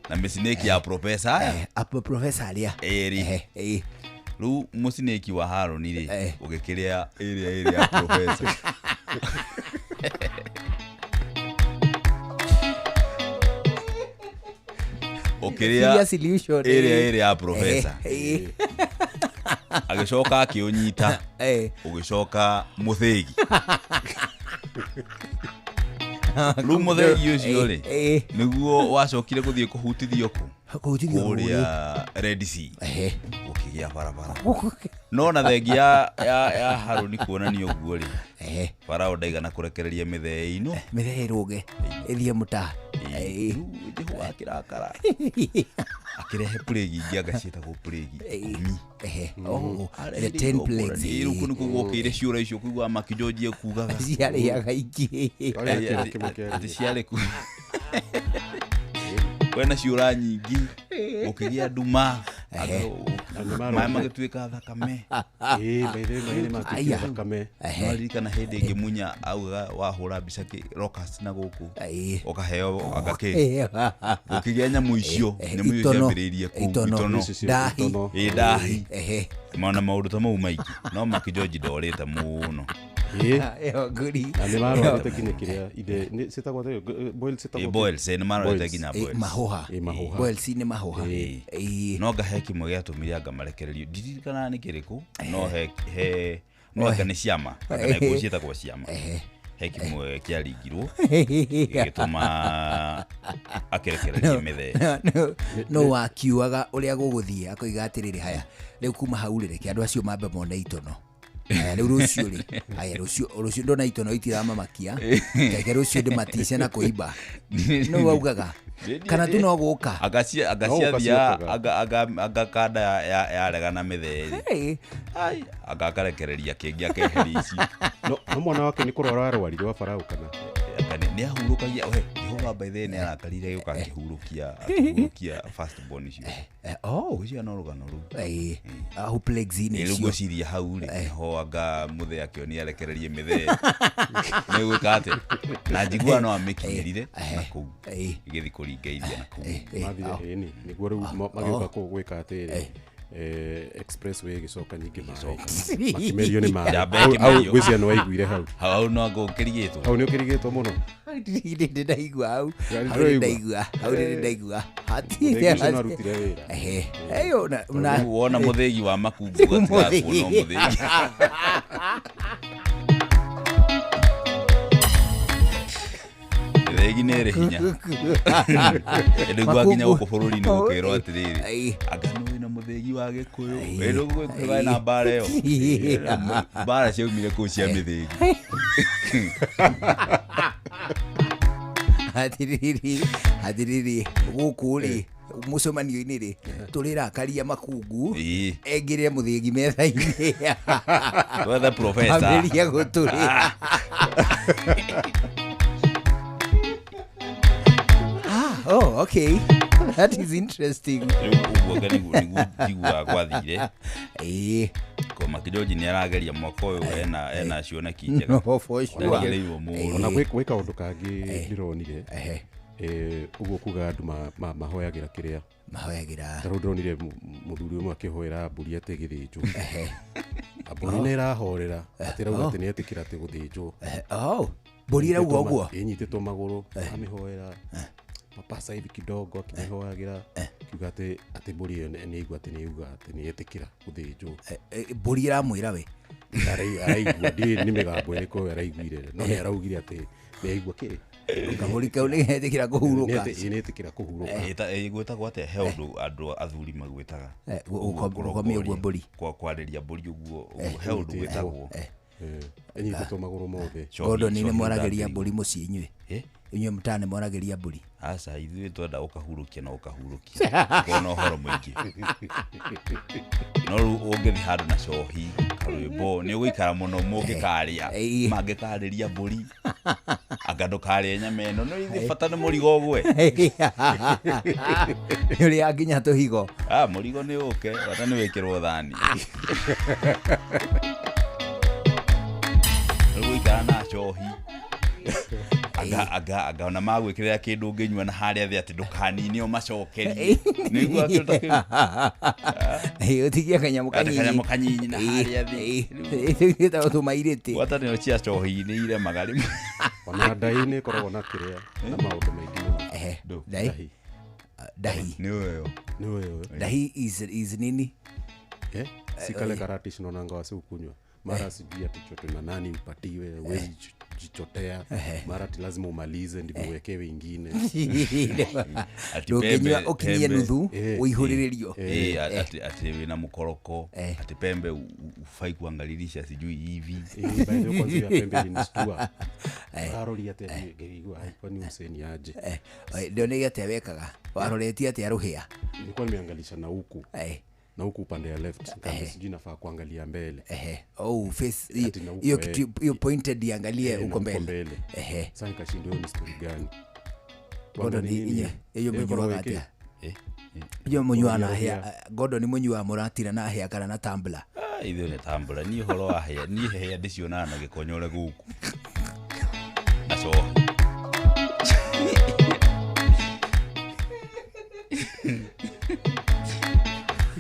na mĩcinĩki ya profesa aya. Apo profesa arĩa. Ĩrĩ. Rĩu mũcinĩki wa Harũni rĩ, ũgĩkĩrĩa ĩrĩa ĩrĩ ya profesa. Ũkĩrĩa Serious illusion, ĩrĩa ĩrĩ ya profesa. Agĩcoka akĩũnyita. Ũgĩcoka mũthĩgi. Rĩu mũthĩgi ũcio rĩ, nĩguo wacokire gũthiĩ kũhutithio kũ? Kũhutithio Kũrĩa Red Sea. Gũkĩgĩa barabara. No na thengia ya Harũni kuonania ũguo rĩ, Farao ndaigana kũrekereria mĩthee ĩno. Mĩthee ĩrũge ĩthiĩ mũtaa. Rĩu Jehova akĩrakara. Akĩrehe plague ingĩ anga ciĩtagwo plague 10. Oh, Arehe the 10 igongona. plagues. Ĩ, rĩu kũu nĩkuo gwokĩire ciũra icio kũigua makĩnjonjie kugaga. Ciarĩaga ingĩ. Atĩ ciarĩ ku. Kwĩna ciũra nyingĩ, gũkĩgĩa nduma, maĩ magĩtuĩka thakame. Ĩ, by the way, maĩ nĩmatuĩkire thakame. Nĩwaririkana hĩndĩ ĩngĩ Munya augaga wahũra mbica locust na gũkũ, ũkaheo anga kĩ. Gũkĩgĩa nyamũ icio, nyamũ icio Itono. ciambĩrĩirie kũu, Itono. itono. Ndahi. Ĩ, ndahi. Mona maũndũ ta mau maingĩ. No Makĩnjonji ndorĩte mũno. Ĩyo ngũri. Na nĩmarorete nginya kĩrĩa ithe nĩ ciĩtagwo atĩa? Boils ciĩtagwo Ĩ, boils, ĩ, nĩmarorete nginya boils. Mahũha. Ĩ, mahũha. Boils nĩ mahũha. No anga he kĩmwe gĩatũmire anga marekererio. Ndiririkanaga nĩ kĩrĩkũ, no he no anga nĩ ciama, anga nĩ nguo ciĩtagwo ciama. He kĩmwe kĩaringirwo gĩgĩtũma akĩrekererie mĩthee. No wakiugaga ũrĩa gũgũthiĩ akoiga atĩrĩrĩ, haya rĩu kuma hau rĩ, reke andũ acio mambe mone itono. Haya rĩu rũciũ rĩ, haya rũciũ ndona itono itiramamakia, reke rũciũ ndĩmatice na kũimba. Nĩ waugaga kana tu no gũka. Anga ciathia, anga kanda yaregana mĩthee rĩ. Anga akarekereria kĩngĩ akeheria icio. No mwana wake nĩ kũrwara arwarire wa Farao kana? Anga nĩ ahurũkagia, we, Jehova by the way nĩ arakarire gĩũka akĩhurũkia first born icio. Ngwĩciria no rũgano rũu. Ahu plagues inĩ Ĩ, rĩu icio. ngwĩciria hau rĩ, nĩho anga mũthee akĩonia arekererie mĩthee. Nĩ gwĩka atĩa? Na njiguaga no amĩkinyĩrire na kũu. Ĩgĩthiĩ kũringa iria na kũu. Mathire, ĩni, nĩguo rĩu magĩũka kũu gwĩka atĩrĩ, expressway ĩgĩcoka nyingĩ maĩ. Makĩmerio nĩ maĩ. Njamba Hau ĩkĩmerio. ngwĩciria nĩ waiguire hau. Hau no anga ũkĩrigĩtwo. Hau nĩ ũkĩrigĩtwo mũno. Ndĩ ndaigua hau. Ngari Hau nĩ ndũraigua? ndaigua. Hau nĩ ndaigua. Mũthĩgi ũcio no arutire wĩra. Eyo, na Rĩu wona mũthĩgi wa makungu gatigaga kuona mũthĩgi. Mĩthĩgi nĩ ĩrĩ hinya. Ĩndĩ gwa nginya gũkũ bũrũri-inĩ gũkĩrwo atĩrĩrĩ, anga nĩ wĩna mũthĩgi wa Gĩkũyũ. Ĩ, rĩu gũkĩrĩ na mbara ĩyo. Mbara ciaumire kũu cia mĩthĩgi. Atĩrĩrĩ, atĩrĩrĩ, gũkũ rĩ, mũcemanio-inĩ rĩ, tũrĩrakaria makungu, engĩrĩre mũthĩgi metha-inĩ. Twethe professor. Ambĩrĩria gũtũrĩra. Oh, okay. That is interesting. Rĩu ũguo anga nĩguo njiguaga gwathire. Ko Makĩnjonji nĩ arageria mwaka ũyũ ena cioneki njega. No, for sure. Ndagereirwo mũno. Ona gwĩ kaũndũ kangĩ ndĩronire. Ũguo kuga andũ mahoyagĩra kĩrĩa. Mahoyagĩra. Ta rĩu ndĩronire mũthuri ũmwe akĩhoera mbũri atĩ ĩgĩthĩnjwo. Mbũri nĩ ĩrahorera, atĩ ĩrauga atĩ nĩ etĩkĩra atĩ gũthĩnjwo. Oh, mbũri ĩrauga ũguo? Ĩnyitĩtwo magũrũ, amĩhoera. Mapasa hivi kidogo akĩmĩhoyagĩra, akiuga atĩ mbũri ĩyo nĩ aigua atĩ nĩ auga atĩ nĩ etĩkĩra gũthĩnjwo. Mbũri ĩramwĩra we? Araigua, ndiũĩ nĩ mĩgambo ĩrĩkũ ĩyo araiguire, no nĩ araugire atĩ nĩ aigua kĩ? Kabũri kau nĩ getĩkĩra kũhurũka. Nĩ etĩkĩra kũhurũka. Gwĩtagwo atĩa? He ũndũ andũ athuri magwĩtaga. Gũkomia ũguo mbũri. Kwarĩria mbũri ũguo, he ũndũ gwĩtagwo. Ĩnyitĩtwo magũrũ mothe. Gordon nĩ mwaragĩria mbũri mũciĩ inyuĩ? Inyuĩ mũtana nĩ mwaragĩria mbũri? Aca, ithuĩ twenda ũkahurũkia na ũkahurũkia. Kona ũhoro mũingĩ. No rĩu ũngĩthiĩ handũ na cohi, karwĩmbo, nĩ ũgũikara mũno mũngĩkarĩa. Mangĩkarĩria mbũri. Anga ndũkarĩe nyama ĩno, no ithuĩ bata nĩ mũrigo ũgwe. Nĩ ũrĩa nginya tũhigo. Mũrigo nĩ ũke, bata nĩ wĩkĩrwo thani. Rĩu gũikara na cohi. Anga ona magwĩkĩrĩra kĩndũ ũngĩnyua na harĩa thĩ atĩ ndũkanine ũmacokerie. Nĩguo kĩndũ ta kĩu. Ũtigie kanyamũ Atĩ kanyinyi. kanyamũ kanyinyi na harĩa thĩ. Ĩtagwo tũmairĩtĩ. Ngwatanĩro cia cohi nĩ iremaga rĩmwe. Ona ndahi nĩ ĩkoragwo na kĩrĩa na maũndũ maingĩ mũno. Ndahi? Ndahi. Nĩ ũyũ. Nĩ ũyũ. Ndahi is nini? Si kale karatish naonanga wasi ukunywa mara sijui ati chote na nani upatiwe, huwezi jichotea, mara ati lazima umalize ndivyo uwekewe ingine. Ati Ndũngĩnyua pembe- ũkinyie pembe- nuthu, ũihũrĩrĩrio. Ati wina mkoroko, ati pembe ufai kuangalilisha sijui hivi. By the way, kwanza ya pembe ilinistua. Karori ati ngeigua, ai, kwani useni aje? Ndioneire atĩa wekaga, waroretie atĩa rũhĩa? Nilikuwa nimeangalisha na huku na huku upande ya left, nikaambia sijui nafaa kuangalia mbele. Oh, face Ati na huku, hiyo kitu hiyo pointed iangalie na huko huko mbele. mbele. Sasa nikashindwa hiyo ni story gani. Gordon Kuangalia nini? inye iyo Eh, mũnyuaga korwo wĩkĩ? atĩa? Iyo mũnyuaga na Kũrĩa hĩa, Gordon nĩ mũnyuaga mũratira na hĩa kana na tumbler? Ah, ithuĩ nĩ tambũra niĩ ũhoro wa hĩa, niĩ hĩa ndĩcionaga na gĩkonyore gũkũ na cohi.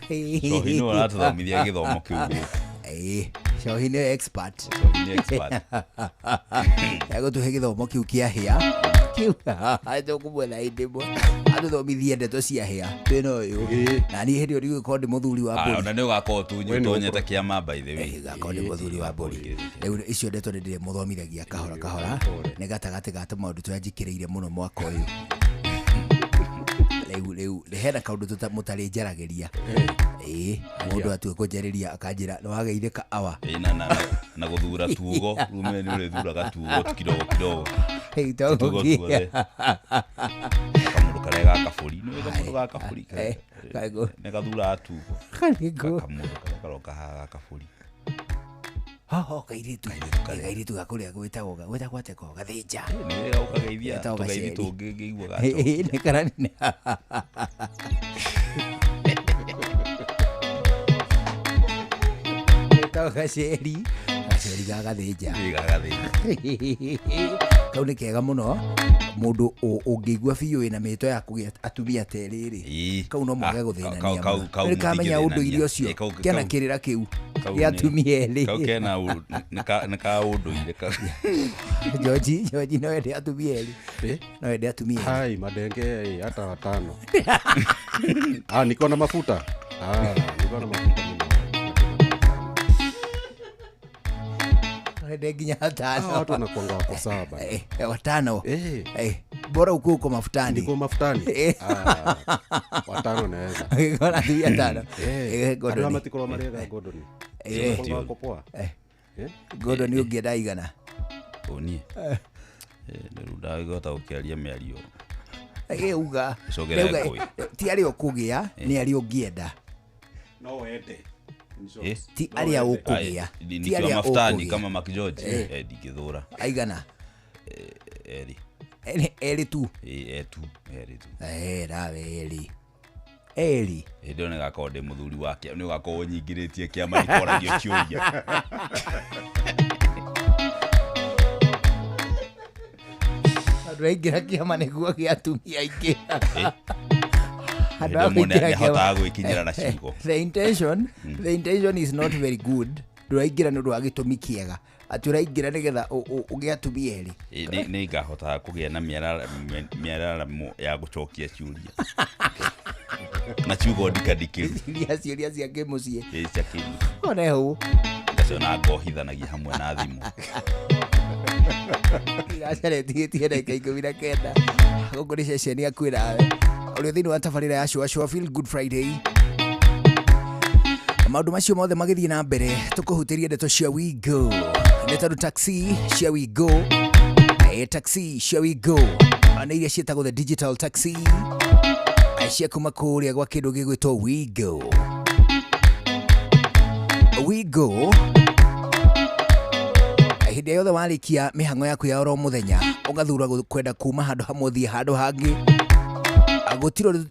Cohi nĩwe ũratũthomithia gĩthomo kĩu gũkũ. Cohi nĩ expert. Cohi nĩ expert. Egũtũhe gĩthomo kĩu kĩa hĩa kĩu tũkũmwetha hĩndĩ ĩmwe atũthomithie ndeto cia hĩa twĩna ũyũ, na niĩ hĩndĩ ĩyo ndigũgĩkorwo ndĩ mũthuri wa Ah, mbũri. ona nĩ ũgakorwo tu ũtonyete kĩama by the way. Ngakorwo ndĩ mũthuri wa mbũri. Rĩu icio ndeto nĩ ndĩrĩmũthomithagia kahora kahora, nĩ gatagatĩ ga tũmaũndũ tũrĩa njĩkĩrĩire mũno mwaka ũyũ. Rĩu hena kaũndũ mũtarĩ njaragĩria. Mũndũ atua kũnjarĩria akanjĩra nĩ wageire ka awa. Na gũthura tugo, rĩu nĩ ũrĩthuraga tugo kidogo kidogo. Hey, to Tugo gũkĩ. tuothe. Kamũndũ karĩa ga kabũri, nĩ ũĩ kamũndũ ga kabũri? Nĩ gathuraga tugo. Karĩkũ? Kamũndũ karĩa karoka haha ga kabũri. Ho, kairĩtu. Kairĩtu ga kũrĩa gwĩtagwo atĩa ko? Gathĩnja. Nĩ wega ũkageithia Getagwo tũgeithi gaceri. tũngĩ ngĩigua Nĩ karani. Getagwo gaceri. Gaceri ga gathĩnja. Ga gathĩnja. Kau nĩ kega mũno mũndũ ũngĩigua biũ wĩna mĩhĩtwa ya kũgĩa atumia ta erĩ rĩ, kau no mwage gũthĩnania kau mũno. Nĩ kamenya mũtingĩthĩnania. ũndũire ũcio kena kĩrĩra kĩu kau gĩa atumia erĩ. Kau kena nĩ ka ũndũire kau. George no ende atumia erĩ. No ende atumia erĩ. Hai, madenge, hata watano. Ah, niko na mafuta. Ah, niko na mafuta mimi. Ende nginya watano. Ah, watu wanakuanga wako sawa bana. Watano. Bora ukuwe uko mafutani. Niko mafutani. Ah, watano naweza. Ngona atumia atano. Gordon. Andũ matikorwo marĩega Gordon. Wanakuanga wako poa. Gordon ũngĩenda igana? Ũniĩ. Rĩu ndagĩhota gũkĩaria mĩario. Uga. Cogera Uga, ngũĩ. ti arĩa ũkũgĩa, nĩ arĩa ũngĩenda. No wende. Ti arĩa ũkũgĩa. Ai, Ti nikiwa arĩa mafutani ũkũgĩa. kama Mark George, ndingĩthũra. Aigana? Erĩ. Erĩ tu? Tu, erĩ tu. Nawe erĩ. Erĩ. Hĩndĩ ĩyo nĩgakorwo ndĩ mũthuri wa kĩama, nĩũgakorwo ũnyingĩrĩtie kĩama ndĩkoragio kĩũria. Andũ aingĩra kĩama nĩguo gĩa atumia aingĩ. Andũ Hĩndĩ ĩyo mũndũ aingĩra nĩahotaga kĩama. gwĩkinyĩra na ciugo. The intention is not very good. Ndũraingĩra nĩ ũndũ wa gĩtũmi kĩega. Atĩ ũraingĩra nĩgetha ũgĩe atumia erĩ. Nĩ ngahotaga kũgĩa na mĩararamo ya gũcokia ciũria. Na ciugo ndikandikĩru. Iria ciũria cia kĩmũciĩ. Cia kĩmũciĩ. One hau. Ngaciona ngohithanagia hamwe na thimũ. Iracaretigĩtie ndagĩka 19. Gũkũ nĩ ceceni ya kwĩrawe. Ũrĩa thĩinĩ wa tabarĩra ya Shua Shua Feel Good Friday. Maũndũ macio mothe magĩthiĩ na mbere tũkũhutĩria ndeto cia Wigo. Nĩ tondũ taxi cia Wigo, taxi cia Wigo nĩ iria ciĩtagwo the digital taxi, cia kuma kũrĩa gwa kĩndũ gĩgwĩtwo Wigo. Wigo hĩndĩ yothe warĩkia mĩhang'o yaku ya oro mũthenya ũgathura kwenda kuma handũ hamwe ũthiĩ handũ hangĩ,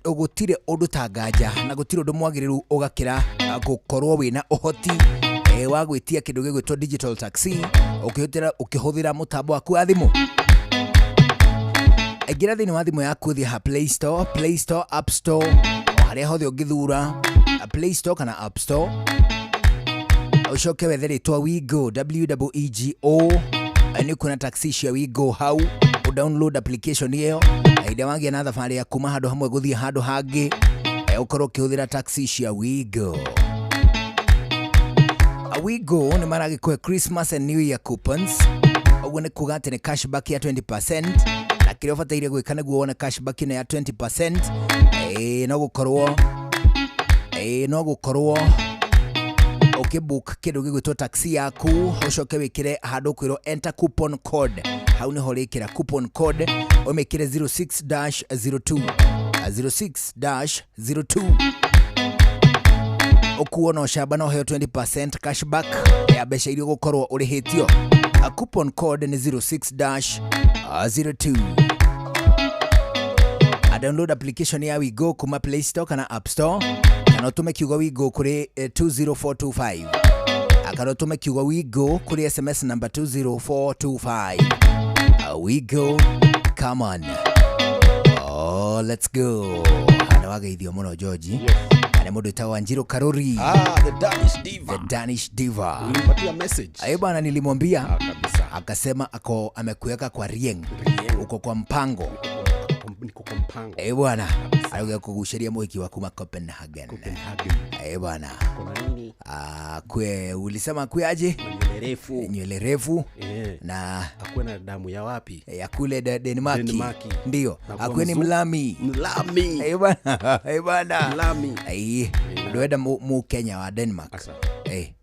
gũtirĩ ũndũ ta nganja na gũtirĩ ũndũ mwagĩrĩru ũgakĩra gũkorwo wĩna ũhoti wa gwĩtia kĩndũ gĩgwĩtwo digital taxi ũkĩhũthĩra mũtambo waku wa thimũ. Aingĩra thĩinĩ wa thimũ yaku ũthiĩ ha Play Store, Play Store, App Store, o harĩa hothe ũngĩthura Play Store kana App Store, ũcoke wethe rĩtwa Wigo, WEEGO, nĩ ũkuona taxi cia Wigo hau, ũdownload application ĩyo. Hĩndĩ wagĩa na thabarĩ ya kuma handũ hamwe gũthiĩ handũ hangĩ, ũkorwo ũkĩhũthĩra taxi cia Wigo. Wigo nĩ maragĩkũhe Christmas and New Year coupons. Ũguo nĩ kuga atĩ nĩ cashback ya 20%, na kĩrĩa ũbataire gwĩka nĩguo wone cashback ĩno ya 20%, no gũkorwo ũkĩbook kĩndũ gĩgwĩtwo taxi yaku, ũcoke wĩkĩre handũ kwĩrwo "enter coupon code". Hau nĩho ũrĩkĩra coupon code, ũmĩkĩre 06-02, 06-02. Ũkuo na ũcamba na ũheo 20% cashback ya mbeca iria ũgũkorwo ũrĩhĩtio. A coupon code nĩ 06-02. A download application ya Wigo kuma Play Store kana App Store, kana ũtũme kiugo Wigo kũrĩ 20425, kana ũtũme kiugo Wigo kũrĩ SMS number 20425. Wigo, come on, oh, let's go. Na wageithio mũno George, yes. Nĩ mũndũ wĩtagwo Wanjiru Karuri. Ah, the Danish diva. The Danish diva. Ulimpatia message? Eh bwana, nilimwambia. Kabisa. Akasema ako amekuweka kwa rieng, uko kwa mpango. Niko kwa mpango. Eh bwana, arauga kuguceria mũhiki wa kuma Copenhagen. Copenhagen. Eh bwana. Kuna nini? Ah, kwe ulisema kwe aje? Nywele refu. Nywele refu. Na akuwe na damu ya wapi? Ya kule Denmarki. Denmarki. Ndio. Na kuwa Akuwe ni mlami. Mlami. Eh bwana, eh bwana. Mlami. Eh, ndwenda mu Kenya wa Denmark. Asa.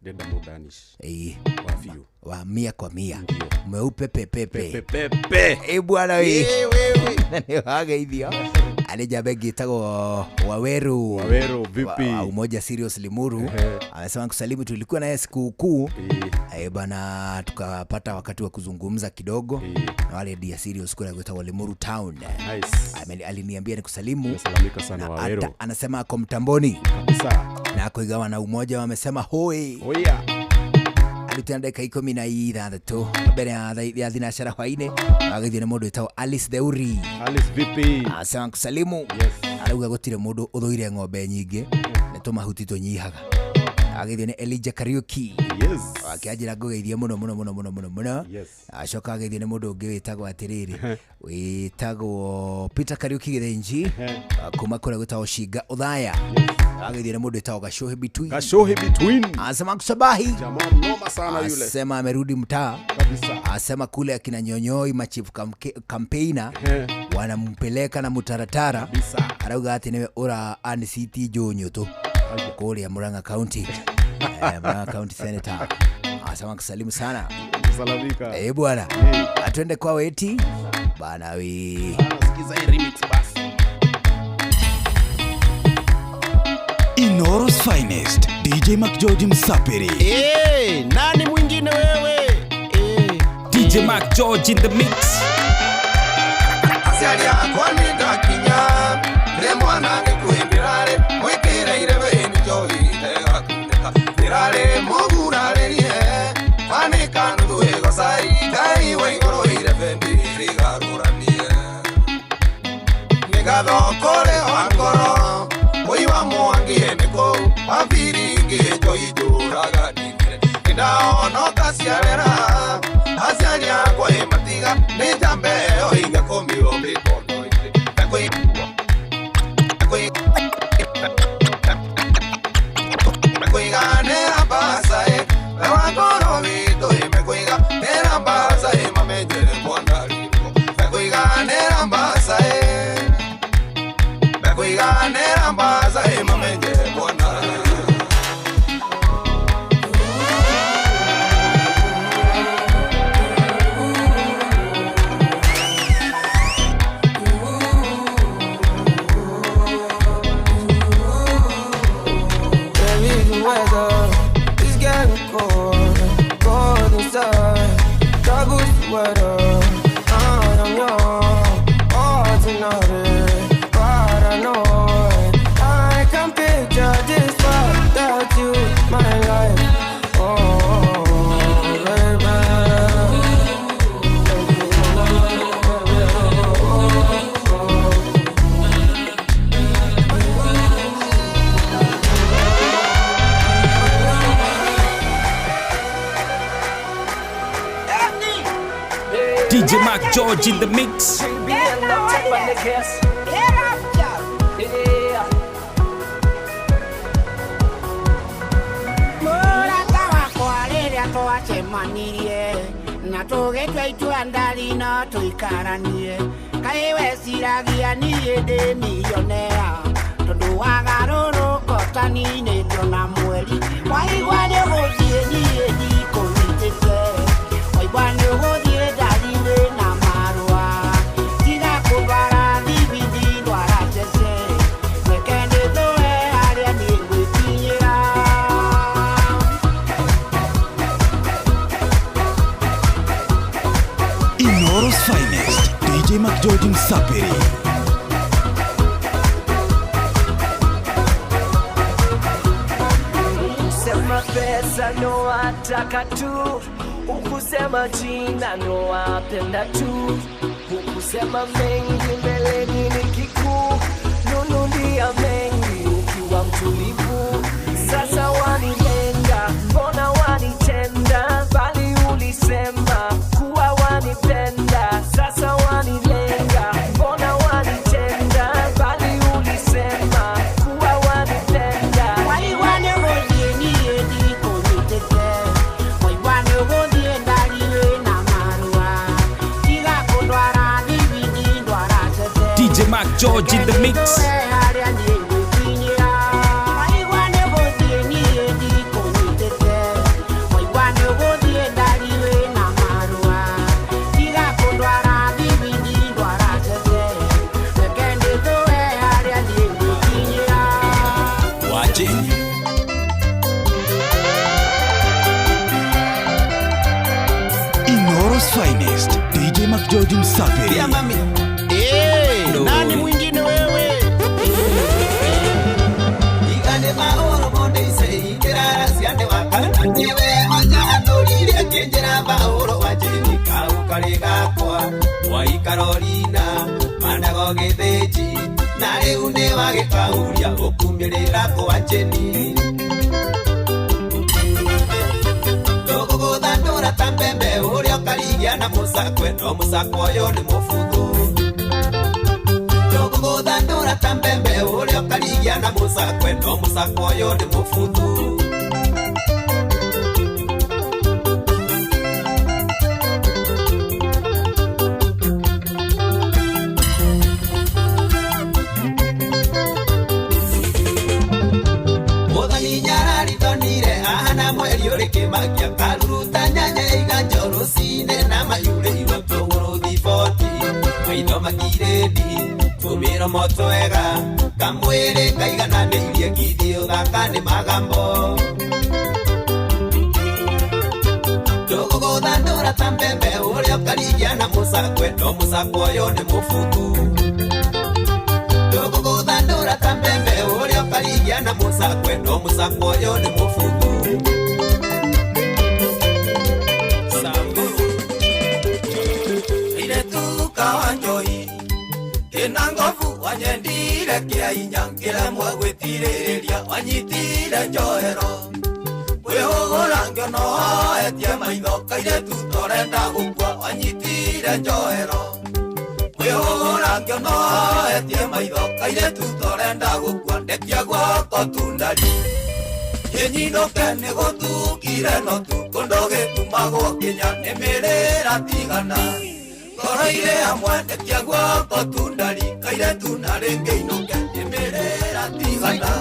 Ndenda mu Danish. Wa fiu. Wa mia kwa mia. Mweupe pepepe. Pepe pepe. Eh bwana we. Eh, wewe. Na nĩ wageithio arĩ njamba ĩngĩ ĩtagwo Waweru. Waweru, vipi? Wa Umoja Serious Limuru. Amesema kusalimu, tulikuwa naye sikukuu, bana, tukapata wakati wa kuzungumza kidogo na wale dia Serious kule gwetagwo Limuru Town. Nice. Aliniambia nikusalimu. Nimesalamika sana. Na Waweru. hata anasema ako mtamboni kabisa na akoigawa na Umoja wamesema hoi. Hoya. Arutana ndagĩka 16 mbere ya thinacara hwainĩ. Wagĩthiĩ nĩ mũndũ wĩtagwo Alice Theuri. Alice, vipi? Asema kusalimu. Arauga gũtirĩ mũndũ ũthũire ng'ombe nyingĩ, nĩ tũmahuti tũnyihaga. Agĩthiĩ nĩ Elijah Kariuki. Akĩanjĩra ngũgeithie mũno mũno mũno mũno mũno mũno. Acoka agĩthiĩ nĩ mũndũ ũngĩ wĩtagwo atĩrĩrĩ, wĩtagwo Peter Kariuki Gĩthĩnji kuma kũrĩa gwĩtagwo Shinga Ũthaya. Agĩthiĩ nĩ mũndũ wĩtagwo Gacohi Between. Gacohi Between. Asema kusabahi. Jamaa mnoma sana yule. Asema amerudi mtaa kabisa. Asema kule akina Nyonyoi machief campaigner wanampeleka na mutaratara kabisa. Arauga atĩ nĩwe ũra unseat Njũnyũ tu kũrĩa Murang'a County. Murang'a County Senator. Asema kusalimu sana. Salamika. Eh bwana. Atwende kwa weti bana we. Sikiza hii remix basi. Inooro's finest, DJ McGeorge Msapiri. Nani mwingine wewe? DJ McGeorge in the mix. Aciari akwa nĩ ndakinya, nĩ mwana ngĩkwĩndĩrarĩ, mwĩkĩre irebe njohi itegakunĩka. Ndĩrarĩ mũgurarĩrie, banĩka nuthu ĩgocai, Ngai wa igũrũ irebe ndĩrĩgarũranie. Nĩ ngatho kũrĩ wa ngoro, ũi wa mwangi nĩ kũu, wa biringĩ njohi njũraga ndingĩre. Nĩndahonoka ciarera, aciari akwa ĩ matiga, nĩ njambe ĩyo inya kũmĩo mĩkono-inĩ. Mekũiganĩra mbaca ĩ, we wa ngoro witũ ĩ, mekũiganĩra mbaca ĩ, mamenyere mwana riko. Mekũiganĩra mbaca ĩ, mekũiganĩra mbaca ĩ, mamenyere mwana. Baby, the weather is getting cold, cold inside. Double sweater, I am young, ordinary, paranoid. I can picture this world that you, my life. Oh, baby. DJ McGeorge in the mix. Mũrata wakwa twacemanirie na tũgĩtua itua ndari no tũikaranie kaĩ weciragia niĩ ndĩ milionea tondũ wagarũrũka ũtaninĩtwo na mweri waigua nĩ ũgũthiĩ niĩ ndikũnyitĩte waigua nĩ ũgũthiĩ ndari wĩna marũa tiga kũndwara thibindi ndwara cece reke ndĩthũe harĩa niĩ ngwĩkinyĩra. Inoro's finest, DJ McGeorge Msapiri. Sema pesa no ataka tu, ukusema jina no apenda tu, ukusema mengi mbeleni ni kikuu, nunulia mengi ukiwa mtulivu. Sasa wanilenga, mbona wanitenda, bali ulisema kuwa wanipenda. Sasa wanilenga, mbona wanitenda, bali ulisema kuwa wanipenda. Waigua nĩ ũgũthiĩ niĩ ndikũnyitĩte waigua nĩ ũgũthiĩ ndari wĩna marũa tiga kũndwara thibindi ndwara cece DJ Mark George in the mix. Harĩa niĩ ngwĩkinyĩra waigua nĩ ũgũthiĩ niĩ ndikũnyitĩte waigua nĩ ũgũthiĩ ndari wĩna marũa tiga kũndwara thibindi ndwara cece reke ndĩthũe harĩa niĩ ngwĩkinyĩra. Wajeni. Inoro's finest, DJ McGeorge Msapiri. Yeah, mami. Eh, nani mwingine wewe? Igane maoro monde ise ikirara ciande wakana niwe wanjandũrire ngĩnjĩra maũro wanjĩni kau karĩ gakwa waikarorina manago gĩthĩnji na rĩu nĩ wagĩkahuria ũkumĩrĩra kwa njĩni tũgũgũthandũra ta mbembe ũrĩa ũkarigia na mũcakwe no mũcakwe ũyũ nĩ mũbuthu tũgũgũthandũra ta mbembe ũrĩa ũkarigia na mũcakwe no mũcakwe ũyũ nĩ mũbuthu. Mwathani nyararitonire ahana mweri ũrĩ kĩmakia karuruta nyanya iganjo rũcinĩ na mayurĩirwo tũgũrũ thiboti maitho makirĩndi tũmĩromo twega kamwĩrĩ kaigananĩirie ngithiĩ ũthaka nĩ magambo tũgũgũthandũra ta mbembe ũrĩa ũkarigia na mũcakwe no mũcakwe ũyũ nĩ mũbuthu tũgũgũthandũra ta mbembe ũrĩa ũkarigia na mũcakwe no mũcakwe ũyũ nĩ mũbuthu. Iretuka wa njohi kĩna ngobu wanyendire kĩa hinya ngĩremwo gwĩtirĩrĩria wanyitire njohero kwĩhũgũra ngĩona ũhoetie maitho kairĩtu torenda gũkua wanyitire njohero kwĩhũgũra ngĩona ũhoetie maitho kairĩtu torenda gũkua ndekia guoko tundari kĩnyinũke nĩ gũtukire no tukũ ndũgĩtumagwo kinya nĩ mĩrĩra tigana ngoro irĩ hamwe ndekia guoko tundari kairĩtu na rĩngĩ inũke nĩ mĩrĩra tigana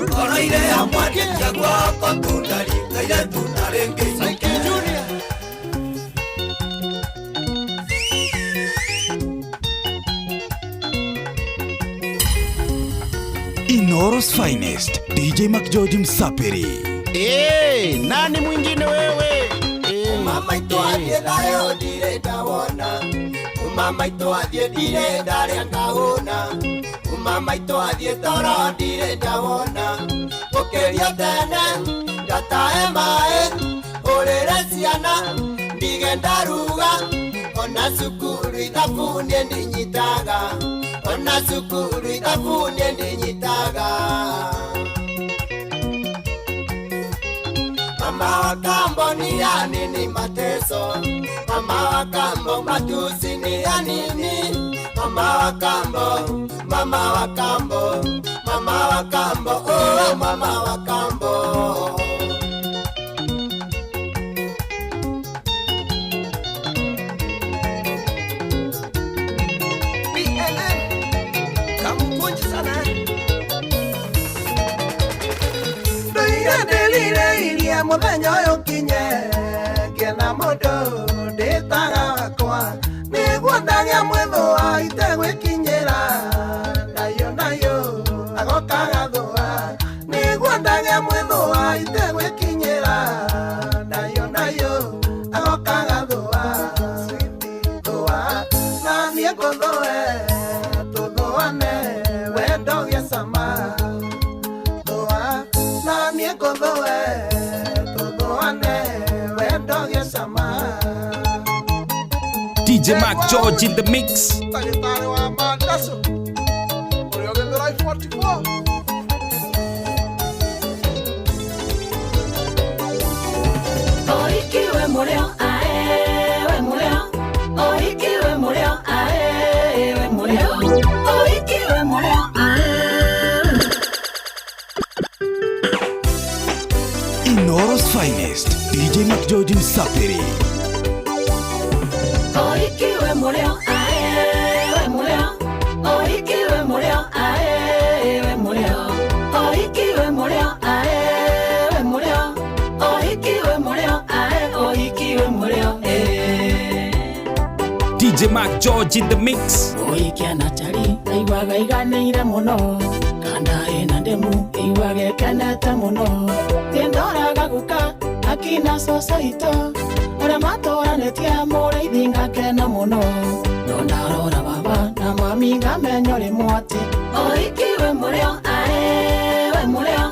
ngoro irĩ hamwe ndekia guoko tundari kairĩtu na rĩngĩ inũke. Inoro's finest, DJ McGeorge Msapiri. Eh, nani mwingine wewe? Mama itu athiĩ thayũ ndirĩ ndawona Mama itu athiĩ ndirĩ ndarĩa ngahũna Mama itu athiĩ toro ndirĩ ndawona Gũkĩria tene ngatahe maĩ ũrĩre ciana ndige ndaruga ona cukuru ithabu niĩ ndinyitaga ona cukuru ithabu niĩ ndinyitaga. Mama wa kambo ni ya nini mateso? Mama wa kambo matusi ni ya nini? Mama wa kambo, mama wa kambo, mama wa kambo, oh mama wa kambo. Nĩndahoire mũthenya ũyũ ũkinye ngĩe na mũndũ ndĩtaga wakwa nĩguo ndagĩa mwĩthũa itegwĩkinyĩra ndayo ndayo agoka gathũa nĩguo ndagĩa mwĩthũa itegwĩkinyĩra ndayo ndayo agoka gathũa thũa na niĩ ngũthũe tũthũane wendo gĩa cama thũa na niĩ ngũthũe tũthũane wendo gĩa cama. DJ Mark George in the mix. Ndagĩtarĩ wa mandacu ũrĩa ũgĩthũra 44. Oiki we mũrĩo ae we mũrĩo Oiki we mũrĩo ae we mũrĩo Oiki we mũrĩo ae. Inooro's finest, DJ McGeorge Msapiri. Oiki we mũrĩo ae we mũrĩo Oiki we mũrĩo ae we mũrĩo Oiki we mũrĩo ae we mũrĩo Oiki we mũrĩo ae Oiki we mũrĩo eh. DJ Mark George in the mix. Oiki anachari aiguaga iganĩire mũno kanda ĩna ndemu ĩiguaga ĩkenete mũno Tindoraga guka akina coco itũ ũrĩa matũranĩtie mũrĩithi ngakena mũno no ndarora baba na mami ngamenya ũrĩ mwatĩ Oiki we mũrĩo ae we mũrĩo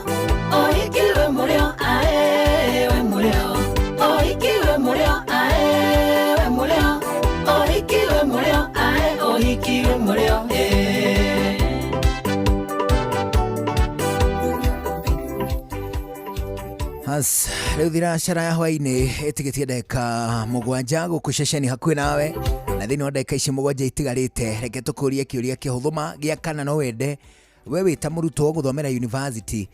Oiki we mũrĩo ae we mũrĩo Oiki we mũrĩo ae we mũrĩo Oiki we mũrĩo ae Oiki we mũrĩo eh. Has rĩu thinacara ya hwainĩ ĩtigĩtie ndagĩka 7 gũkũ ceceni hakuhĩ nawe na thĩinĩ wa ndagĩka ici 7 itigarĩte reke tũkũrie kĩũria kĩhũthũ gĩa kana no wende we wĩ ta mũrutwo gũthomera university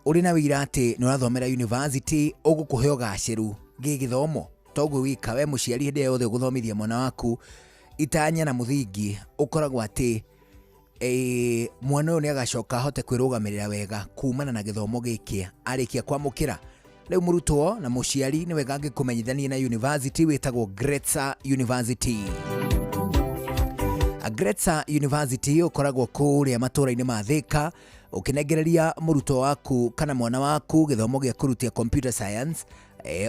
ũrĩ na wĩira atĩ nĩ ũrathomera university ũgũkũhe ũgacĩru gĩgĩthomo toguo wika we mũciari hĩndĩ ĩrĩa yothe ũgũthomithia mwana waku itanya na mũthingi ũkoragwo atĩ mwana ũyũ nĩ agacoka ahote kwĩrũgamĩrĩra wega kumana na gĩthomo gĩkĩ arĩkia kwamũkĩra. Rĩu mũrutwo na mũciari nĩ wega angĩkũmenyithanie na university wĩtagwo Gretsa University. Gretsa University ũkoragwo kũrĩa matũũra-inĩ ma Thika ũkĩnengereria mũrutwo waku kana mwana waku gĩthomo gĩa kũrutia computer science,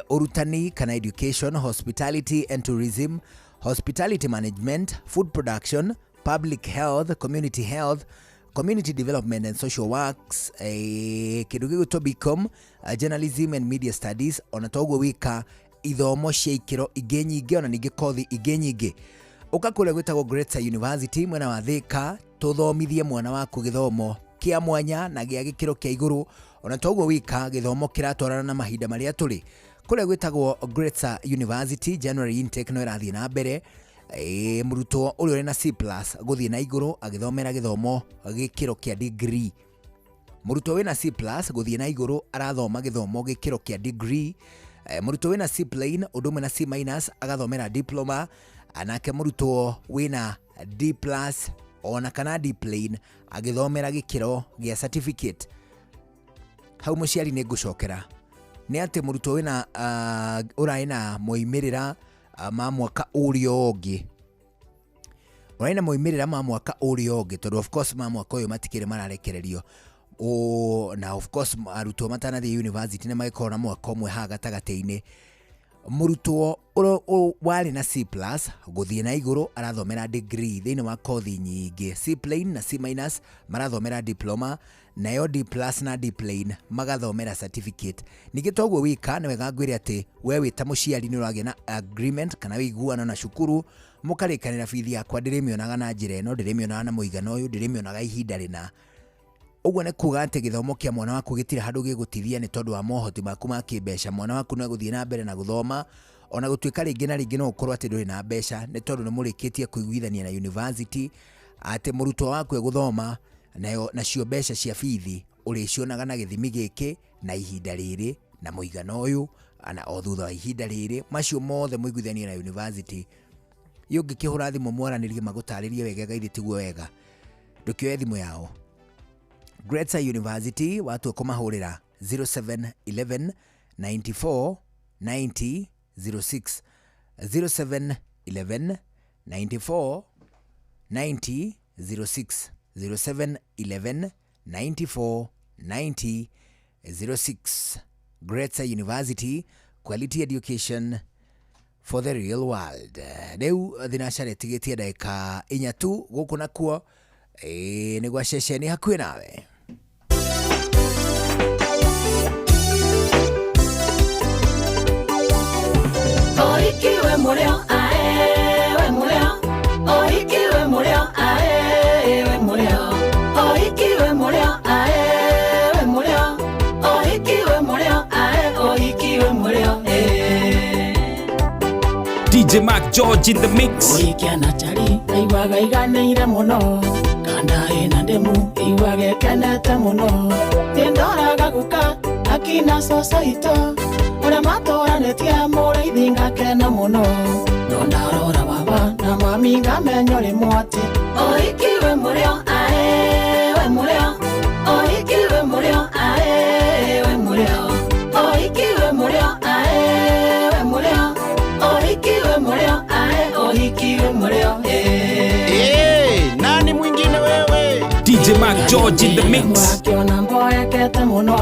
ũrutani kana education, hospitality and tourism, hospitality management, food production, public health, community health, community development and social works, kĩndũ gĩgwĩtwo BCom, journalism and media studies, ona toguo wika ithomo cia ikĩro ingĩ nyingĩ ona ningĩ kothi ingĩ nyingĩ. Ũka kũrĩa gwĩtagwo Gretsa University mwena wa Thika tũthomithie mwana waku gĩthomo kĩa mwanya na gĩa gĩkĩro kĩa igũrũ ona toguo wika gĩthomo kĩratwarana na mahinda marĩa tũrĩ. Kũrĩa gwĩtagwo Gretsa University January intake no ĩrathiĩ na mbere. Mũrutwo ũrĩa ũrĩ na C+ gũthiĩ na igũrũ agĩthomera gĩthomo gĩkĩro kĩa degree. Mũrutwo wĩna C+ gũthiĩ na igũrũ arathoma gĩthomo gĩkĩro kĩa degree. Mũrutwo wĩna C plain ũndũ ũmwe na C minus agathomera diploma, nake mũrutwo wĩna D+ ona kana D plain agĩthomera gĩkĩro gĩa certificate. Hau mũciari nĩ ngũcokera nĩ atĩ mũrutwo wĩna ũraĩ na moimĩrĩra ma mwaka ũrĩa ũngĩ ũraĩ na moimĩrĩra ma mwaka ũrĩa ũngĩ tondũ of course ma mwaka ũyũ matikĩrĩ mararekererio na of course arutwo matanathiĩ university nĩ magĩkorwo na mwaka ũmwe haha gatagatĩ-inĩ. Mũrutwo warĩ na C+ gũthiĩ na igũrũ arathomera degree thĩinĩ wa kothi nyingĩ. C plain na C minus marathomera diploma, nayo D+ na D plain magathomera certificate. Ningĩ toguo wika nĩ wega ngwĩre atĩ we wĩ ta mũciari nĩ ũragĩa na agreement kana wĩiguano na cukuru mũkarĩkanĩra bithi yakwa ndĩrĩmĩonaga na njĩra ĩno, ndĩrĩmĩonaga na mũigana ũyũ, ndĩrĩmĩonaga ihinda rĩna. Ũguo nĩ kuga atĩ gĩthomo kĩa mwana waku gĩtirĩ handũ gĩgũtithia nĩ tondũ wa mohoti maku ma kĩmbeca. Mwana waku no egũthiĩ na mbere na gũthoma ona gũtuĩka rĩngĩ na rĩngĩ no ũkorwo atĩ ndũrĩ na mbeca nĩ tondũ nĩ mũrĩkĩtie kũiguithania na university atĩ mũrutwo waku egũthoma nayo nacio mbeca cia bithi ũrĩcionaga na gĩthimi gĩkĩ na ihinda rĩrĩ na mũigana ũyũ na o thutha wa ihinda rĩrĩ, macio mothe mũiguithanie na university. Ũngĩkĩhũra thimũ mwaranĩrie magũtarĩrie wega gaithi tiguo wega, ndũkĩoye thimũ yao. Gretsa University watua kũmahũrĩra 0711 94 90 06, 0711 94 90 06, 0711 94 90 06. Greater University, quality education for the real world. Rĩu thinacara ĩtigĩtie ndagĩka 4 tu gũkũ nakuo nĩ gwa ceceni hakuhĩ nawe. Oikiwe mũrĩo ae we mũrĩo, oikiwe mũrĩo ae we mũrĩo, oikiwe mũrĩo ae we mũrĩo, oikiwe mũrĩo ae, oikiwe mũrĩo eh. DJ Mark George in the mix. Oikia na chari aiguaga iganĩire mũno, kanda ĩna ndemu ĩiguaga ĩkenete mũno, tindoraga guka akina coco itũ ũrĩa matũranĩtie mũrĩithi ngakena mũno, no ndarora baba na mami ngamenya ũrĩ mwatĩ. Oikiwe mũrĩo ae we mũrĩo, oikiwe mũrĩo ae we mũrĩo, oikiwe mũrĩo ae we mũrĩo, oikiwe mũrĩo ae, oikiwe mũrĩo eh. Nani mwingine wewe? DJ Mark George in the mix. Akiona mboekete mũno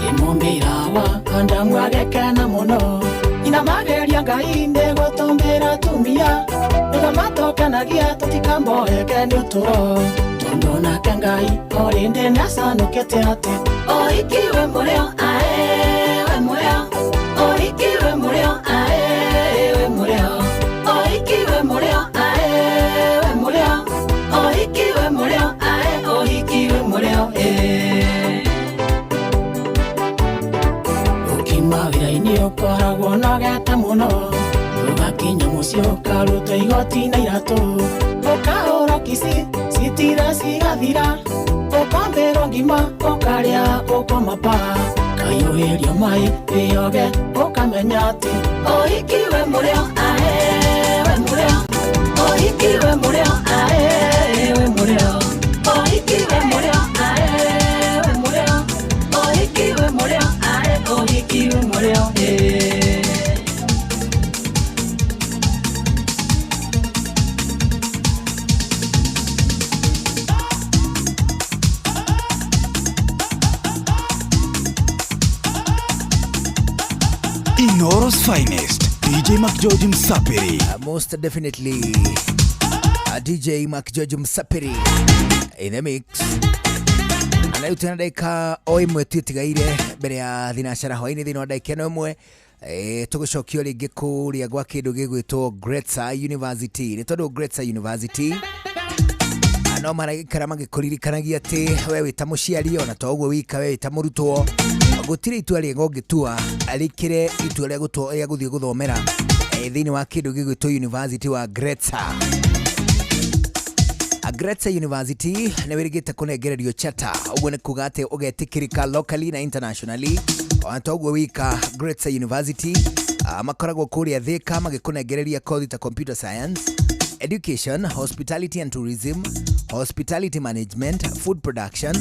kĩmũmbĩrawa andamu agekena mũno, inamageria Ngai nĩgũtũmbĩra atumia nĩguo matũkenagia tũtikamboeke nĩ ũtũro, tondũ nake Ngai o rĩndĩ nĩacanũkĩte atĩ oikiwe mũrĩo ae we mũrĩo, oikiwe mũrĩo ae we mũrĩo, oikiwe mũrĩo ae we mũrĩo, oikiwe mũrĩo ae, oikiwe mũrĩo eh. Ũkima wĩra-inĩ ũkoragwo ũnogete mũno, ũgakinya mũciĩ ũkarutwo igoti na iratũ, ũkahũrwo kici citira cigathira, ũkambĩrwo ngima ũkarĩa ũkoma pa, kaiyũhĩrio maĩ wĩyoge ũkamenya atĩ oikiwe mũrĩo ae we mũrĩo, oikiwe mũrĩo ae we mũrĩo, oikiwe mũrĩo ae we mũrĩo, oikiwe mũrĩo ae, oikiwe mũrĩo eh. Inoro's finest, DJ Mark George Msapiri. Most definitely DJ Mark George Msapiri in the mix. Na rĩu twĩna ndagĩka o ĩmwe tu ĩtigaire mbere ya thinacara hwaĩ-inĩ thĩinĩ wa ndagĩka ĩno ĩmwe tũgũcokio rĩngĩ kũrĩa gwa kĩndũ gĩgwĩtwo Gretsa University, nĩ tondũ Gretsa University no maraikara magĩkũririkanagia atĩ we wĩ ta mũciari ona to ũguo wika we wĩ ta mũrutwo gũtirĩ itua rĩega ũngĩtua rĩkĩre itua rĩa gũthiĩ gũthomera thĩinĩ wa kĩndũ gĩgwĩtwo University wa Gretsa. Gretsa University nĩ wĩrĩgĩte kũnengererio chata, ũguo nĩ kuga atĩ ũgetĩkĩrĩka locally na internationally. Ona to ũguo wika Gretsa University makoragwo kũrĩa Thika magĩkũnengereria kothi ta computer science, education, hospitality and tourism, hospitality management, food production,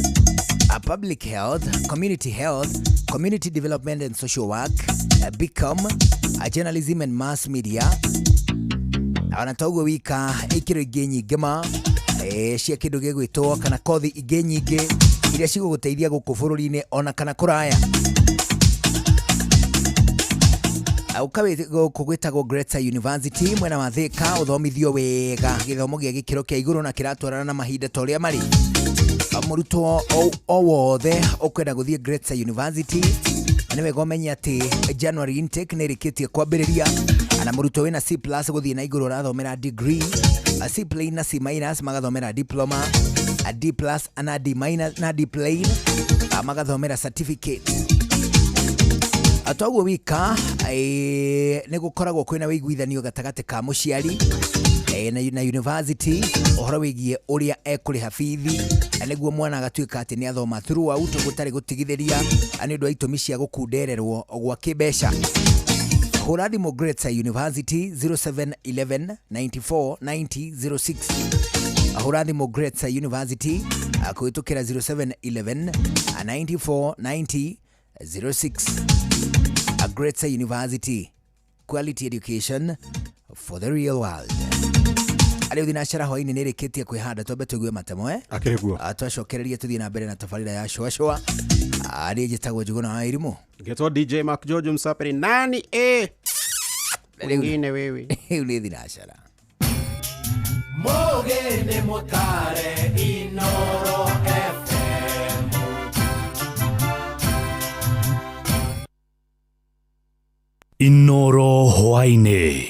public health, community health, community development and social work, BCom, journalism and mass media. Ona to ũguo wika ikĩro ingĩ nyingĩ ma cia kĩndũ gĩgwĩtwo kana kothi ingĩ nyingĩ iria cigũgũteithia gũkũ bũrũri-inĩ ona kana kũraya. Gũkũ gwĩtagwo Gretsa University mwena wa Thika, ũthomithio wega gĩthomo gĩa gĩkĩro kĩa igũrũ na kĩratwarana na mahinda ta ũrĩa marĩ. Mũrutwo o wothe ũkwenda gũthiĩ Gretsa University nĩ wega ũmenye atĩ January intake nĩ ĩrĩkĩtie kwambĩrĩria, na mũrutwo wĩna C plus gũthiĩ na igũrũ ũrathomera degree, C plain na C minus magathomera diploma, D plus na D minus na D plain magathomera certificate. Toguo wika nĩ gũkoragwo kwĩna wĩiguithanio gatagatĩ ka mũciari na university ũhoro wĩgiĩ ũrĩa ekũrĩha bithi nĩguo mwana agatuĩka atĩ nĩ athoma throughout gũtarĩ gũtigithĩria nĩ ũndũ wa itũmi cia gũkundererwo gwa kĩmbeca. Hũra thimũ Gretsa University 0711 94 90 06. Hũra thimũ Gretsa University kũhĩtũkĩra 0711 94 90 06. Greater University, quality education for the real world. Arĩ thinacara hwainĩ nĩ ĩrĩkĩtie kwĩhanda twambe tũigue matemo Akĩrĩ guo. Twacokereria tũthiĩ na mbere na tabarĩra ya cũacũa. Niĩ njĩtagwo Njũgũna wa Irimũ. Ngetwo DJ Mark George Msaperi nani mwingine wewe. Rĩu nĩ thinacara. Mũgĩ nĩ mũtare Inoro FM. Inoro hwainĩ.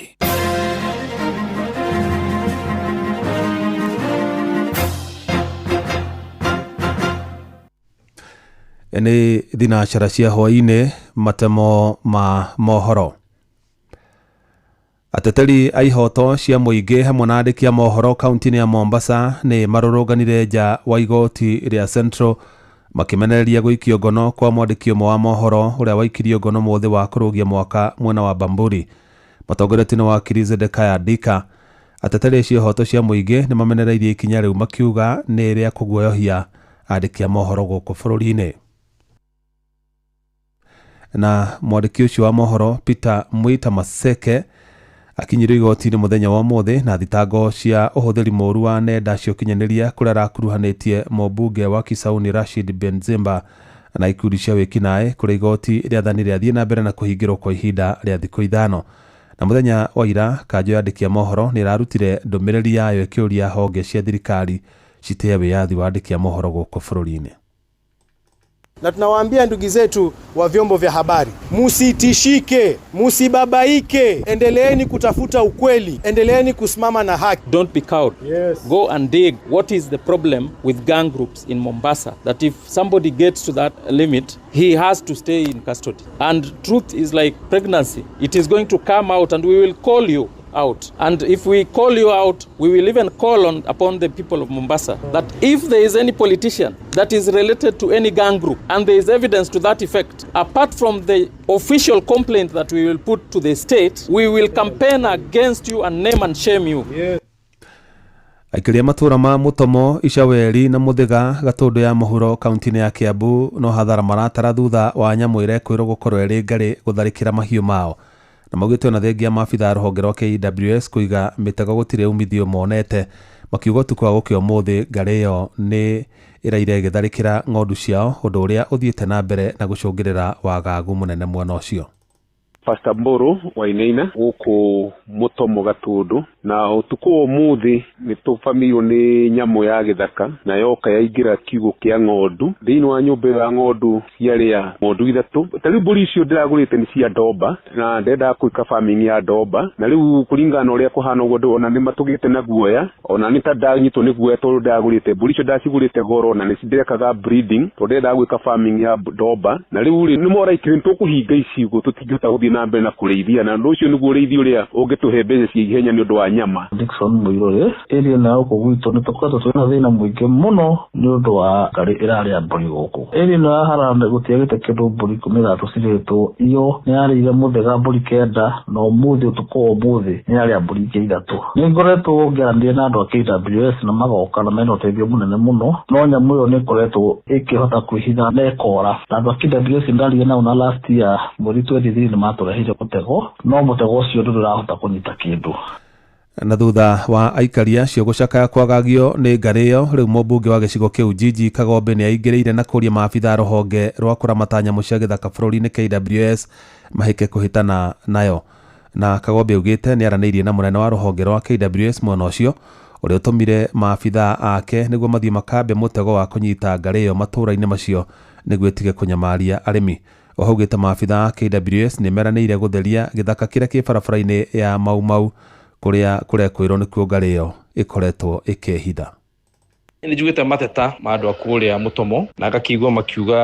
Nĩ thinacara cia hwainĩ, matemo ma mohoro. Ateteri a ihoto cia mũingĩ hamwe na andĩki a mohoro kaunti-inĩ ya Mombasa nĩ marũrũnganire nja wa igoti rĩa Central makĩmenereria gũikio ngono kwa mwandĩki ũmwe wa mohoro ũrĩa waikirio ngono mũthĩ wa kũrũgia mwaka mwena wa Bamburi. Matongoretio nĩ wakiri Zedekaya Dika. Ateteri acio ihoto cia mũingĩ nĩ mamenereirie ikinya rĩu makiuga nĩ rĩa kũguoyohia andĩki a mohoro gũkũ bũrũri-inĩ. Na mwandĩki ũcio wa mohoro Peter Mwita Maseke akinyirio igoti-inĩ mũthenya wa ũmũthĩ na thitango cia ũhũthĩri mũũru wa nenda cia ũkinyanĩria kũrĩa arakuruhanĩtie mũmbunge wa Kisauni Rashid Benzimba na ikundi cia wĩkinaĩ kũrĩa igoti rĩathanire athiĩ na mbere na kũhingĩrwo kwa ihinda rĩa thikũ 5. Na mũthenya wa ira kanjũ ya andĩki a mohoro nĩ ĩrarutire ndũmĩrĩri yayo ĩkĩũria honge cia thirikari citĩe wĩyathi wa andĩki a mohoro gũkũ bũrũri-inĩ. Na tunawaambia ndugu zetu wa vyombo vya habari, musitishike, musibabaike, endeleeni kutafuta ukweli, endeleeni kusimama na haki. Don't be cowed. Yes. Go and dig what is the problem with gang groups in Mombasa, that if somebody gets to that limit, he has to stay in custody. And truth is like pregnancy. It is going to come out and we will call you out. And if we call you out, we will even call upon the people of Mombasa that if there is any politician that is related to any gang group and there is evidence to that effect, apart from the official complaint that we will put to the state, we will campaign against you and name and shame you. Yeah. Aikaria matũra ma Mũtomo, Icaweri na Mũthĩga Gatũndũ ya mũhuro kaunti-inĩ ya Kiambu no hathara maratara thutha wa nyamũ ĩrekwĩrwo gũkorwo ĩrĩ ngarĩ gũtharĩkĩra mahiũ mao. Na maugĩte ona thengia maabithaa rũhonge rwa KWS kũiga mĩtego gũtirĩ umithio monete, makiuga ũtukũ wa gũkĩa ũmũthĩ ngarĩ ĩyo nĩ ĩraire ĩgĩtharĩkĩra ng'ondu ciao, ũndũ ũrĩa ũthiĩte na mbere na gũcũngĩrĩra wagagu mũnene mwena ũcio. Pastor Mboro Wainaina gũkũ Mũtomo Gatũndũ, na ũtukũ wa ũmũthĩ nĩ tũbamĩirwo nĩ nyamũ ya gĩthaka na yoka yaingĩra kiugũ kĩa ng'ondu. Thĩinĩ wa nyũmba ĩyo ya ng'ondu ciarĩa ng'ondu 3. Ta rĩu mbũri icio ndĩragũrĩte nĩ cia ndomba na ndendaga gwĩka farming ya ndomba, na rĩu kũringana na ũrĩa kũhana ũguo ndĩrona nĩ matũgĩte na guoya, ona nĩ ta ndanyitwo nĩ guoya tondũ ndagũrĩte mbũri icio ndacigũrĩte goro na nĩ ndĩrekaga breeding tondũ ndendaga gwĩka farming ya ndomba, na rĩu rĩ nĩ moraikire nĩ tũkũhinga icigo tũtingĩhota gũthiĩ na mbere na kũrĩithia, na ũndũ ũcio nĩguo ũrĩithi ũrĩa ũngĩtũhe mbeca cia ihenya nĩ ũndũ wa nyama. Dickson Mũirũrĩ, area ĩno ya gũkũ gwitũ nĩ tũkoretwo twĩna thĩna mũingĩ mũno nĩ ũndũ wa ngarĩ ĩrarĩa mbũri gũkũ. Area ĩno ya Harande gũtiagĩte kĩndũ mbũri 13 cirĩtwo, iyo nĩ yarĩire Mũthĩga mbũri 9 na ũmũthĩ ũtukũ wa ũmũthĩ nĩ yarĩa mbũri ingĩ 3. Nĩ ngoretwo ngĩaranĩria na andũ a KWS na magoka na mena ũteithio mũnene mũno, no nyamũ ĩyo nĩ ĩkoretwo ĩkĩhota kwĩhitha na ĩkora. Na andũ a KWS ndaria nao na last year mweri 23 nĩ matũreheire mũtego, no mũtego ũcio ndũrĩ ũrahota kũnyita kĩndũ. Na thutha wa aikari acio gũcakaya kwagagio nĩ ngarĩ ĩyo, rĩu mũmbunge wa gĩcigo kĩu Gigi Kagombe nĩ aingĩrĩire na kũria maabithaa rũhonge rwa kũramata nyamũ cia gĩthaka bũrũri-inĩ KWS mahĩke kũhĩtana nayo. Na Kagombe augĩte nĩ aranĩirie na mũnene wa rũhonge rwa KWS mwena ũcio ũrĩa ũtũmire maabithaa ake nĩguo mathiĩ makambe mũtego wa kũnyita ngarĩ ĩyo matũũra-inĩ macio nĩguo ĩtige kũnyamaria arĩmi. Oho augĩte maabithaa a KWS nĩ meranĩire gũtheria gĩthaka kĩrĩa kĩ barabara-inĩ ya Mau Mau kũrĩa kũrekwĩrwo nĩkuo ngarĩ ĩyo ĩkoretwo ĩkĩhitha. Nĩ njugĩte mateta ma andũ a kũrĩa Mũtomo na ngakĩigua makiuga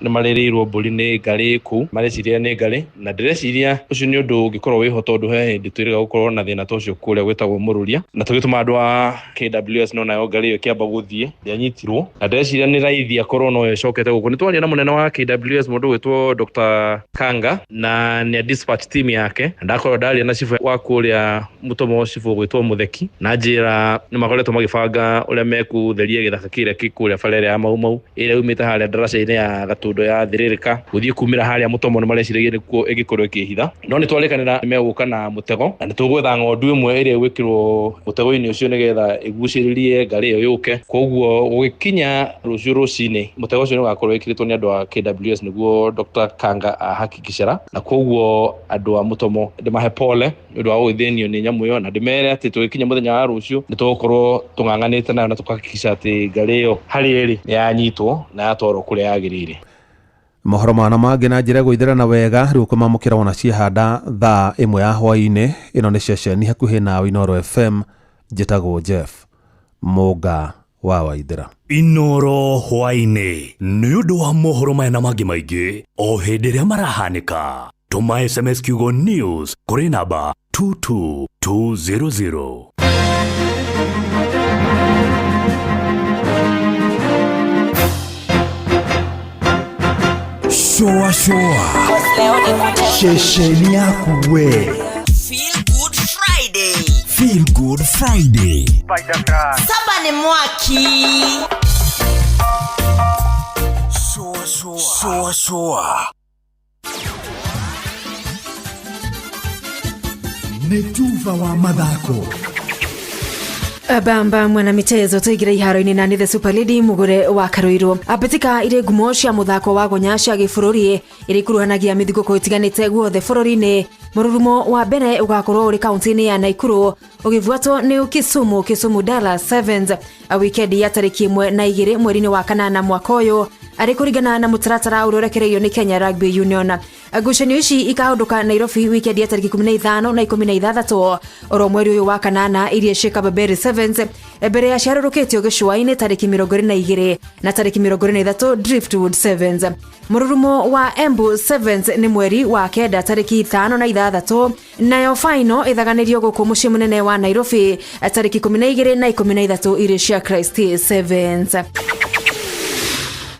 nĩ marĩrĩirwo mbũri nĩ ngarĩ kũu, mareciria nĩ ngarĩ, na ndĩreciria ũcio nĩ ũndũ ũngĩkorwo wĩho tondũ he hĩndĩ twĩrĩga gũkorwo na thĩna ta ũcio kũrĩa gwĩtagwo Mũrũria, na tũgĩtũma andũ a KWS no nayo ngarĩ ĩyo ĩkĩamba gũthiĩ ndĩanyitirwo, na ndĩreciria nĩ raithi akorwo no ĩcokete gũkũ. Nĩ twaria na mũnene wa KWS mũndũ ũgwĩtwo Dr. Kanga na nĩ dispatch team yake, na ndakorwo ndaria na cibũ wa kũrĩa Mũtomo, cibũ ũgwĩtwo Mũtheki, na njĩra nĩ makoretwo magĩbanga ũrĩa meku Gũtheria gĩthaka kĩrĩa kĩ kũrĩa bara ĩrĩa ya Mau Mau ĩrĩa yumĩte harĩa ndaraca-inĩ ya Gatũndũ ya Thĩrĩrĩka gũthiĩ kumĩra harĩa Mũtomo, nĩ mareciragia nĩkuo ĩngĩkorwo ĩkĩhitha, no nĩ twarĩkanĩra nĩ megũka na mũtego na nĩ tũgwetha ng'ondu ĩmwe ĩrĩa ĩgwĩkĩrwo mũtego-inĩ ũcio nĩgetha ĩgucĩrĩrie ngarĩ ĩyo yũke. Koguo gũgĩkinya rũciũ rũcinĩ, mũtego ũcio nĩ ũgakorwo wĩkĩrĩtwo nĩ andũ a KWS, nĩguo Dr. Kanga ahakikicera, na koguo andũ a Mũtomo ndĩmahe pole nĩ ũndũ wa gũgĩthĩnio nĩ nyamũ ĩyo, na ndĩmere atĩ tũgĩkinya mũthenya wa rũciũ nĩ tũgũkorwo tũng'ang'anĩte nayo na tũkahakikisha atĩ ngarĩ ĩyo harĩa ĩrĩ nĩ yanyitwo na yatwarwo kũrĩa yagĩrĩire. Mohoro mana mangĩ na njĩra gũithĩrana wega rĩu kũmamũkĩra wona ciehanda thaa 1 ya hwaĩ-inĩ. Ĩno nĩ ceceni hakuhĩ nawe Inooro FM. Njĩtagwo Jeff Mũnga wa Waithĩra. Inooro hwaĩ-inĩ nĩ ũndũ wa mohoro maya na mangĩ maingĩ o hĩndĩ ĩrĩa marahanĩka. Tũma SMS kiugo news kũrĩ namba 22200. Shoa shoa ceceni yaku we. Feel Good Friday. Feel Good Friday. Saba ni mwaki. Shoa shoa shoa shoa nĩ tuba wa mathako. Bamba mwana michezo tuigire iharo-inĩ na nĩ the Super Lady mugure wa Karuiru. Ambĩtĩka irĩ ngumo cia mũthako wa gonya cia gĩbũrũri iria ikuruhanagia mĩthigũkũ ĩtiganĩte guothe bũrũri-inĩ. Mũrurumo wa mbere ũgakorwo ũrĩ kaunti-inĩ ya Naikuru ũgĩbuatwo nĩ Kisumu, Kisumu Dallas Sevens wikendi ya tarĩki 1 na 2 mweri-inĩ wa kanana mwaka ũyũ, arĩ kũringana na mũtaratara ũrĩa ũrekereirio nĩ Kenya Rugby Union. Ngucanio ici ikahũndũka Nairobi wikendi ya tarĩki 15 na 16 oro mweri ũyũ wa kanana, iria ciĩ Kabeberi Sevens mbere ya ciarũrũkĩtio gĩcũa-inĩ tarĩki 22 na tarĩki 23 Driftwood Sevens. Mũrurumo wa Embu Sevens nĩ mweri wa 9 tarĩki 5 na 6, nayo final ĩthaganĩrio gũkũ mũciĩ mũnene wa Nairobi tarĩki 12 na 13 iria cia Christ Sevens.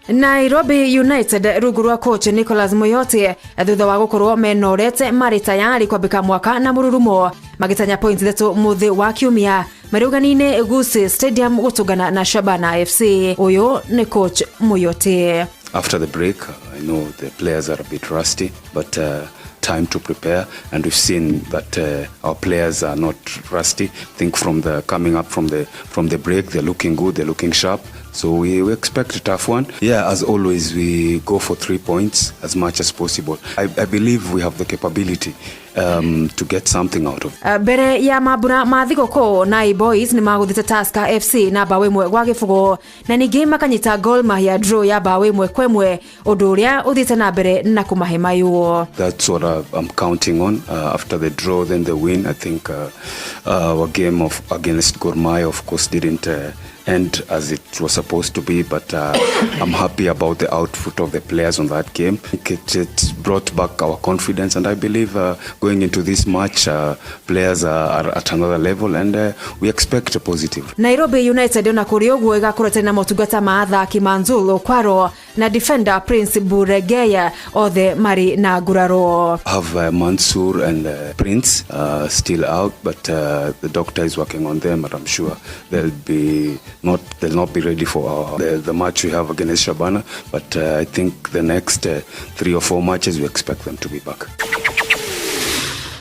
Nairobi United rungu rwa coach Nicholas Muyote thutha wa gũkorwo menorete marĩ tayari kwambĩka mwaka na mũrurumo magĩtanya point 3 mũthĩ wa kiumia marũgani-inĩ Gusii Stadium gũtũngana na Shabana FC. Ũyũ nĩ coach Muyote. After the break, I know the players are a bit rusty, but time to prepare, and we've seen that our players are not rusty. I think from the coming up from the break, they're looking good, they're looking sharp. So we expect a tough one. Yeah, as always, we go for 3 points as much as possible. I believe we have the capability to get something out of. Mbere ya mambura ma thigũkũ, Nai Boys nĩ magũthĩte Tusker FC na mbaũ 1-0 na ningĩ makanyita Gor Mahia draw ya mbaũ 1-1, ũndũ ũrĩa ũthiĩte na mbere na kũmahe mayũ. That's what I'm counting on. After the draw, then the win. I think our game against Gor Mahia, of course, didn't end as it was supposed to be, but I'm happy about the output of the players on that game. It brought back our confidence, and I believe going into this match, players are at another level, and we expect a positive. Nairobi United ona kũrĩ ũguo ĩgakorwo na motungata ma athaki Manzul Okwaro na defender Prince Buregeya othe marĩ na nguraro. Have Mansour and Prince still out, but the doctor is working on them, and I'm sure they'll not be ready for the match we have against Shabana, but I think the next 3 or 4 matches we expect them to be back.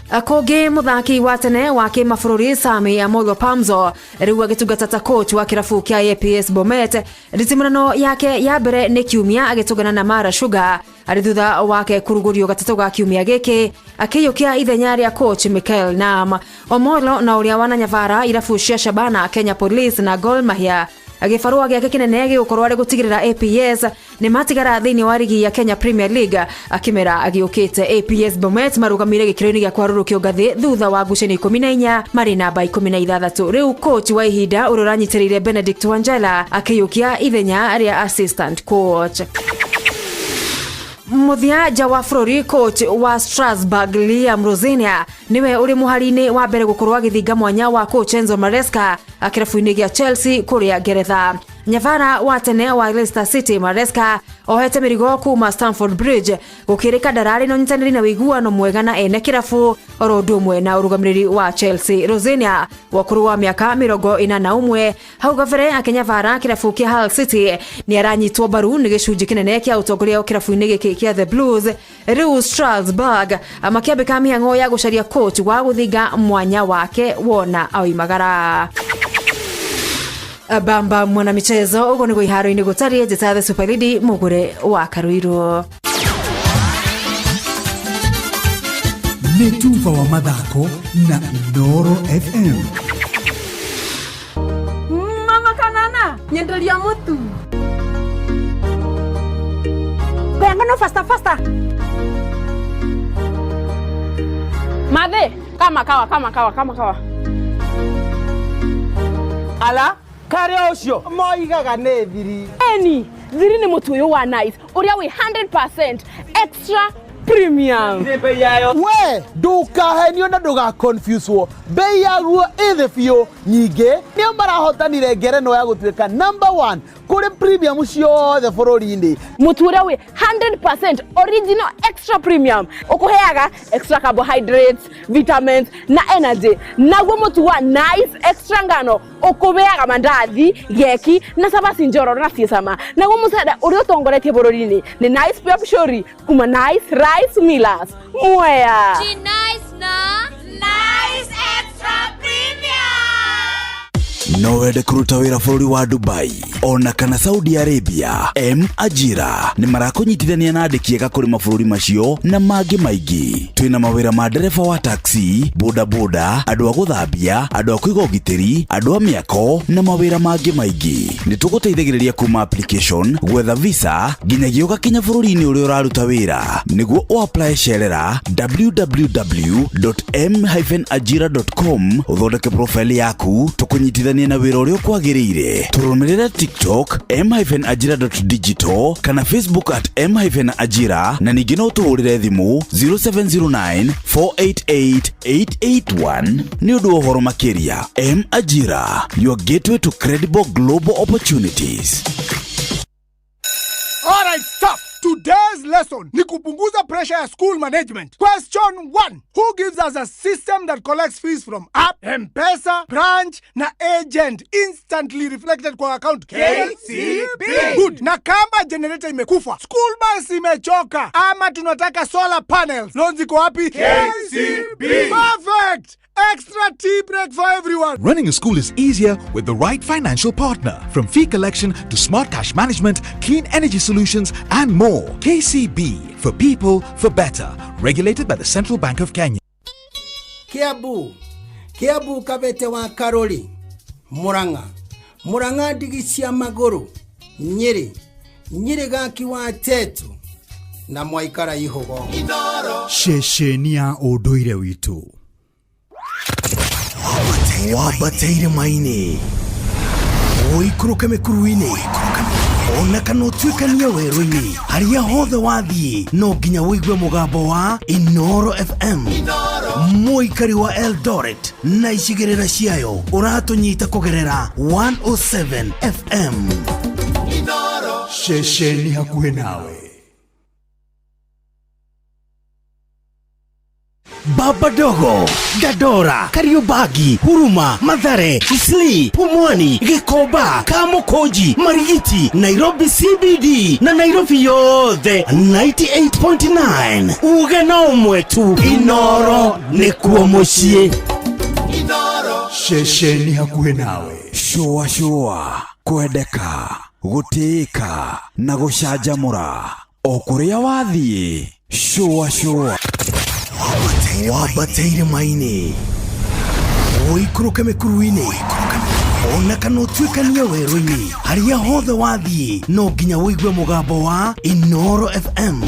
Kũngĩ mũthaki wa tene wa kĩmabũrũri Sami Amolo Pamzo rĩu agĩtungata ta coach wa kĩrabu kĩa APS Bomet. Nditimũrano yake ya mbere nĩ kiumia agĩtũngana na Mara Sugar arĩ thutha wake kũrugũrio gatatũ ga kiumia gĩkĩ akĩiyũkia ithenya rĩa coach Michael Nam. Omolo na ũrĩa wananyabara irabu cia Shabana, Kenya Police na Gor Mahia gĩbarũa gĩake kĩnene gĩgũkorwo arĩ gũtigĩrĩra APS nĩ matigara thĩinĩ wa rigi ya Kenya Premier League akĩmera agĩũkĩte. APS Bomet marũgamĩire gĩkĩro-inĩ gĩa kwarũrũkio ngathĩ thutha wa ngucanio 14 marĩ namba 16. Rĩu coach wa ihinda ũrĩa ũranyitĩrĩire Benedict Wanjala akĩiyũkia ithenya rĩa assistant coach. Mũthia nja wa bũrũri, coach wa Strasbourg Liam Rosenia niwe ũrĩ mũhari-inĩ wa mbere gũkorwo agĩthinga mwanya wa coach Enzo Maresca kĩrabu-inĩ gĩa Chelsea kũrĩa Ngeretha. Nyavara wa tene wa Leicester City Maresca ohete mĩrigo kuma Stamford Bridge gũkĩrĩka ndararĩ na ũnyitanĩri na ũiguano mwega na ene kĩrabu oro ũndũ ũmwe na ũrũgamĩrĩri wa Chelsea. Rosenia wa ũkũrũ wa mĩaka 41 hau kabere akĩnyavara kĩrabu kĩa Hull City nĩ aranyitwo mbaru nĩ gĩcunjĩ kĩnene kĩa ũtongoria kĩrabu-inĩ gĩkĩ kĩa The Blues. Rĩu Strasbourg makĩambĩka mĩhang'o ya gũcaria coach wa gũthinga mwanya wake wona oimagara. Bamba mwana michezo ugo nĩguo iharo-inĩ gũtariĩ. Njĩta The Super Lady Mũgũre wa Karuirũ. Nĩ tuba wa mathako na Inooro FM. Mama kanana nyenderia mũtu. Ngano faster faster. Madhe kama kawa kama kawa kama kawa. Ala kare ucio moigaga nĩ thiri. Eni thiri nĩ mũtu ũyũ wa Nice ũrĩa wĩ 100% extra premium. We ndukahenio na ndugaconfuswo, bei yaguo ĩthĩ biũ. Nyingĩ nĩo marahotanire ngerenwa ya gũtuĩka number 1 kũrĩ premium ciothe bũrũri-inĩ. Mũtu ũrĩa wĩ 100% original extra premium ũkũheaga extra carbohydrates, vitamins na energy. Naguo mũtu wa Nice extra ngano ũkũheaga mandathi, geki na cabaci njororo na ciĩ cama. Naguo mũcere ũrĩa ũtongoretie bũrũri-inĩ nĩ Nice Pure Pshori kuma Nice Rice Millers. Mwea. Nice na Nice Extra Premium. No wende kũruta wĩra bũrũri wa Dubai ona kana Saudi Arabia? M Ajira nĩ marakũnyitithania na andĩki ega kũrĩ mabũrũri macio na mangĩ maingĩ. Twĩna mawĩra ma ndereba wa taxi, boda boda, andũ a gũthambia, andũ a kũiga ũgitĩri, andũ a mĩako na mawĩra mangĩ maingĩ. Nĩ tũgũteithagĩrĩria kuma application, gwetha visa nginyagia ũgakinya bũrũri-inĩ ũrĩa ũraruta wĩra. Nĩguo ũapply cerera www.m-ajira.com ũthondeke profile yaku tũkũnyitithanie na wĩra ũrĩa ũkwagĩrĩire. Tũrũmĩrĩre TikTok m-ajira.digital kana Facebook at m-ajira na ningĩ no tũhũrĩre thimũ 0709 488 881 nĩ ũndũ wa ũhoro makĩria. M Ajira, your gateway to credible global opportunities. All right, stop. Today's lesson ni kupunguza pressure ya school management. Question 1. Who gives us a system that collects fees from app, M-Pesa, branch na agent instantly reflected kwa account? KCB. Good. Na kama generator imekufa, school bus imechoka, ama tunataka solar panels, loans iko wapi? KCB. Perfect. Extra tea break for everyone. Running a school is easier with the right financial partner. From fee collection to smart cash management, clean energy solutions, and more. KCB, for people, for better. Regulated by the Central Bank of Kenya. Kiambu, Kiambu kabete wa Karoli, Murang'a, Murang'a ndigi cia magũrũ, Nyĩrĩ, Nyĩrĩ gaki wa Tetu, na mwaikara ihugo. Ceceni ya ũndũire witũ. Wambateire maini ũikũrũke mĩkuru-inĩ ona kana ũtuĩkanie werũ-inĩ, harĩa hothe wathiĩ no nginya ũigue mũgambo wa Inooro FM. Mũikari wa Eldoret na icigĩrĩra ciayo ũratũnyita kũgerera 107 FM. Ceceni hakuhĩ nawe. Baba Dogo, Dandora, Kariobangi, Huruma, Mathare, Isli, Pumwani, Gikomba, Kamukunji, Marigiti, Nairobi CBD na Nairobi yothe 98.9. Uge na ũmwe tu, Inooro nĩkuo mũciĩ. Ceceni hakuhĩ nawe. Shua shua, kwendeka, gũtĩĩka na gũcanjamũra o kũrĩa wathiĩ. Shua shua. Wambateire maini ũikũrũke mĩkuru-inĩ ona kana ũtuĩkanie werũ-inĩ, harĩa hothe wathiĩ no nginya ũigue mũgambo wa Inooro FM.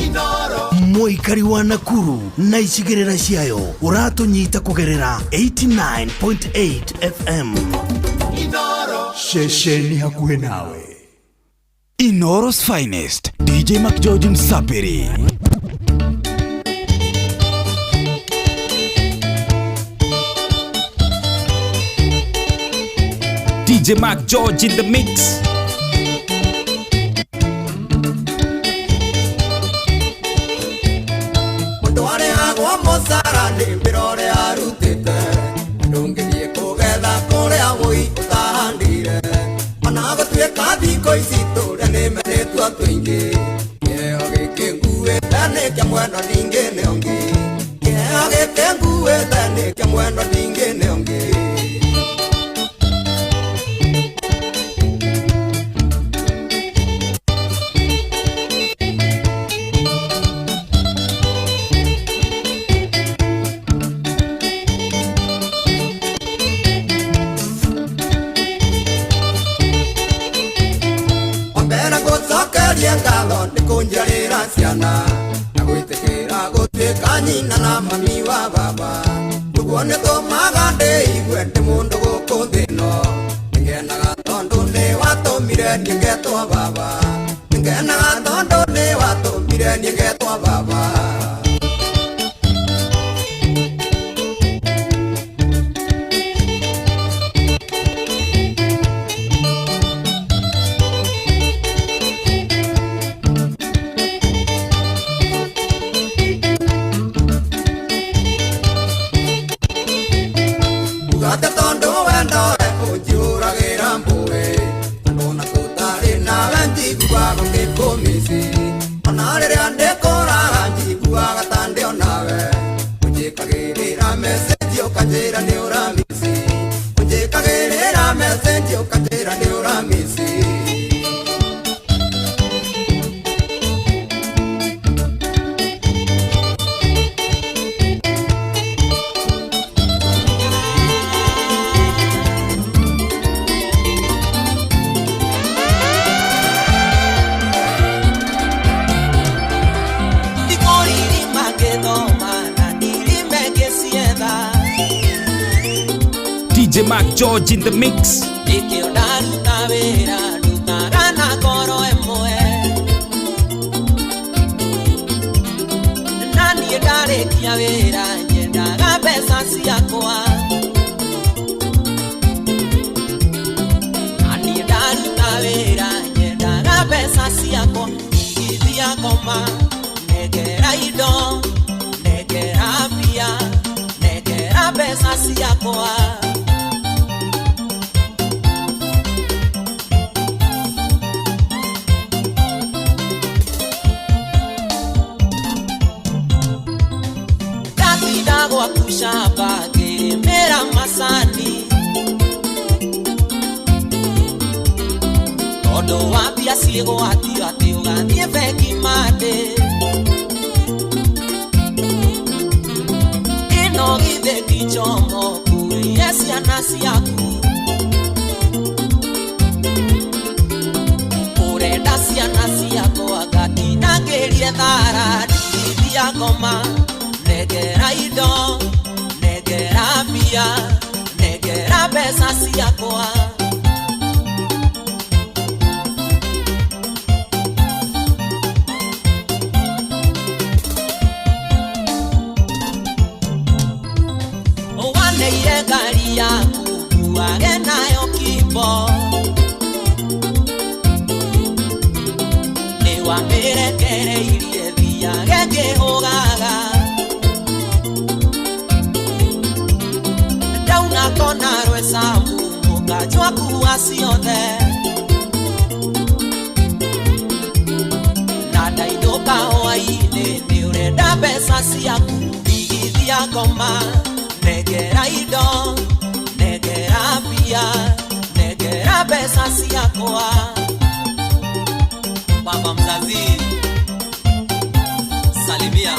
Mũikari wa Nakuru na icigĩrĩra ciayo ũratũnyita kũgerera 89.8 FM. Ceceni hakuhĩ nawe. Inooro's finest, DJ McGeorge Msapiri. DJ Mark George in the mix. Mũcara nĩ wĩra ũrĩa arutĩte. Ndũngĩthiĩ kũgetha kũrĩa wũi ũtahandire. Ona gũtuĩka thikũ ici tũrĩa nĩmenetwo tũingĩ. Kĩheo gĩkĩ nguĩte nĩ kĩa mwendwa ndingĩne ũngĩ. Kĩheo gĩkĩ nguĩte nĩ kĩa mwendwa ndingĩne ũngĩ. Wambere gũcokeria ngatho nĩ kũnjiarĩra ciana na gwĩtĩkĩra gũtuĩka nyina na mami wa baba. Ũguo nĩtũmaga ndĩigue ndĩ mũndũ gũkũ thĩ ĩno. Nĩngenaga tondũ nĩwatũmire niĩ ngetwo baba. Nĩngenaga tondũ nĩwatũmire niĩ ngetwo baba. Ugate tondũ wendo ũnjihũragĩra mbũĩ. Tondũ ona tũtarĩ nawe njiguaga ngĩkũmici. Ona rĩrĩa ndĩkũraga njiguaga ta ndĩ o nawe. Ũnjĩkagĩrĩra message ũkanjĩra nĩ ũramici. Ũnjĩkagĩrĩra message ũkanjĩra nĩ ũramici. DJ Mark George in the mix. Nikio ndaruta wĩra ndutaga na ngoro ĩmwe. Na niĩ ndarĩkia wĩra nyendaga mbeca ciakwa. Na niĩ ndaruta wĩra nyendaga mbeca ciakwa. Igithia ngoma nengera indo nengera mbia nengera mbeca ciakwa. Gwaku shamba ngĩrĩmĩra macani. Tondũ wa mbia ciĩgwatio atĩ ũgathiĩ bengi mandĩ. Ĩno githĩ ti njomo ũkuĩire ciana ciaku. Ũrenda ciana ciakwa ngatinangĩrie thara ndigithia ngoma. Negera indo, negera mbia, negera mbeca ciakwa. Waneire ngari yaku nguage nayo kimbo. Nĩwamĩrekereirie thiage ngĩhũgaga. Ndauna kona rwecamu mũkanjwa kuua ciothe. Na ndainũka hwaĩ-inĩ nĩũrenda mbeca ciaku. Ndigithia ngoma nengera indo nengera mbia nengera mbeca ciakwa. Baba mzazi salimia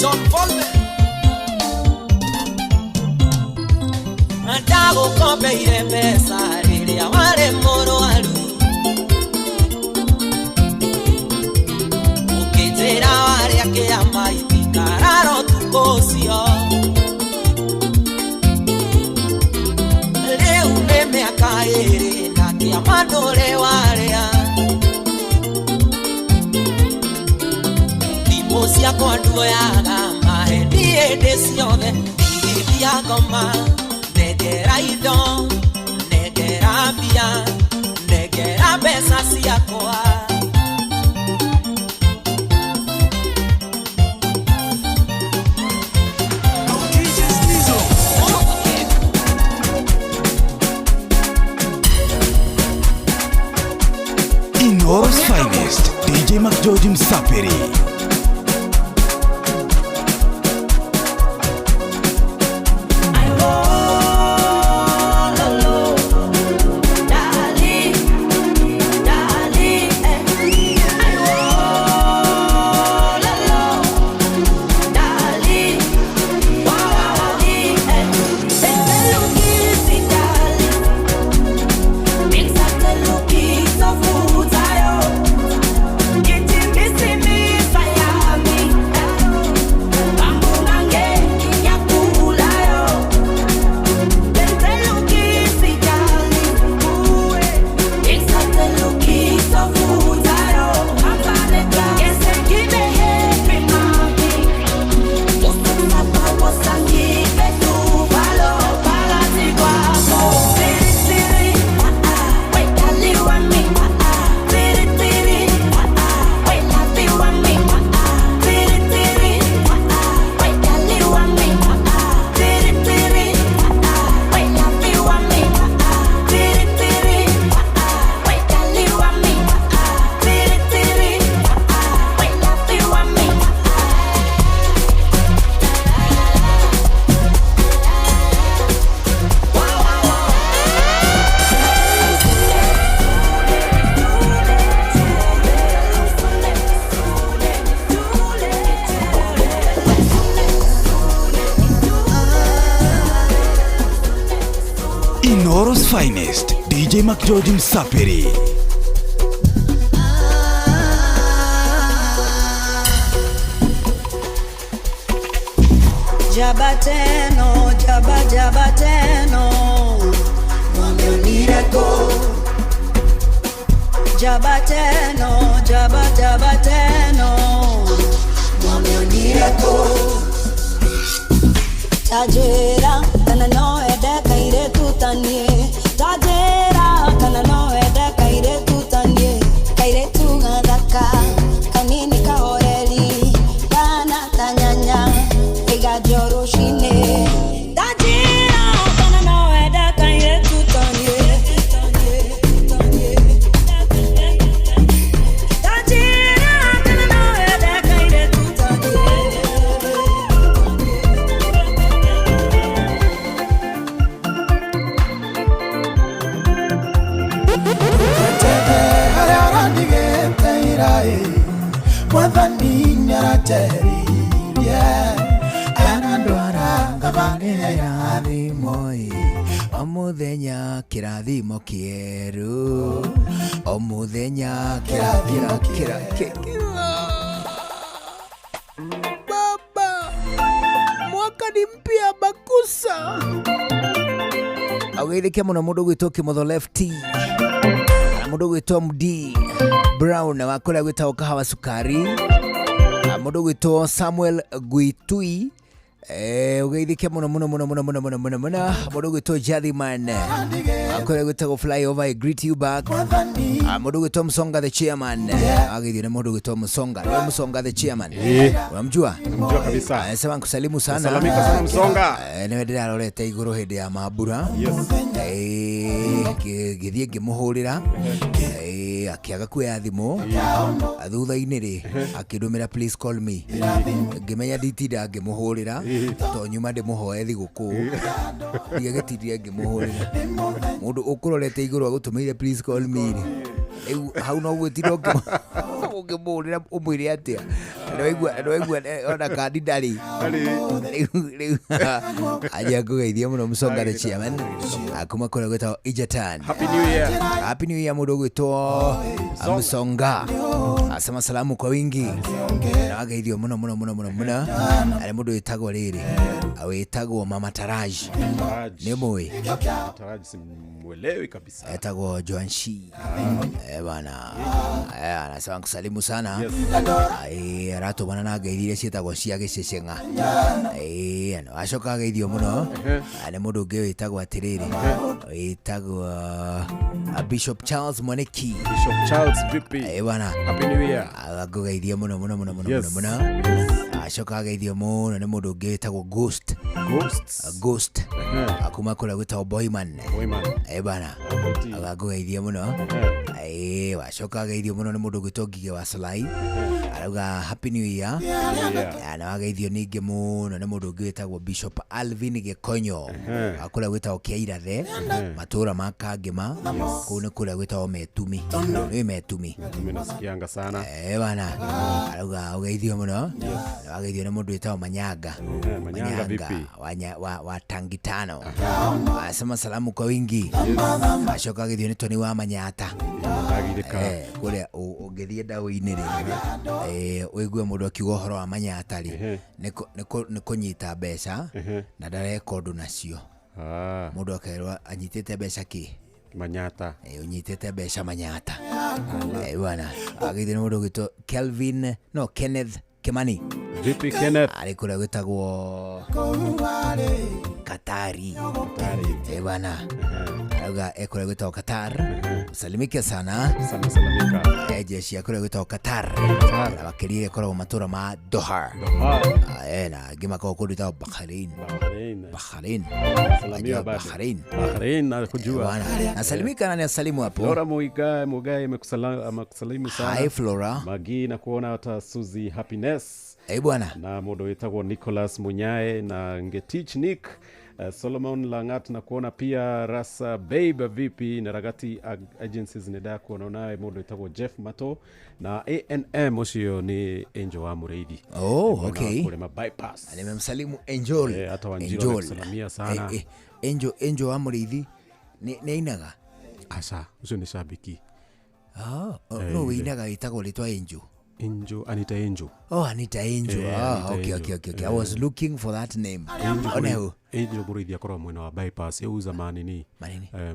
John Volme. Ndagũkombeire mbeca rĩrĩa warĩ mũrwaru. Ũkĩnjĩra warĩa kĩama itikarara ũtukũ ũcio. Rĩu nĩ mĩaka ĩĩrĩ na kĩama ndũrĩ warĩa. Thimũ ciakwa nduoyaga maheni hĩndĩ ciothe. Ndigithia ngoma nengera indo nengera mbia nengera mbeca ciakwa. Inooro's finest DJ McGeorge Msapiri. Inooro's finest DJ McGeorge Msapiri. Jabateno, jaba jabateno, mwamionireko. Jabateno, jaba jabateno, mwamionireko. Tajera, kana no ede kaire tutanie. Tajera, kana no ede kaire tutanie. Kaire tungadaka, kanini kahoreli, kana tanyanya. Joroshine Tajira kana no eda kaire tutanie. Tajira kana no eda kaire tutanie. Harĩa ũrandigĩte ira-ĩ, Mwathani nĩaranjeririe anandwara ngabanĩre Kĩrathimo-ĩ, o mũthenya kĩrathimo kĩerũ, o mũthenya kĩrathimo kĩerũ. Baba, mwaka ni mpya bakusa. Ageithĩke mũno mũndũ gwĩtwo Kĩmotho Lefty na mũndũ gwĩtwo MD Brown wa kũrĩa gwĩtagwo Kahawa Sukari na mũndũ gwĩtwo Samuel Guitui. Ugeithĩke mũno mũno mũno mũno mũno mũno mũno mũno mũndũ gwĩtwo Jathiman kũrĩa gwĩtagwo Flyover, I greet you back. Mũndũ gwĩtwo Msonga the chairman, ageithio nĩ mũndũ gwĩtwo Msonga, nĩwe Msonga the chairman, unamjua? Namjua kabisa. Anasema nkusalimu sana. Salamika sana Msonga. Nĩwe ndĩrarorete igũrũ hĩndĩ ya mambura. Ngĩthiĩ ngĩmũhũrĩra, akĩaga kuoya thimũ. Thutha-inĩ rĩ akĩndũmĩra please call me, ngĩmenya nditinda ngĩmũhũrĩra to nyuma ndĩmũhoe thigũkũ, ndiagĩtindire ngĩmũhũrĩra. Mũndũ ũkũrorete igũrũ agũtũmĩire please call me rĩ, rĩu hau no gwĩtinda ũngĩmũhũrĩra ũmwĩre atĩa? Nĩwaigua ona kandi ndarĩ. Rĩu anja ngũgeithia mũno Msonga the chairman kuma kũrĩa gwĩtagwo Ijatan. Happy New Year. Happy New Year mũndũ ũgwĩtwo Msonga, asema salamu kwa wingi na wageithio mũno mũno mũno mũno mũno. Arĩ mũndũ wĩtagwo rĩrĩ, wĩtagwo Mama Taraj, nĩ mũĩ? Taraj simuelewi kabisa. Etagwo Joanshi. Bana, anasema nkusalimu sana. Aratũmana na ngeithi iria ciĩtagwo cia gĩceceng'a. Acoka ageithio mũno nĩ mũndũ ũngĩ wĩtagwo atĩrĩrĩ, wĩtagwo Bishop Charles Mwaniki. Bishop Charles vipi? Bana, Happy New Year. Ngũgeithio mũno mũno mũno mũno mũno mũno. Acoka ageithio mũno nĩ mũndũ ũngĩ wĩtagwo Ghost. Ghost. Ghost. Kuma kũrĩa gwĩtagwo Boyman. Boyman. Eh bana. Agakũgeithia mũno. Eh, wacoka ageithio mũno nĩ mũndũ ũgwĩtwo Ngige wa Solai. Arauga happy new year. Year. Na wageithio ningĩ mũno nĩ mũndũ ũngĩ wĩtagwo Bishop Alvin Gĩkonyo. Wa kũrĩa gwĩtagwo Kĩairathe, matũũra ma Kangĩma. Kũu nĩ kũrĩa gwĩtagwo Metumi. Nĩ Metumi. Mimi nasikianga sana. Eh bana. Arauga ũgeithio mũno. Na wageithio nĩ mũndũ wĩtagwo Manyanga. Manyanga vipi? Wa tangi tano. Asema salamu kwa wingi. Acoka agĩthio nĩ Tony wa Manyata. Ndagirĩka. Eh, kũrĩa ũngĩthiĩ ndaũ-inĩ rĩ, eh, ũigue mũndũ akiuga ũhoro wa Manyata rĩ, nĩ kũnyita mbeca na ndareka ũndũ nacio. Mũndũ akerwo anyitĩte mbeca kĩ? Manyata. Eh, ũnyitĩte mbeca Manyata. Eh, bwana. Agĩthio nĩ mũndũ ũgwĩtwo Kelvin, no Kenneth Kimani. Vipi Kenneth? Arĩ kũrĩa gwĩtagwo Katari. Eh, bwana. Arauga ekũrĩa gwĩtagwo Qatar. Usalimike sana. Sana salimika. Eh, jeshi ya kũrĩa gwĩtagwo Qatar. Na makĩria ĩkoragwo matũũra ma Doha. Ah, na angĩ makoragwo kũndũ gwĩtagwo Bahrain. Bahrain. Salamiwa Wajua bado. Bahrain. Bahrain nakujua. Bwana. Nasalimika na nasalimu hapo. Flora Muigae Mugae amekusalimu sana. Hi, Flora. Magi na kuona hata Suzy Happiness. Eh, bwana. Na mũndũ wĩtagwo Nicholas Munyae na Ngetich Nick. Solomon Langat na kuona pia Rasa Babe vipi na Ragati Agencies nĩ kuona nawe mũndũ wĩtagwo Jeff Mato na ANM ũcio nĩ Angel wa Mũrĩithi. Oh, Mwena wa okay. Kũrĩma bypass. Nimemsalimu Angel. Eh, hata Wanjiru Angel. amekusalimia sana. Eh, eh, Angel, Angel wa Mũrĩithi nĩ ainaga? Aca, ũcio nĩ shabiki. Ah, oh, Eh, no yule. wĩinaga wĩtagwo rĩtwa Angel. Angel, Anita Angel. Oh, Anita Angel. Eh, Ah, Anita okay, Angel. okay. I was looking for that name. Angel One Mũrĩithi- who? Angel Mũrĩithi akoragwo mwena wa bypass yauza manini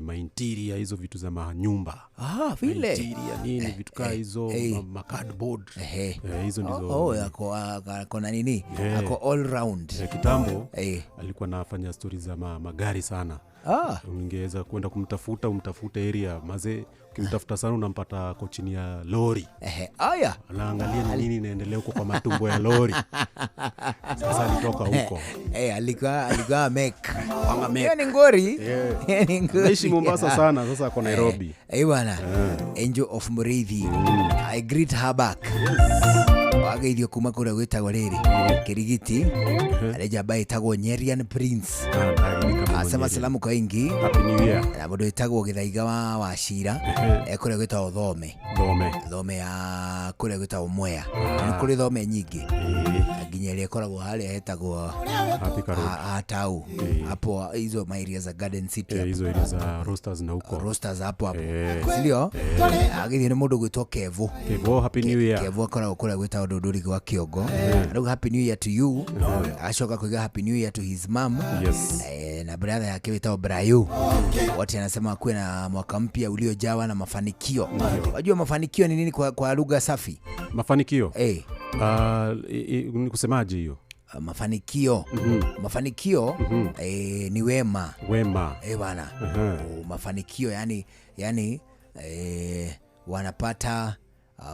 mainterior hizo vitu za manyumba. Ah, vile. Mainterior nini vitu kaa hizo ma cardboard. Eh, hizo ndizo. Oh, ako na nini? Eh. Ako all round. Eh, kitambo alikuwa anafanya stori za magari sana. Ah. Ungeweza kwenda kumtafuta umtafute area maze, ukimtafuta sana unampata ako chini ya lori. Ehe, aya. Anaangalia ni nini inaendelea huko kwa matumbo ya lori. Sasa alitoka huko. Eh, alikuwa mek. Wanga mek. Hiyo ni ngori. Yeah. Hiyo ni ngori. Anaishi Mombasa sana, sasa ako Nairobi. Eh, bwana. Angel of Muriithi. I greet her back. Wageithio kuma kũrĩa gwĩtagwo rĩrĩ Kĩrigiti harĩ njamba ĩtagwo Nyerian Prince. Asema salamu kwa ingi. Happy New Year. Na mũndũ wĩtagwo Gĩthaiga wa Wacira kũrĩa gwĩtagwo Thome. Thome. Thome ya kũrĩa gwĩtagwo Mwea. Nĩ kũrĩ thome nyingĩ. Nginya ĩrĩa ĩkoragwo harĩa hetagwo Thika Road. Hatau. Hapo hizo ma area za Garden City. Eh, hizo area za Roasters na huko. Roasters hapo hapo. Sindio? Agĩthiĩ nĩ mũndũ gwĩtwo Kevo. Kevo, happy new year. Kevo akoragwo kũrĩa gwĩtagwo Ndũndũri gwa Kĩongo. Arauga happy new year to you. Acoka kuiga happy new year to his mom. Yes. Eh, na brother yake wĩtagwo Brayo. Wote anasema kuwe na mwaka mpya uliojawa na mafanikio. Wajua mafanikio ni nini kwa lugha safi? Mafanikio? Eh. Ni kusemaje hiyo? Mafanikio. Mafanikio ni wema. Wema. Eh, bwana. Mafanikio yani wanapata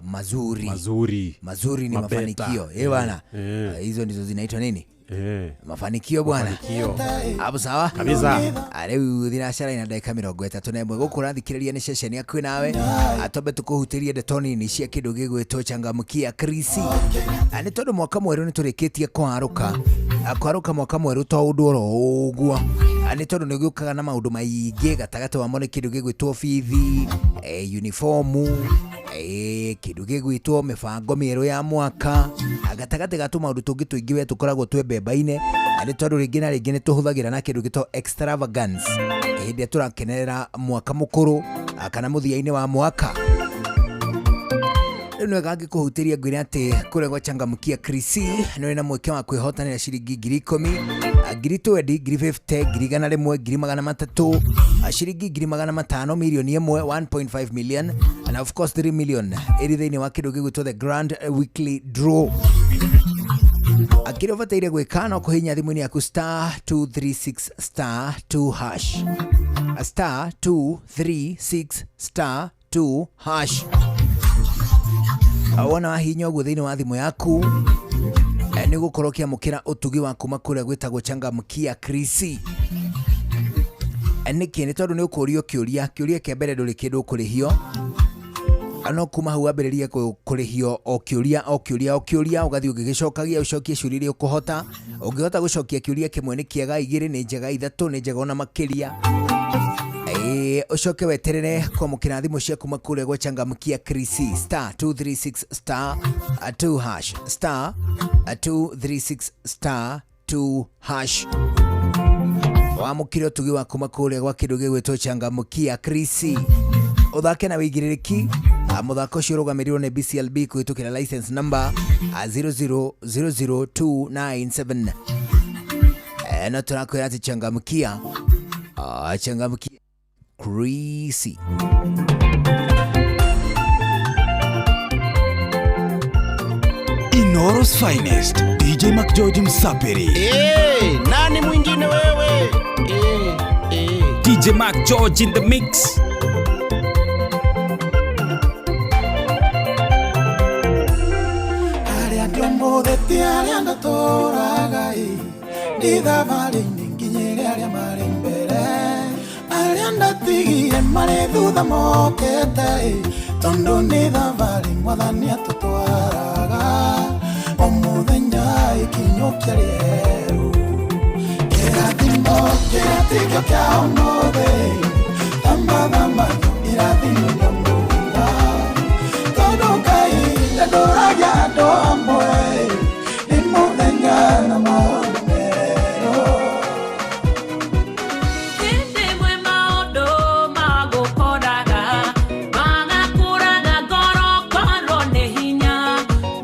mazuri. Mazuri. Mazuri ni Mabeta. mafanikio. Eh, bwana. Hizo ndizo zinaitwa nini? Mafanikio bwana. Mafanikio. Hapo sawa? Kabisa. Rĩu thinacara ina ndagĩka 31 gũkũ ũrathikĩrĩria nĩ ceceni yaku nawe atombe tũkũhutĩrie ndeto nini cia kĩndũ gĩgwĩtwo changamkia krisi. Nĩ tondũ mwaka mwerũ nĩ tũrĩkĩtie kwarũka. Kwarũka mwaka mwerũ to ũndũ oro ũguo. Nĩ tondũ nĩ gũkaga na maũndũ maingĩ gatagatĩ wamo nĩ kĩndũ gĩgwĩtwo bithi, uniformu, kĩndũ gĩgwĩtwo mĩbango mĩerũ ya mwaka. Gatagatĩ ga tũmaũndũ tũngĩ tũingĩ we tũkoragwo twĩmbembaine. Nĩ tondũ rĩngĩ na rĩngĩ nĩ tũhũthagĩra na kĩndũ gĩtagwo extravagance hĩndĩ ĩrĩa tũrakenerera mwaka mũkũrũ kana mũthia-inĩ wa mwaka. Rĩu nĩ wega ngĩkũhutĩria ngwĩre atĩ kũrĩa gwa changamkia krisi nĩ ũrĩ na mweke wa kwĩhotanĩra ciringi 10,000, 20,000, 50,000, 100,000, 300,000, ciringi 500,000, 1,000,000, 1.5 million and of course 3 million ĩrĩ thĩinĩ wa kĩndũ gĩgwĩtwo the Grand Weekly Draw. Akĩrĩa ũbataire gwĩka no kũhihinya thimũ-inĩ yaku star 236 star 2 hash. Star 236 star 2 hash. Wona wahihinya ũguo thĩinĩ wa thimũ yaku, nĩ ũgũkorwo ũkĩamũkĩra ũtugi wa kuma kũrĩa gwĩtagwo changamkia krisi. Nĩkĩ? Nĩ tondũ nĩ ũkũrio kĩũria, kĩũria kĩa mbere ndũrĩ kĩndũ ũkũrĩhio, no kuma hau wambĩrĩrie kũrĩhio o kĩũria o kĩũria o kĩũria, ũgathiĩ ũgĩgĩcokagia, ũcokie ciũria iria ũkũhota. Ũngĩhota gũcokia kĩũria kĩmwe nĩ kĩega, igĩrĩ nĩ njega, ithatũ nĩ njega ona makĩria. Ĩĩ, ũcoke weterere kwamũkĩra thimũ cia kuma kũrĩa gwa Changamkia Krisi star 236 star 2 hash star 236 star 2 hash. Wamũkĩre ũtugi wa kuma kũrĩa gwa kĩndũ gĩgwĩtwo Changamkia Krisi, ũthake na wĩigĩrĩrĩki. Mũthako ũcio ũrũgamĩrĩirwo nĩ BCLB kũhĩtũkĩra license number 0000297. No tũrakwĩra atĩ Changamkia, Changamkia Krisi. Inooro's finest, DJ McGeorge Msapiri. Hey, nani mwingine wewe? Hey, hey. DJ Mark George in the mix. Arĩa ndĩũmũthĩ ti arĩa ndatũraga ĩ, ndĩ thabarĩ-inĩ nginyĩre arĩa marĩ mbere, arĩa ndatigire marĩ thutha mokĩte ĩ, tondũ nĩ thabarĩ mwathani atũtwaraga o mũthenya ikinyũkia rĩerũ. Kĩrathimo kĩrĩa tikĩo kĩa ũmũthĩ, thamba thamba irathimo nĩũmũra, tondũ Ngai ndandũragia andũ amwe, nĩ mũthenya na maũndũ merũ. Hĩndĩ ĩmwe maũndũ magũkoraga, magakũraga ngoro korwo nĩ hinya,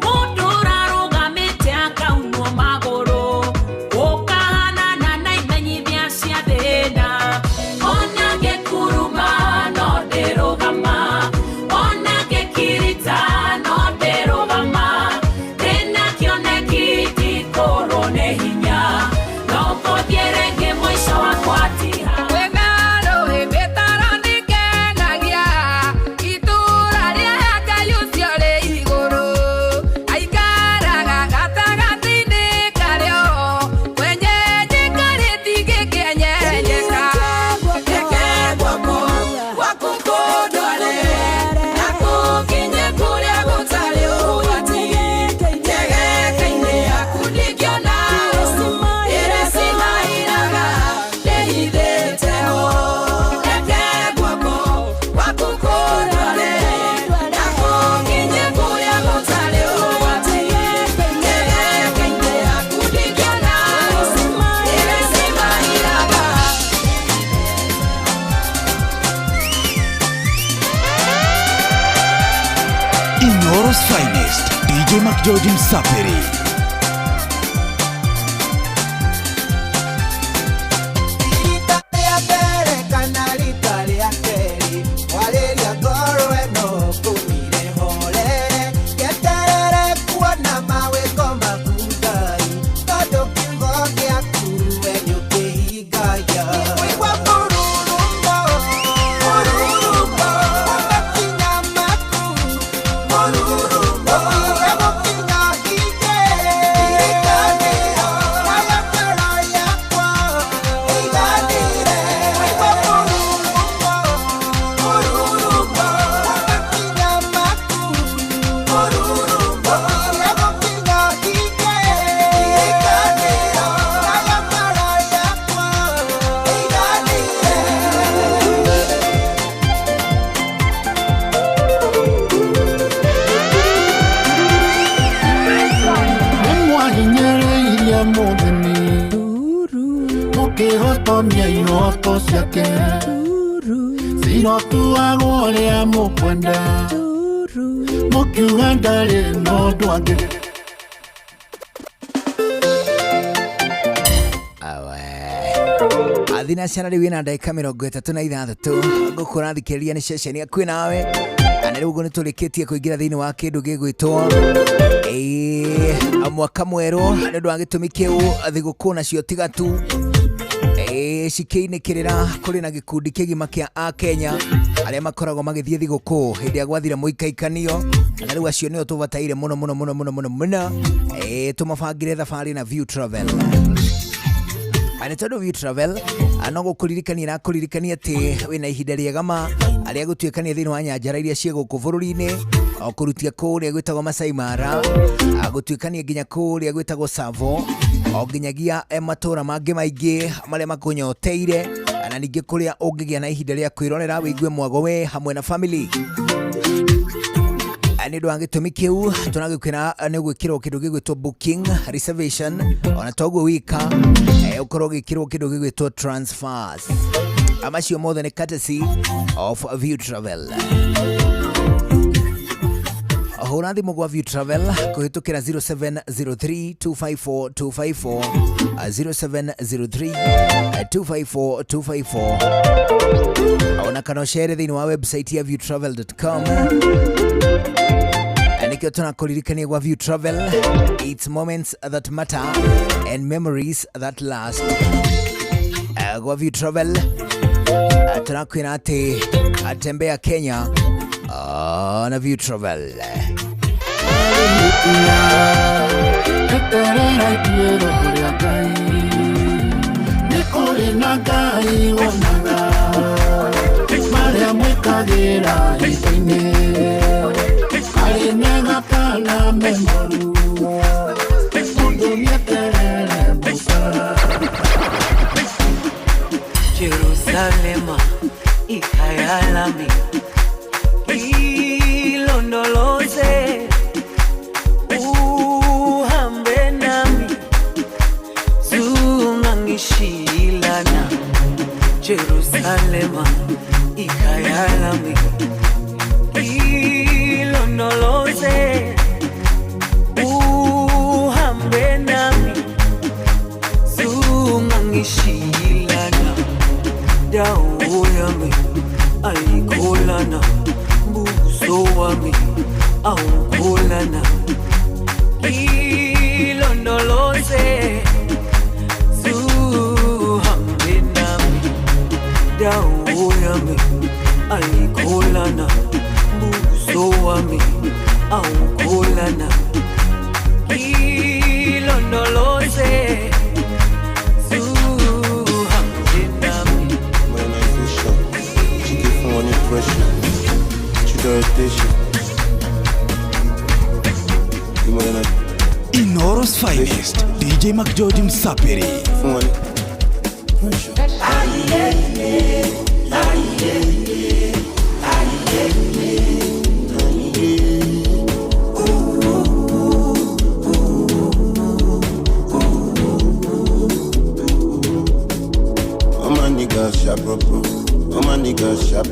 mũndũ ũrarũgamĩte akaunwo magũrũ, ũkahanana na imenyithia cia thĩna. Ona ngĩkuruma no ndĩrũgama, ona ngĩkirita no ndĩrũgama, ndĩna kĩoneki ndikũrwo nĩ hinya, no ngũthiĩ rĩngĩ mũico wakwa tiha. Kwĩna rũĩ mĩtaro nĩngenagia, itũũra rĩa Ngai ũcio rĩ igũrũ, aikaraga gatagatĩ-inĩ karĩo, kwenyenyeka rĩtingĩkĩenyenyeka. Reke guoko gwaku kũndware, na kũnginyie kũrĩa gũtarĩ ũgwati, njegeke-inĩ yaku ndingĩona ũũru, ĩrĩa cimairaga ndĩhithĩte ho. Reke guoko gwaku kũndware, na kũnginyie kũrĩa gũtarĩ ũgwati, njegeke-inĩ yaku ndingĩona ũũru, ĩrĩa cimairaga. Inooro's finest, DJ McGeorge Msapiri. Rita rĩa mbere kana rita rĩa kerĩ, warĩria ngoro ĩno ngũmire horere, ngeterere kuona mawĩko maku Ngai, tondũ kiugo gĩaku we nĩũkĩhingagia. Nĩngũigua mũrũrũmbo, mũrũrũmbo, ũgakinya maku, mũrũrũmbo, ũkire gũkinya hinge, irikanĩro, nayo ngoro yakwa ĩiganĩre. Nĩngũigua mũrũrũmbo, mũrũrũmbo, ũgakinya maku, mũrũrũmbo, ũkire gũkinya hinge, irikanĩro, nayo ngoro yakwa ĩiganĩre. Nĩmwahinyĩrĩirie mũthĩni mũkĩhotomia ihoto ciake, cirotuagwo ũrĩa mũkwenda, mũkiuga ndarĩ na ũndũ angĩ. Athina ciana rĩu ĩna ndagĩka 36 ngũkũ ũrathikĩrĩria nĩ ceceni ya kwĩ nawe, na rĩu ũguo nĩ tũrĩkĩtie kũingĩra thĩinĩ wa kĩndũ gĩgwĩtwo mwaka mwerũ. Nĩ ũndũ wa gĩtũmi kĩu thigũkũ nacio tiga tu cikĩinĩkĩrĩra, kũrĩ na gĩkundi kĩgima kĩa akenya arĩa makoragwo magĩthiĩ thigũkũ hĩndĩ ya gwathira mũikaikanio, na rĩu acio nĩo tũbataire mũno mũno mũno mũno mũno mũno, tũmabangĩre thabarĩ na View Travel. Nĩ tondũ View Travel no gũkũririkania na kũririkania atĩ wĩna ihinda rĩega ma arĩa gũtuĩkania thĩinĩ wa nyanjara iria ciĩ gũkũ bũrũri-inĩ, o kũrutia kũrĩa gwĩtagwo Masai Mara, gũtuĩkania nginya kũrĩa gwĩtagwo Tsavo, o nginyagia matũra mangĩ maingĩ marĩa makũnyoteire, na ningĩ kũrĩa ũngĩgĩa na ihinda rĩa kwĩrorera wĩigue mwago we hamwe na family. Nĩ ũndũ wa gĩtũmi kĩu tũragĩkwĩra nĩ gwĩkĩrwo kĩndũ gĩgwĩtwo booking reservation, ona toguo wika ũkorwo ũgĩkĩrwo kĩndũ gĩgwĩtwo transfers. Macio mothe nĩ courtesy of View Travel. Hũra thimũ gwa View Travel kũhĩtũkĩra 0703 254 254, 0703 254 254, ona kana ũcere thĩinĩ wa website ya viewtravel.com. Nĩkĩo tũrakũririkania gwa View Travel, it's moments that matter and memories that last. Gwa View Travel tũrakwĩra atĩ atembea Kenya na View Travel. Eterera ituĩro rĩa Ngai, nĩ kũrĩ na Ngai wonaga marĩa mwĩkagĩra hitho-inĩ, arĩ mega kana me moru, mũndũ nĩeterere mũcara. Jerusalema ikhaya lami, ilondoloze uhambe nami, zungangishilana. Jerusalema ikhaya lami, ilondoloze uhambe nami, zungangishilana. Dawo yami ayikholana, buso wami awukholana, ilondoloze zuhambe nami. Dawo yami ayikholana, buso wami awukholana, ilondoloze zuhambe nami. Modernization, she give money pressure, Tudorization. Inoro's finest, DJ McGeorge Msapiri. All my niggas sharp, all my niggas sharp,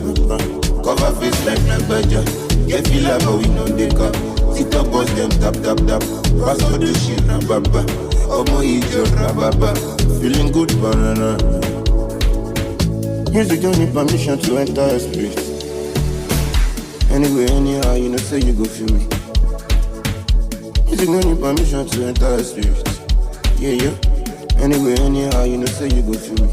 cover face like Nagbaja. Get feel like but we know they cup. TikTok boss them tap tap tap. Pastor do shit rababa. Omo ijo rababa. Feeling good banana. Music don't need permission to enter your spirit. Anyway, anyhow, you know say you go feel me. Music don't need permission to enter your spirit. Yeah, yeah. Anyway, anyhow, you know say you go feel me.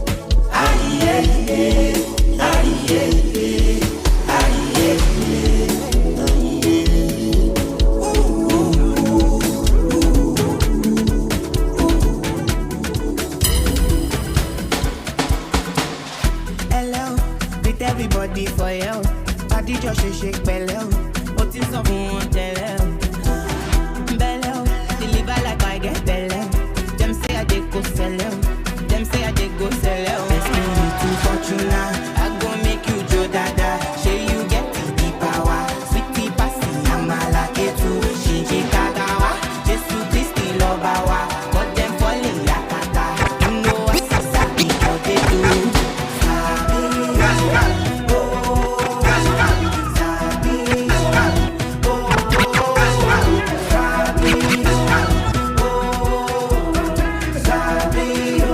Hello, greet everybody for you. Party just shake shake pẹ̀lẹ́ o. Mo ti sọ fún wọn tẹ́lẹ̀ o. Bẹ́lẹ̀ o, deliver like I get belle o. Dem say I dey go sell o. Dem say I dey go sell o. Destiny to Fortuna, I go make you jo dada. Shey you get the power, sweetie pasi amala ketu, shinji kagawa, Jesu Kristi lọ́ba wa, got them falling yakata. You know I sabi how they do. Sabi, oh,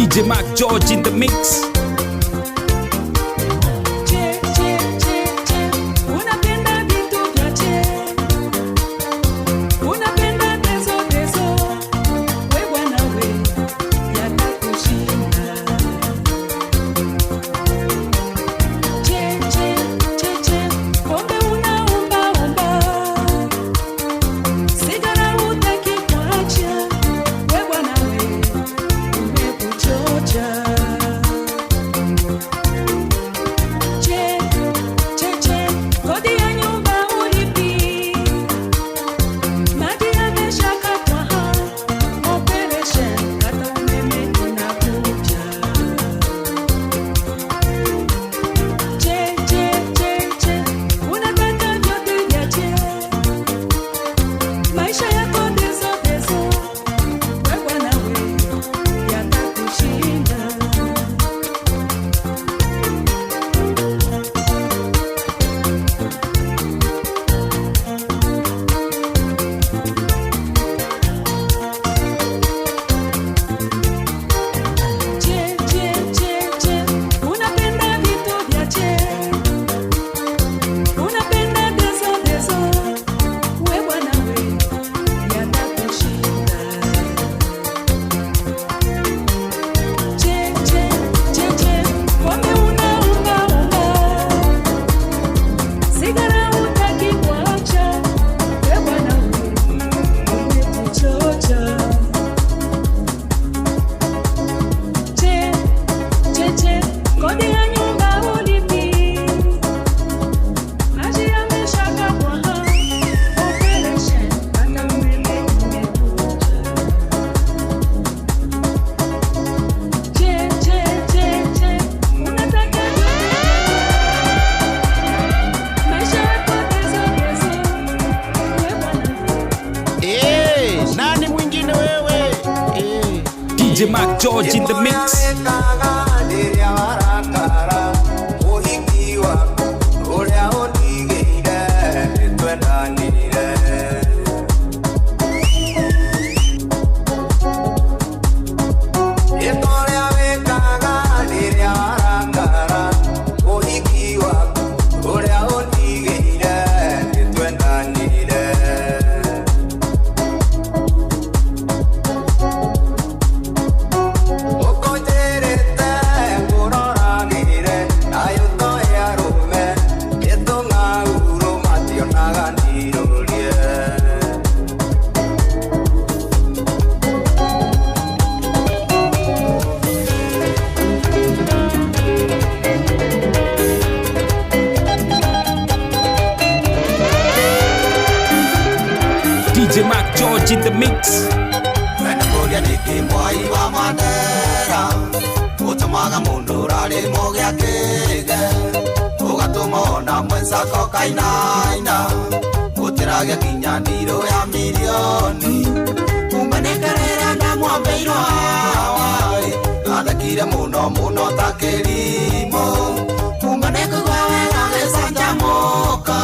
DJ Mark George in the mix. Che, che, che, che, unapenda vitu vya che, unapenda tezo tezo, we bwana we, yatakushinda. Che, che, che, che, pombe unaomba omba, sigara hutaki kuacha, we bwana we, umekuchocha. Che, che, che, kodi ya nyumba ulipi, maji yameshakatwa, operation kata umeme unakuja. Che, che, che, che, unataka vyote vya che, maisha yako dezo dezo, we bwana we, yatakushinda. Che, che, che, che, unapenda vitu vya che, unapenda dezo dezo, we bwana we, yatakushinda. Che, che, che, che, pombe unaomba omba, sigara hutaki kuacha, we bwana we, umekuchocha. Che, che, che, kodi ya nyumba ulipi, maji yameshakatwa, operation kata umeme umekuja. Che, che, che, che, unataka maisha yako dezo dezo, we bwana Eh, nani mwingine wewe? Eh. DJ Mark George in the mix. Rĩrĩa warakara ũhiki waku ũrĩa ũndigĩire nĩtwendanire. Rĩtwa ũrĩa wĩkaga rĩrĩa warakara ũhiki waku ũrĩa ũndigĩire nĩtwendanire. Ũkũnjĩrĩte ngũroragĩre nayo toĩ arũme ĩtũng'aurũ mationaga ndirũrie. DJ Mark George in the mix. Wenakũria nĩkĩ mwai wa Mandera ũtũmaga mũndũ ũrarĩmwo gĩa kĩge ũgatũma ona mwenzako kainaina gũtĩrage kinya ndirũ ya mirioni umenekerera ndamwambĩirwo hawaĩ athekire mũno mũno ta kĩrimũ umenekũigua wega gĩcanjamũka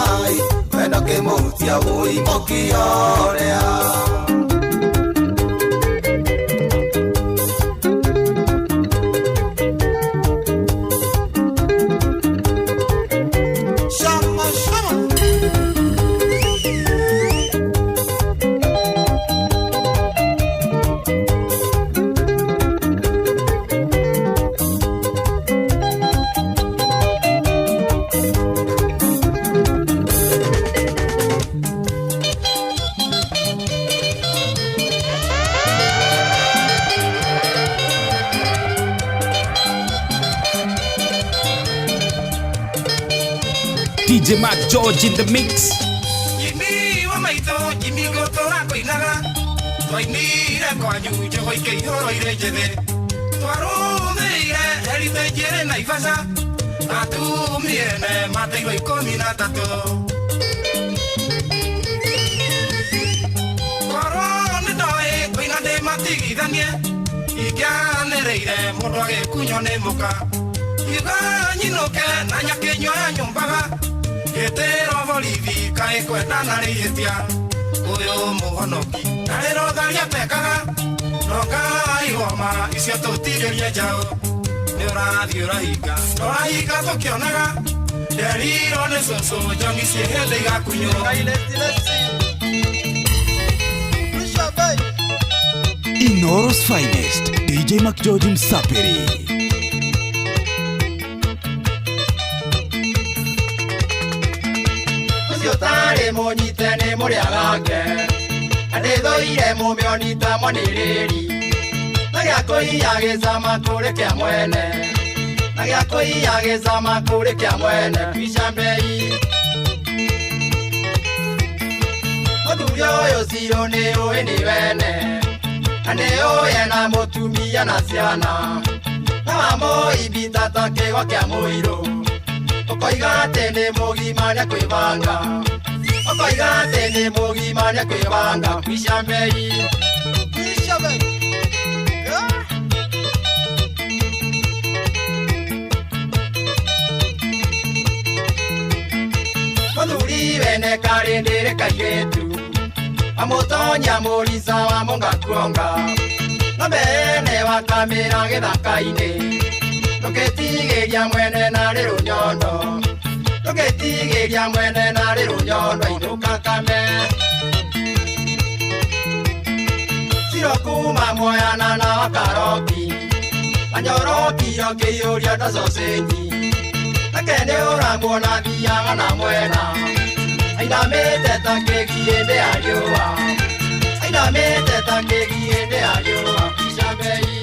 wendo kĩmũhutia ũimũkioria. Shama, shama. DJ Mark George in the mix. Jimmy wa maitũ Jimmy ngũtũra kũinaga twainire kwanyu njogo ikĩihũrwo irĩ njĩthĩ twarũmĩrĩire heritage ĩrĩ Naivasha atumia ene mateirwo 13 korwo nĩ ndoĩ kũina ndĩmatigithanie ingĩanĩrĩire mũndũ agĩkunywo nĩ mũka iuga nyinũke na nyakĩnyua ya nyũmbaga gĩtĩro borithi kaĩ kwendana rĩhĩtia ũyũ mũhonoki ndarĩ rũtharia tekaga Noka igoma icio tũtirĩrie njaũ. Nĩ ũrathiĩ ũrahinga, ũrahinga tũkĩonaga. Nderirwo nĩ cũcũ njongi ciĩ hĩndĩ igakunywo. Inoro's finest, DJ McGeorge Msapiri. Ũcio ũtarĩ mũnyite nĩ mũrĩa gake, na ndĩthũire mũmĩoni ta mwanĩrĩri. Na gĩa kũiya gĩcama kũrĩ kĩa mwene, na gĩa kũiya gĩcama kũrĩ kĩa mwene kwica mbei. Mũthuri ũyũ Ciro nĩ ũĩ nĩ wene, na nĩ ũĩ ena mũtumia na ciana. Na wamũimbita ta kĩgwa kĩa mũirũ, ũkoiga atĩ nĩ mũgima nĩakwĩbanga, ũkoiga atĩ nĩ mũgima nĩakwĩbanga kwica mbei. Kwica mbei. Mũthuri wene karĩ ndĩrĩ kairĩtu, amũtonya mũrica wa mũngakuonga. Ng'ombe ene wakamĩra gĩthaka-inĩ, ndũngĩtigĩria mwene narĩ rũnyondo, ndũngĩtigĩria mwene narĩ rũnyondo inũka kame. Ciro kuma Mwayana na Wakaroki, anyorokiro kĩiyũria ta sausage. Nake nĩ ũramuona thiaga na mwena, ainamĩte ta kĩgi hĩndĩ ya riũa, ainamĩte ta kĩgi hĩndĩ ya riũa kwica mbei.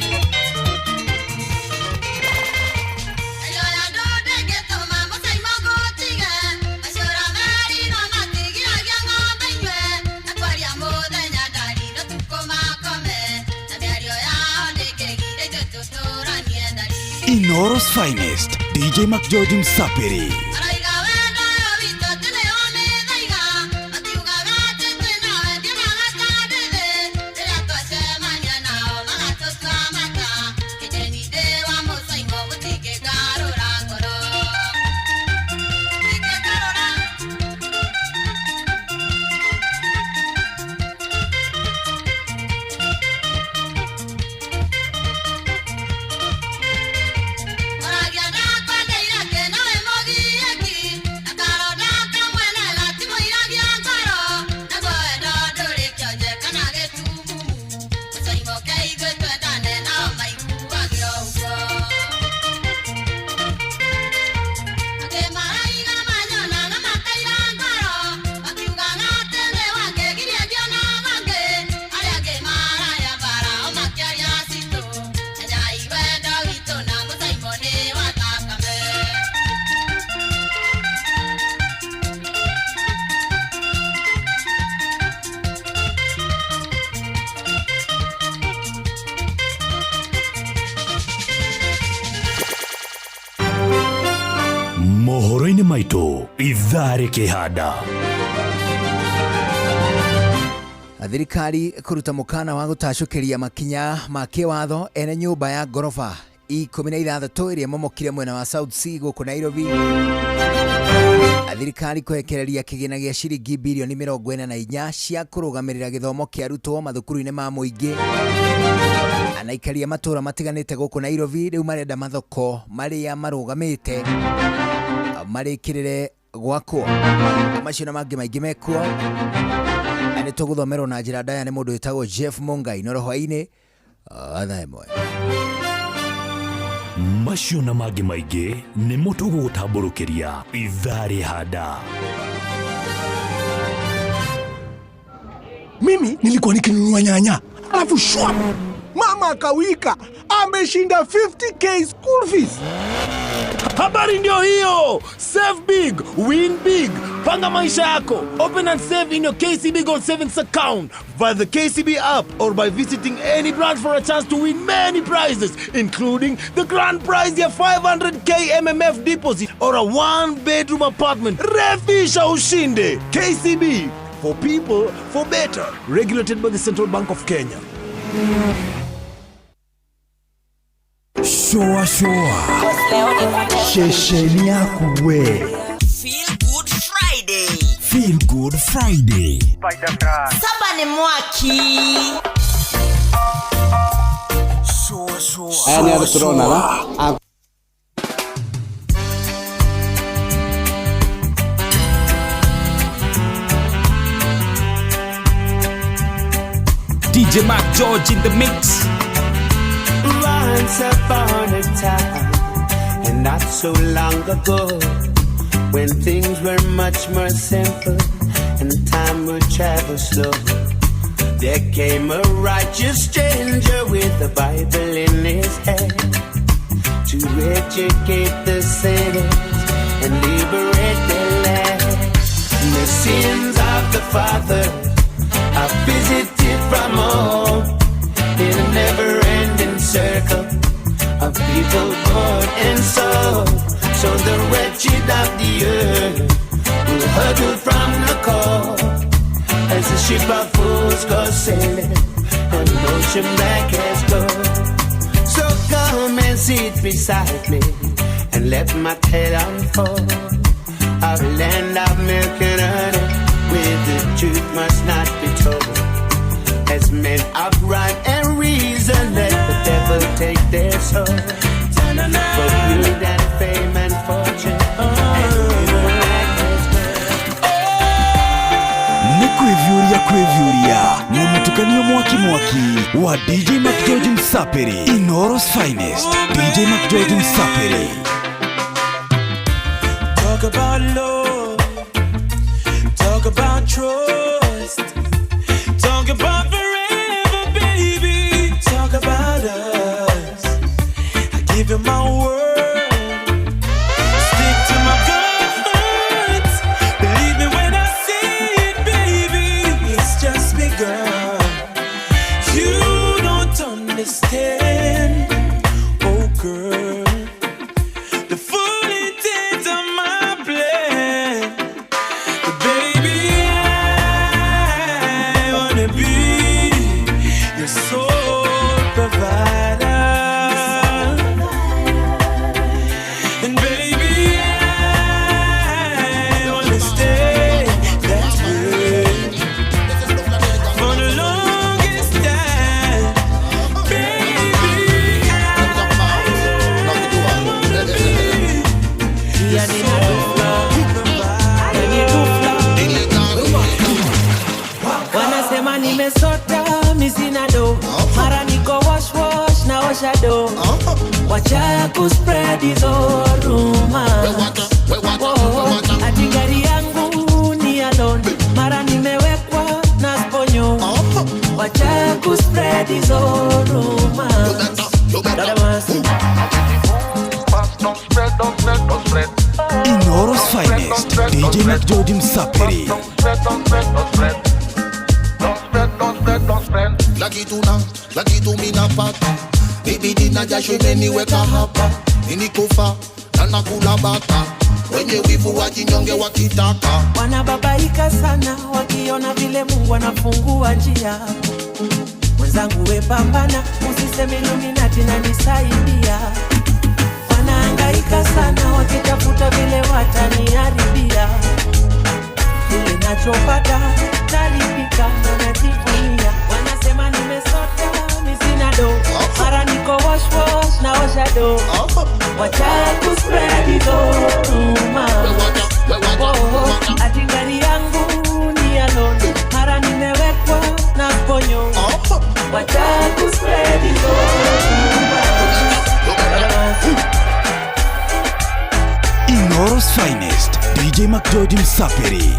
Inoro's finest, DJ McGeorge Msapiri. Mohoro-inĩ maitũ ithaa rĩkĩhanda. Thirikari kũruta mũkana wa gũtacũkĩria makinya ma kĩwatho ene nyũmba ya ngoroba 16 ĩrĩa ĩmomokire mwena wa South C gũkũ Nairobi. Thirikari kwekereria kĩgĩna gĩa ciringi birioni 44 cia kũrũgamĩrĩra gĩthomo kĩa arutwo mathukuru-inĩ ma mũingĩ. Anaikaria matũra matiganĩte gũkũ Nairobi rĩu marenda mathoko marĩa marũgamĩte marĩkĩrĩre gwakwo. Macio na mangĩ maingĩ mekuo. Na nĩ tũgũthomerwo na njĩra ndaya nĩ mũndũ wĩtagwo Jeff Mungai noro hwaĩ-inĩ thaa 1. Macio na mangĩ maingĩ nĩmo tũgũgũtambũrũkĩria ithaa rĩhanda. Mimi nilikuwa nikinunua nyanya, alafu shwa mama akawika ameshinda 50k school fees. Habari ndio hiyo. Save big, win big. Panga maisha yako. Open and save in your KCB Gold Savings account via the KCB app or by visiting any branch for a chance to win many prizes, including the grand prize ya 500k MMF deposit or a one-bedroom apartment. Refisha ushinde. KCB, for people, for better. Regulated by the Central Bank of Kenya. Shoa shoa. Shesheni yaku we. Feel Good Friday. Feel Good Friday. Saba ni mwaki. Aya nĩ andũ tũronaga a DJ Mark George in the mix. Once upon a time, and not so long ago, when things were much more simple and time would travel slow, there came a righteous stranger with a Bible in his hand to educate the sinners and liberate their land. The sins of the father are visited from all in a never-ending circle of people born and sold. So the wretched of the earth will huddle from the call as the ship of fools goes sailing and the ocean black as gold. So come and sit beside me and let my tale unfold of a land of milk and honey, where the truth must not be told. As men upright and reason, let the devil take their soul. For greed and fame and fortune, and you black as gold. Nĩ kwĩviũria kwĩviũria na mũtukanio mwaki mwaki wa DJ McGeorge Msapiri, Inooro's finest. DJ McGeorge Msapiri. Talk about love, talk about trust, talk about forever, baby. Talk about us. I give you my word. Stick to my guns. Believe me when I say it, baby. It's just begun. You don't understand, oh girl, the full intent of my plan. But baby, I wanna be your sole provider. And baby, I wanna stay that way for the longest time. Baby, I wanna be your sole provider. Wanasema nimesota mi sina do, mara niko wash wash na osha do. Wacha kuspread hizo rumors. Oh, ati gari yangu ni ya loan, mara nimewekwa na sponyo. Wacha kuspread hizo rumors. Dada Inooro's finest. DJ McGeorge Msapiri. La kitu minapata ibidi na jasho imeniweka hapa, ninikufa na nakula bata, wenye wivu wajinyonge wakitaka. Wanababaika sana wakiona vile Mungu anafungua njia. Mwenzangu we pambana, usiseme Illuminati na nisaidia. Wanahangaika sana wakitafuta vile wataniharibia. Kile nachopata naribika na najivunia. Wanasema nimesota mi sina do, mara niko wash wash na osha do. Wacha kuspread hizo rumors. Oh, ati gari yangu ni ya loan, mara nimewekwa na sponyo. Wacha kuspread hizo rumors. Inooro's finest. DJ McGeorge Msapiri.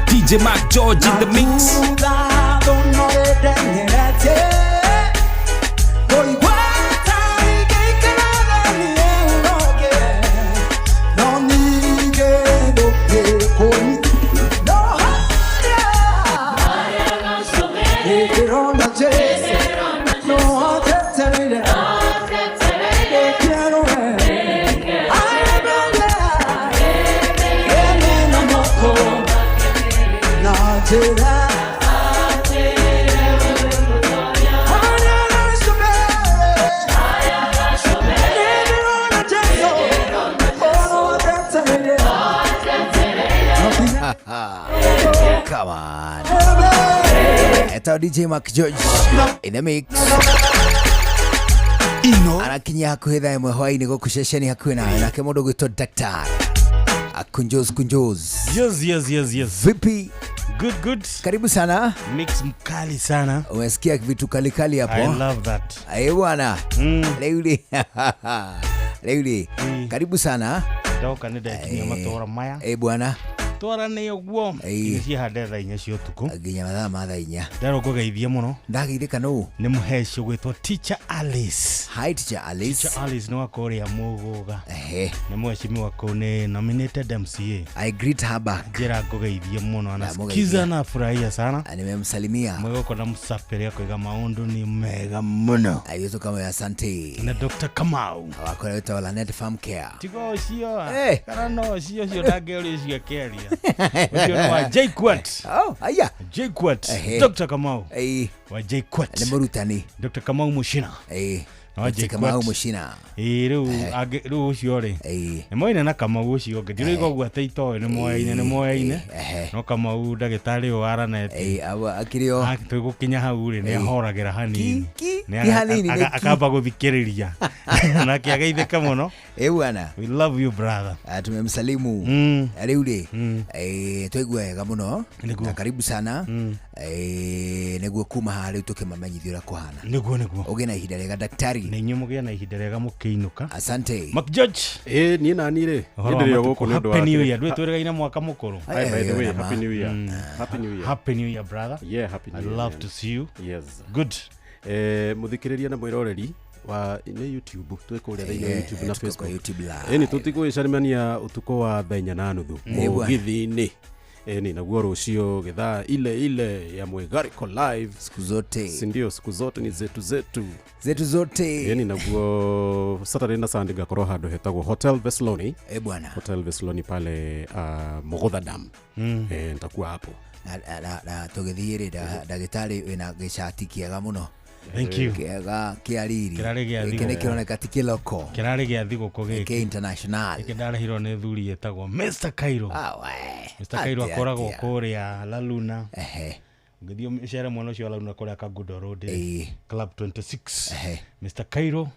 DJ Mark George in the mix. No. Etagwo DJ Mark George in the mix. Ino Arakinyia hakuhĩ thaa 1 hwaĩ-inĩ gũkũ ceceni hakuhĩ nawe, nake mũndũ ũgwĩtwo Daktari Akunjos Kunjos. Yes, yes, yes, yes. Vipi? Good, good. Karibu sana. Mix mkali sana. Umesikia vitu kalikali hapo? I love that. Eh bwana. Rĩu rĩ, rĩu rĩ, karibu sana. Ndoka nĩ ndekinyia matũra maya. Eh bwana. Twarane ũguo. Ĩĩ. Nginya ciehande thaa 4 cia ũtukũ. Nginya mathaa ma thaa 4. Nderwo ngũgeithie mũno. Ndageithĩka nũ? Nĩ mũheci ũgwĩtwo Teacher Alice. Hi Teacher Alice. Teacher Alice nĩ wa kũrĩa Mũgũga. Ehe. Nĩ mheshimiwa kũu, nĩ nominated MCA. I greet her back. Njĩra ngũgeithie mũno, Ndamũgeithia. anasikiza na afurahia sana. Nimemsalimia. Mwĩgũkũ na mũcapĩre akauga maũndũ nĩ mega mũno. Aigĩtwo kama asante. Na Dr. Kamau. Wakora wĩtagwo Lanet Farm Care. Tiga ũcio. Eh. Kana no ũcio ũcio ndangĩũria ũcio akĩaria. Ũcio nĩ wa JKUAT. Oh, aya. JKUAT. Ehe. Dr. Kamau. Ĩĩ. Wa JKUAT. Nĩ mũrutani. Dr. Kamau Mushina. Ĩĩ. Wa Dr. Kamau JKUAT. Mushina. Ĩĩ rĩu rĩu ũcio rĩ. Ĩĩ. Nĩ moine na Kamau ũcio ũngĩ. Ndirauga ũguo atĩ itoĩ nĩ moyaine, nĩ moyaine. No Kamau ndagĩtarĩ ũyũ wa Lanet. Ĩĩ, awa akĩrĩ o. Twĩgũkinya hau rĩ, nĩ Ĩĩ. ahoragĩra hanini. Ki, Nĩ ti hanini, nĩ ki. akamba gũthikĩrĩria. Nake ageithĩka mũno. Ĩĩ bwana. We love you brother. Tumemsalimu. Rĩu rĩ, twaigua wega mũno. Na karibu sana. Nĩguo kuma haha rĩu tũkĩmamenyithia ũrĩa kũhana. Nĩguo, nĩguo. Ũgĩe na ihinda rĩega daktari. Na inyuĩ mũgĩe na ihinda rĩega mũkĩinũka. Asante. Mark George. Ĩĩ niĩ nani rĩ. Ũhoro Niĩ ndĩrĩ wa o gũkũ matukũ. nĩ ũndũ wa Happy New kĩrĩ- Year. Ndũĩ twĩrĩgaine mwaka mũkũrũ. Hi, by the way, Eh, Happy New Year. Happy New Year. Happy New Year, brother. Yeah, Happy New I Year, love man. to see you. Yes. Good. Mũthikĩrĩria na mwĩroreri wa nĩ YouTube, twĩ kũrĩa thĩinĩ wa Yeah, YouTube na tuko kwa Facebook. YouTube live. Ĩni tũtigũgĩcemania ũtukũ wa thaa 4:30 Ĩĩ bwana. mũgithi-inĩ. Ĩni naguo rũciũ gĩthaa ile ile ya Mwĩgarĩko live. Siku zote. Si ndio, siku zote ni zetu zetu. Zetu zote. Ĩni naguo Saturday na Sunday ngakorwo handũ hetagwo Hotel Vesloni. Eh bwana. Hotel Vesloni pale Mũgũtha Dam. Nitakuwa hapo. Na tũgĩthiĩ rĩ, ndagĩtarĩ wĩna gĩcati kĩega mũno. Thank you. Kĩega kĩa riri. Kĩrarĩ gĩa Gĩkĩ thigũkũ. nĩ kĩroneka ti kĩloko. Kĩrarĩ gĩa thigũkũ gĩkĩ. Kĩ international. Gĩkĩ ndarĩhirwo nĩ thuri ĩtagwo Mr. Cairo. Ah, we. Mr. Cairo Atĩa, akoragwo atĩa. kũrĩa La Luna. Ehe. Ũngĩthiĩ ũcere mwena ũcio wa La Luna kũrĩa Kangundo Road rĩ, Ĩĩ. Club 26. Ehe. Mr. Cairo,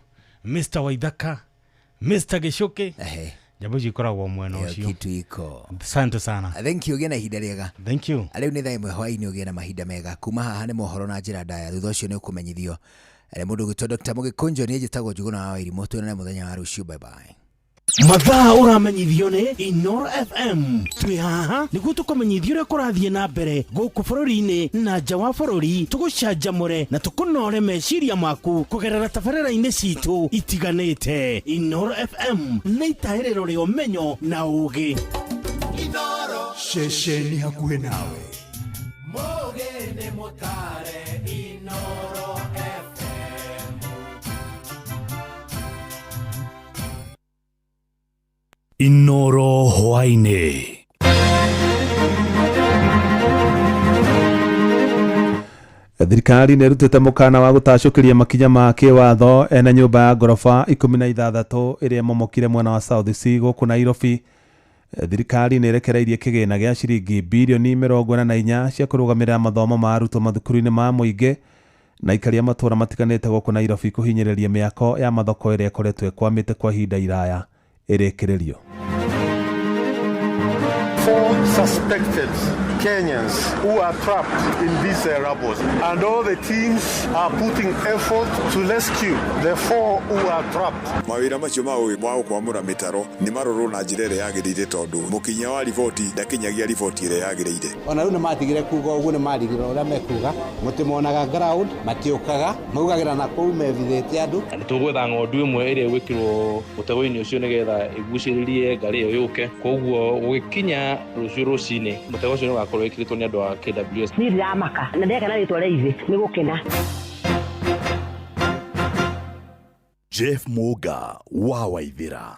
Mr. Waithaka, Mr. Gĩcũkĩ. Ehe. Jambo icio ikoragwo mwena Ĩyo ũcio. kitu iko. Asante sana. Thank you, ũgĩe na ihinda rĩega. Thank you. Rĩu nĩ thaa 1 hwaĩ-inĩ, ũgĩe na mahinda mega. Kuma haha nĩ mohoro na njĩra ndaya, thutha ũcio nĩ ũkũmenyithio. Mũndũ ũgwĩtwo Dr. Mũgĩkũnjo, niĩ njĩtagwo Njuguna wa Wairimu. Tuonane mũthenya wa rũciũ. Bye bye. Mathaa ũramenyithio nĩ Inoro FM. Twĩ haha nĩguo tũkũmenyithia ũrĩa kũrathiĩ na mbere gũkũ bũrũri-inĩ na nja wa bũrũri, tũgũcanjamũre na tũkũnore meciria maku kũgerera tabarĩra-inĩ citũ itiganĩte. Inoro FM nĩ itahĩrĩro rĩa ũmenyo na ũũgĩ. Ceceni hakuhĩ nawe. Mũgĩ nĩ mũtare Inoro FM. Inoro hwaĩ-inĩ. Thirikari nĩ ĩrutĩte mũkana wa gũtacũkĩria makinya ma kĩwatho ene nyũmba ya ngoroba 16 ĩrĩa ĩmomokire mwena wa South C gũkũ Nairobi. Thirikari nĩ ĩrekereirie kĩgĩna gĩa ciringi birioni 44 cia kũrũgamĩrĩra mathomo ma arutwo mathukuru-inĩ ma mũingĩ na aikari a matũũra matiganĩte gũkũ Nairobi kũhinyĩrĩria mĩako ya mathoko ĩrĩa ĩkoretwo ĩkwamĩte kwa ihinda iraya ĩrĩkĩrĩrio. 4 suspected Kenyans who are trapped in these rubbles, and all the teams are putting effort to rescue the 4 who are trapped. Mawĩra macio ma wa gũkwamũra mĩtaro nĩ marorwo na njĩra ĩrĩa yagĩrĩire tondũ mũkinyia wa riboti ndakinyagia riboti ĩrĩa yagĩrĩire. Ona rĩu nĩ matigire kuga ũguo, nĩ marigirwo ũrĩa mekuga, mũtimonaga ground, matiũkaga, maugagĩra na kũu mevithĩte andũ. Nĩ tũgwetha ng'ondu ĩmwe ĩrĩa ĩgwĩkĩrwo mũtego-inĩ ũcio nĩgetha ĩgucĩrĩrie ngarĩ ĩyo yũke. Koguo gũgĩkinya rũciũ rũcinĩ mũtego ũcio nĩ ũgakorwo wĩkĩrĩtwo nĩ andũ a KWS. Niĩ ndiramaka na ndekena rĩtwa rĩa ithe nĩ gũkena. Jeff Muga wa Waithira.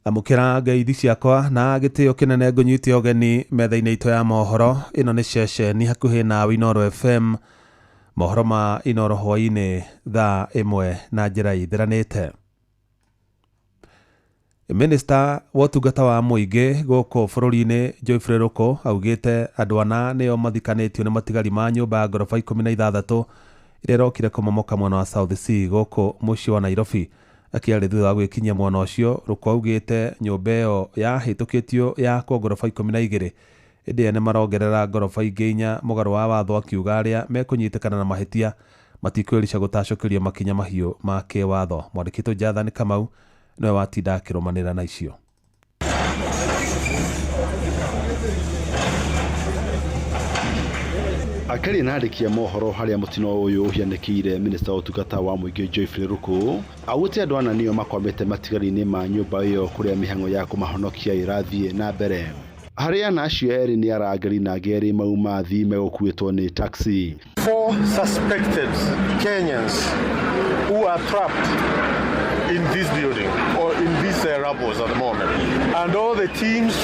Amũkĩra ngeithi ciakwa na gĩtĩo kĩnene ngũnyite ũgeni metha-inĩ itũ ya mohoro. Ĩno nĩ ceceni hakuhĩ nawe Inoro FM. Mohoro ma Inoro hwaĩ-inĩ thaa 1 na njĩra ithĩranĩte. Minista wa ũtungata wa mũingĩ gũkũ bũrũri-inĩ Geoffrey Ruku augĩte andũ ana nĩo mathikanĩtio nĩ matigari ma nyũmba ya ngoroba 16 ĩrĩa ĩrokire kũmomoka mwena wa South C gũkũ mũciĩ wa Nairobi. Akĩaria thutha wa gwĩkinyia mwena ũcio, Ruku augĩte nyũmba ĩyo yahĩtũkĩtio yakwo ngoroba 12 ĩndĩ ene marongerera ngoroba ingĩ 4 mũgarũ wa watho, akiuga arĩa mekũnyitĩkana na mahĩtia matikwĩrica gũtacũkĩrio makinya mahiũ ma kĩwatho. Mwandĩkĩtwo Jathani Kamau nĩwe watinda akĩrũmanĩra na icio. Akĩaria na andĩki a mohoro harĩa mũtino ũyũ ũhianĩkĩire, minista wa ũtungata wa mũingĩ Geoffrey Ruku augĩte andũ ana nĩo makwamĩte matigari-inĩ ma nyũmba ĩyo kũrĩa mĩhang'o ya kũmahonokia ĩrathiĩ na mbere. Harĩ ana acio erĩ nĩ arangĩri na angĩ erĩ mauma athii megũkuĩtwo nĩ taxi. 4 suspected Kenyans who are trapped in this building or in these rubbles at the moment, and all the teams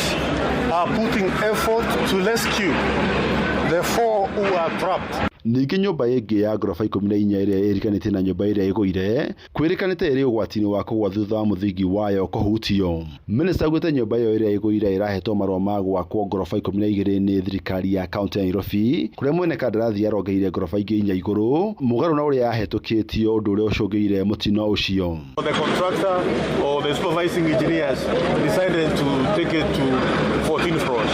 are putting effort to rescue the 4 who are trapped. Ningĩ nyũmba ĩngĩ ya ngoroba 14 ĩrĩa ĩriganĩtie na nyũmba ĩrĩa ĩgũire kwĩrĩkanĩte ĩrĩ ũgwati-inĩ wa kũgwa thutha wa mũthingi wayo kũhutio. Minista augĩte nyũmba ĩyo ĩrĩa ĩgũire ĩrahetwo marũa ma gwakwo ngoroba 12 nĩ thirikari ya kaunti ya Nairobi, kũrĩa mwene kandarathi arongeire ngoroba ingĩ 4 igũrũ mũgarũ na ũrĩa yahetũkĩtio, ũndũ ũrĩa ũcũngĩire mũtino ũcio. The contractor or the supervising engineers decided to take it to 14 floors.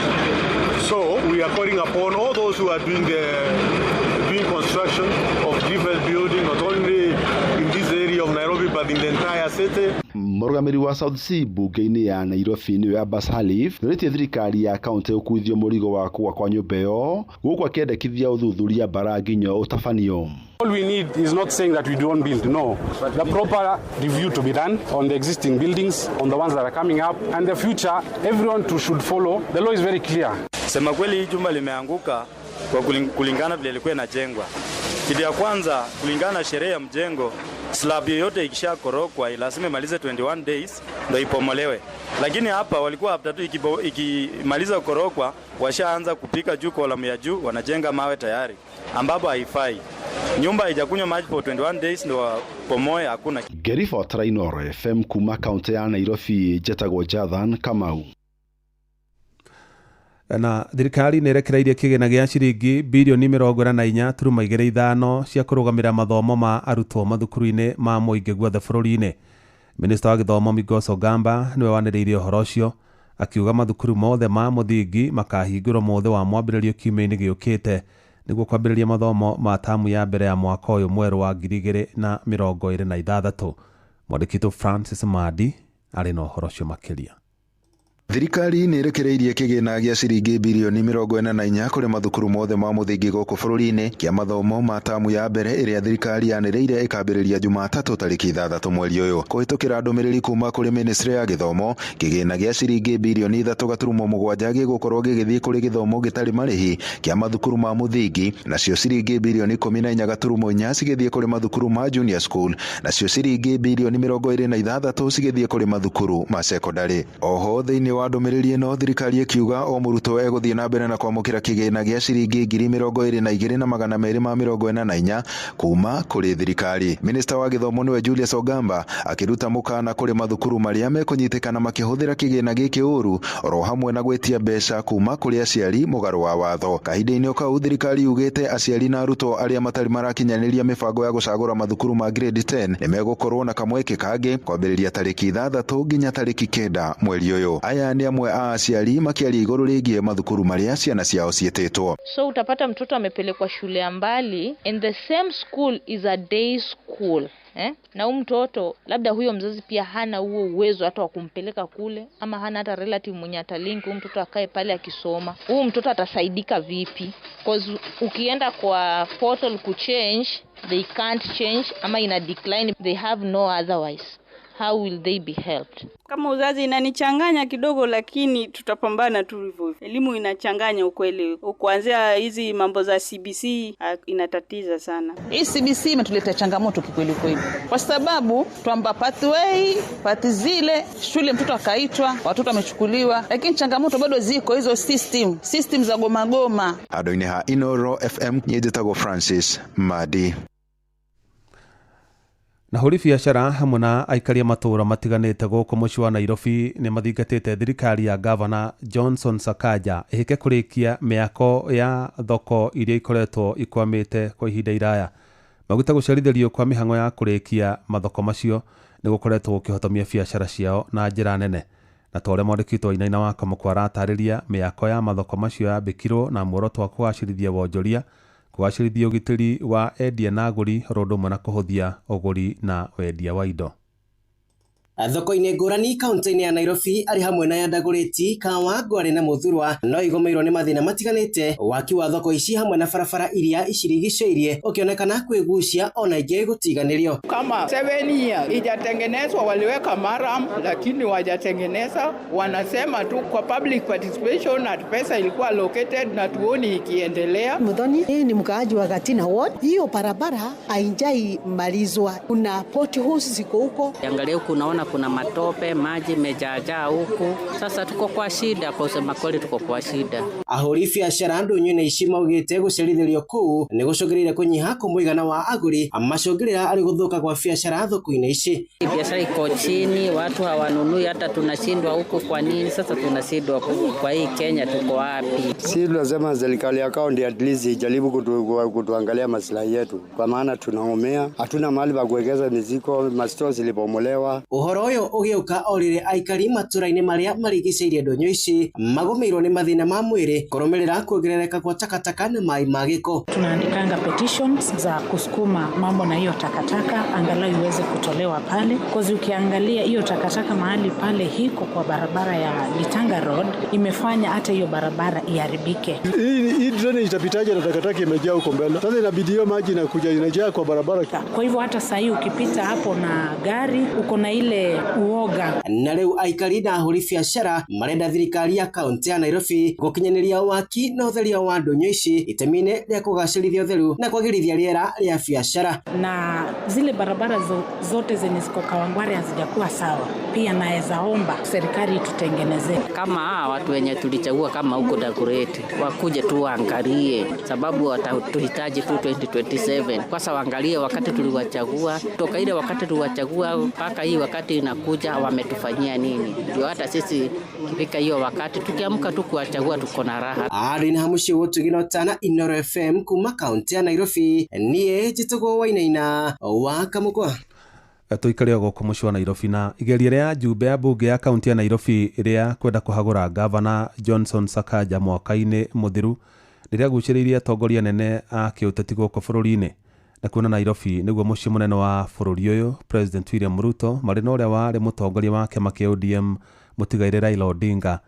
So we are calling upon all those who are doing construction of different buildings, not only in this area of Nairobi but in the entire city. Mũrũgamĩrĩri wa South C mbunge-inĩ ya Nairobi nĩwe Abbas Khalif nĩorĩtie thirikari ya kaunti gũkuithio mũrigo wa kũgwa kwa nyũmba ĩyo gũkũ akĩendekithia ũthuthuria mbara nginya ũtabanio. All we need is not saying that we don't build, no. The proper review to be done on the existing buildings, on the ones that are coming up, and the future, everyone should follow. The law is very clear. Sema kweli hii jumba limeanguka kwa kulingana vile ilikuwa inajengwa. Kitu ya kwanza, kulingana na sheria ya mjengo, slab yoyote ikishakorokwa lazima imalize 21 days ndio ipomolewe. Lakini hapa walikuwa after tu ikimaliza kukorokwa washaanza kupika juu kolamu ya juu, wanajenga mawe tayari ambapo haifai. Nyumba haijakunywa maji for 21 days ndio wapomoe, hakuna. Ngĩribotera Inooro FM kuma kaunti ya Nairobi, njetagwo Jathan Kamau. Na thirikari nĩ ĩrekereirie kĩgĩna gĩa ciringi birioni 44.25 cia kũrũgamĩrĩra mathomo ma arutwo mathukuru-inĩ ma mũingĩ guothe bũrũri-inĩ. Minista wa gĩthomo Migos Ogamba nĩwe wanĩrĩirie ũhoro ũcio akiuga mathukuru mothe ma mũthingi makahingũrwo mũthĩ wa mwambĩrĩrio kiumia-inĩ gĩũkĩte nĩguo kwambĩrĩria mathomo ma tamu ya mbere ya mwaka ũyũ mwerũ wa 2026. Mwandĩki Francis Madi arĩ na ũhoro ũcio makĩria. Thirikari nĩ ĩrekereirie kĩgĩna gĩa ciringi birioni 44 kũrĩ mathukuru mothe ma mũthingi gũkũ bũrũri-inĩ kĩa mathomo ma tamu ya mbere ĩrĩa thirikari yanĩrĩire ĩkambĩrĩria Jumatatũ tarĩki 6 mweri ũyũ. Kũhĩtũkĩra ndũmĩrĩri kuma kũrĩ ministry ya gĩthomo, kĩgĩna gĩa ciringi birioni 3.7 gĩgũkorwo gĩgĩthiĩ kũrĩ gĩthomo gĩtarĩ marĩhi kĩa mathukuru ma mũthingi, nacio ciringi birioni 14.4 cigĩthiĩ kũrĩ mathukuru ma junior school, nacio ciringi birioni 26 cigĩthiĩ kũrĩ mathukuru ma secondary. Oho thĩinĩ wa ndũmĩrĩri ĩno thirikari ĩkiuga o mũrutwo egũthiĩ na mbere na kwamũkĩra kĩgĩna gĩa ciringi 22,284 kuma kũrĩ thirikari. Minista wa gĩthomo nĩwe Julius Ogamba akĩruta mũkana kũrĩ mathukuru marĩa mekũnyitĩkana makĩhũthĩra kĩgĩna gĩkĩ ũru oro hamwe na gwĩtia mbeca kuma kũrĩ aciari mũgarũ wa watho. Kahinda-inĩ kau thirikari yugĩte aciari na arutwo arĩa matarĩ marakinyanĩria mĩbango ya gũcagũra mathukuru ma grade 10 nĩmegũkorwo na kamweke kangĩ kwambĩrĩria tarĩki 6 nginya tarĩki 9 mweri ũyũ. Aya ni amwe a aciari makiaria igũrũ rĩgiĩ mathukuru marĩa ciana ciao ciĩtĩtwo. So utapata mtoto amepelekwa shule ya mbali and the same school is a day school. Na huyu mtoto labda huyo mzazi pia hana huo uwezo hata wa kumpeleka kule, ama hana hata relative mwenye atalink huyu mtoto akae pale akisoma. Huyu mtoto atasaidika vipi? Cause ukienda kwa portal kuchange, they can't change ama ina decline, they have no otherwise. How will they be helped? Kama uzazi inanichanganya kidogo, lakini tutapambana tu hivyo. Elimu inachanganya ukweli. Kuanzia hizi mambo za CBC inatatiza sana. Hii CBC imetuletea changamoto kikweli kweli. Kwa sababu twamba pathway, path zile, shule mtoto akaitwa, watoto wamechukuliwa, lakini changamoto bado ziko hizo system za goma goma. Adoine ha Inooro FM, nyejetagwo Francis Madi. Na hũri biacara hamwe na aikari a matũũra matiganĩte gũkũ mũciĩ wa Nairobi nĩ mathingatĩte thirikari ya gavana Johnson Sakaja ĩhĩke kũrĩkia mĩako ya thoko iria ikoretwo ikwamĩte kwa ihinda iraya. Maguta gũcerithĩrio kwa mĩhang'o ya kũrĩkia mathoko macio nĩ gũkoretwo gũkĩhotomia biacara ciao na njĩra nene. Na ta ũrĩa mwandĩki witũ Wainaina wa Kamũkwa aratarĩria, mĩako ya mathoko macio yambĩkirwo na muoroto wa kũgacĩrithia wonjoria, kũgacĩrithia ũgitĩri wa endia na agũri oro ũndũ ũmwe na kũhũthia ũgũri na wendia wa indo. Thoko-inĩ ngũrani kaunti-inĩ ya Nairobi arĩ hamwe na ya Dagoretti, Kawangware na Muthurwa no igũmĩirwo nĩ mathĩna matiganĩte. Waki wa thoko ici hamwe na barabara iria icirigicĩirie ũkĩonekana kwĩgucia ona ingĩ gũtiganĩrio. Kama 7 years ijatengenezwa, waliweka maram lakini wajatengeneza. Wanasema tu kwa public participation at pesa ilikuwa allocated na tuoni ikiendelea. Muthoni, hii ni mkaaji wa Gatina Ward. Hiyo barabara haijai malizwa, kuna potholes ziko huko. Angalia huku unaona kuna matope, maji imejaajaa huku. Sasa tuko kwa shida, kwa kusema kweli tuko kwa shida. Ahũri biacara ndũnyũ-inĩ ici maugĩte gũcerithĩrio kũu nĩ gũcũngĩrĩire kũnyiha kwa mũigana wa agũri, macũngĩrĩra arĩ gũthũka kwa biacara thoko-inĩ ici. Biashara iko chini, watu hawanunui, hata tunashindwa huku. Kwa nini sasa tunashindwa kwa hii Kenya, tuko wapi? Si tunasema serikali ya kaunti at least ijaribu kutuangalia maslahi yetu, kwa maana tunaumia, hatuna mahali pa kuwekeza mizigo, mastore zilibomolewa. Ũhoro ũyũ ũgĩũka o rĩrĩa aikari matũra-inĩ marĩa marigicĩirie ndũnyũ ici magũmĩirwo nĩ mathĩna ma mwĩrĩ kũrũmĩrĩra kuongerereka kwa takataka na maĩ ma gĩko. Tunaandikanga petitions za kusukuma mambo na hiyo takataka angalau iweze kutolewa pale, cause ukiangalia hiyo takataka mahali pale hiko kwa barabara ya Gitanga Road imefanya hata hiyo barabara iharibike. Hii drainage itapitaje na takataka imejaa huko mbele? Sasa inabidi hiyo maji inakuja inajaa kwa barabara. Kwa hivyo hata saa hii ukipita hapo na gari uko na ile uoga. Na rĩu aikari na ahũri biacara marenda thirikari ya kaunti ya Nairobi gũkinyanĩria waki na ũtheria wa ndũnyũ ici itemi-inĩ rĩa kũgacĩrithia ũtheru na kwagĩrithia rĩera rĩa biacara. Na zile barabara zote zenye ziko Kawangware hazijakuwa sawa, pia naweza omba serikali itutengenezee. Kama hawa watu wenye tulichagua kama huko Dagoretti wakuje tu waangalie, sababu watatuhitaji tu 2027. Kwanza waangalie wakati tuliwachagua, toka ile wakati tuliwachagua mpaka hii wakati inakuja wametufanyia nini, ndio hata sisi kifika hiyo wakati tukiamka tu kuwachagua tuko na raha. Arĩ na mũciĩ gũtugino tana Inoro FM kuma kaunti ya Nairobi, niĩ njĩtagwo Wainaina wa Kamũkwa. Tũikare o gũkũ mũciĩ wa Nairobi na igeria rĩa njumbe ya mbunge ya kaunti ya Nairobi rĩa kwenda kũhagũra gavana Johnson Sakaja mwaka-inĩ mũthiru nĩrĩagucĩrĩirie atongoria anene a kĩũteti gũkũ bũrũri-inĩ. Na kuona Nairobi nĩguo mũciĩ mũnene wa bũrũri ũyũ, President William Ruto marĩ na ũrĩa warĩ mũtongoria wa kĩama kĩa ODM mũtigairĩ Raila Odinga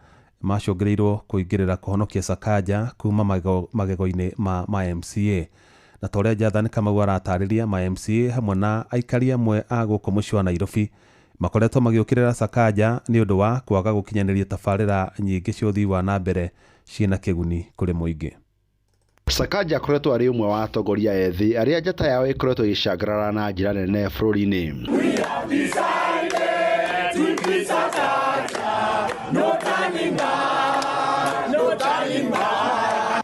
macũngĩrĩirwo kũingĩrĩra kũhonokia Sakaja kuma magego-inĩ ma MCA. Na ta ũrĩa Jathan Kamau aratarĩria, ma MCA hamwe na aikari amwe a gũkũ mũciĩ wa Nairobi makoretwo magĩũkĩrĩra Sakaja nĩ ũndũ wa kwaga gũkinyanĩria tabarĩra nyingĩ cia ũthii wa na mbere ciĩna kĩguni kũrĩ mũingĩ. Sakaja akoretwo arĩ ũmwe wa atongoria ethĩ arĩa njata yao ĩkoretwo ĩgĩcangarara na njĩra nene bũrũri-inĩ.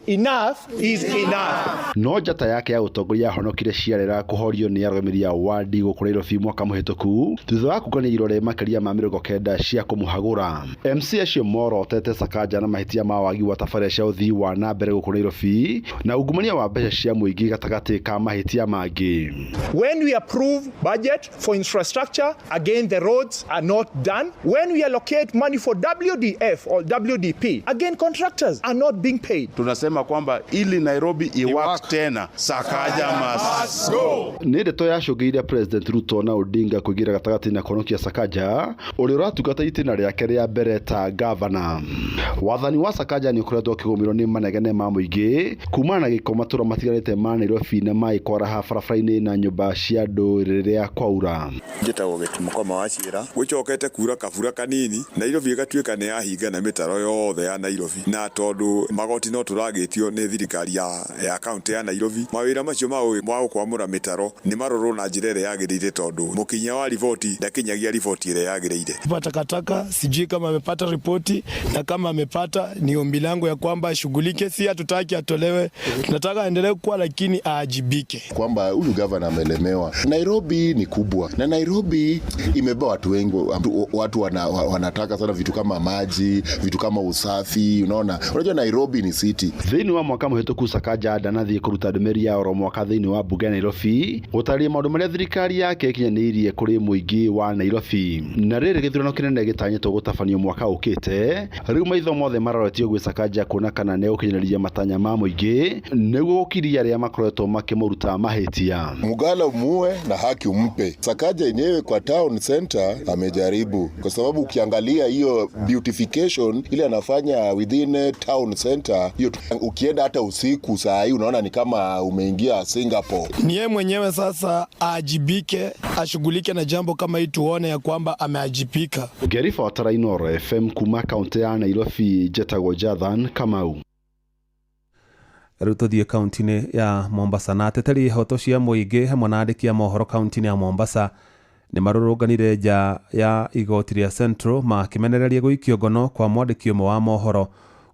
Enough is enough. No njata yake ya ũtongoria yahonokire ciarera kũhorio nĩ arũgamĩrĩri a wadi gũkũ Nairobi mwaka mũhĩtũku thutha wa kũngania irore makĩria ma 90 cia kũmũhagũra. MC acio morotete Sakaja na mahĩtia ma wagi wa tabarĩra cia ũthii wa na mbere gũkũ Nairobi na ungumania wa mbeca cia mũingĩ gatagatĩ ka mahĩtia mangĩ. When we approve budget for infrastructure, again the roads are not done. When we allocate money for WDF or WDP, again contractors are not being paid. Tunasema kwamba ili Nairobi iwork tena, Sakaja must go. Nĩ ndeto yacũngĩrĩirie President Ruto na Odinga kũingĩra gatagatĩ na kũhonokia Sakaja ũrĩa ũratungata itĩna rĩake rĩa mbere ta gavana. Wathani wa Sakaja nĩ ũkoretwo ũkĩgũmĩrwo nĩ manegene ma mũingĩ kumana na gĩko matũra matiganĩte ma Nairobi na maĩ kwaraha barabara-inĩ na nyũmba cia andũ rĩrĩa kwaura. Njĩtagwo Gĩtimũkoma wa Ciĩra. Gũcokete kura kabura kanini Nairobi ĩgatuĩka nĩ yahinga na mĩtaro yothe ya Nairobi, na tondũ magoti no tũragĩtio marĩhĩtio nĩ thirikari ya kaunti ya Nairobi. Mawĩra macio ma gũkwamũra mĩtaro nĩ marorwo na njĩra ĩrĩa yagĩrĩire tondũ mũkinyia wa riboti ndakinyagia riboti ĩrĩa yagĩrĩire. Takataka sijui kama amepata ripoti, na kama amepata ni ombi langu ya kwamba ashughulike. Si hatutaki atolewe, tunataka aendelee kuwa, lakini aajibike. Kwamba huyu gavana amelemewa. Nairobi ni kubwa na Nairobi imebeba watu wengi, watu wanataka sana vitu kama maji, vitu kama usafi, unaona. Unajua Nairobi ni city. Thĩinĩ wa mwaka mũhĩtũku Sakaja ndanathiĩ kũruta ndũmĩrĩri ya oro mwaka thĩinĩ wa mbunge ya Nairobi gũtarĩria maũndũ marĩa thirikari yake ĩkinyanĩirie kũrĩ mũingĩ wa Nairobi. Na rĩrĩ gĩthurano kĩnene gĩtanyĩtwo gũtabanio mwaka ũkĩte, rĩu maitho mothe maroretio gwĩ Sakaja kuona kana nĩegũkinyanĩria matanya ma mũingĩ nĩguo gũkiria arĩa makoretwo makĩmũruta mahĩtia. Mugala umuue na haki umpe. Sakaja yenyewe kwa town center amejaribu, kwa sababu ukiangalia hiyo beautification ile anafanya within town center, hiyo ukienda hata usiku saa hii unaona ni kama umeingia Singapore. Ni yeye mwenyewe sasa aajibike, ashughulike na jambo kama hii, tuone ya kwamba ameajibika. Ngĩribotera Inooro FM kuma kaunti ya Nairobi, njetagwo Jathan Kamau. Rĩu tũthiĩ kaunti-inĩ ya Mombasa na ateteri ihoto cia mũingĩ hamwe na andĩki a mohoro kaunti-inĩ ya Mombasa nĩ marũrũnganire nja ya igoti rĩa Central makĩmenereria gũikio ngono kwa mwandĩki ũmwe wa mohoro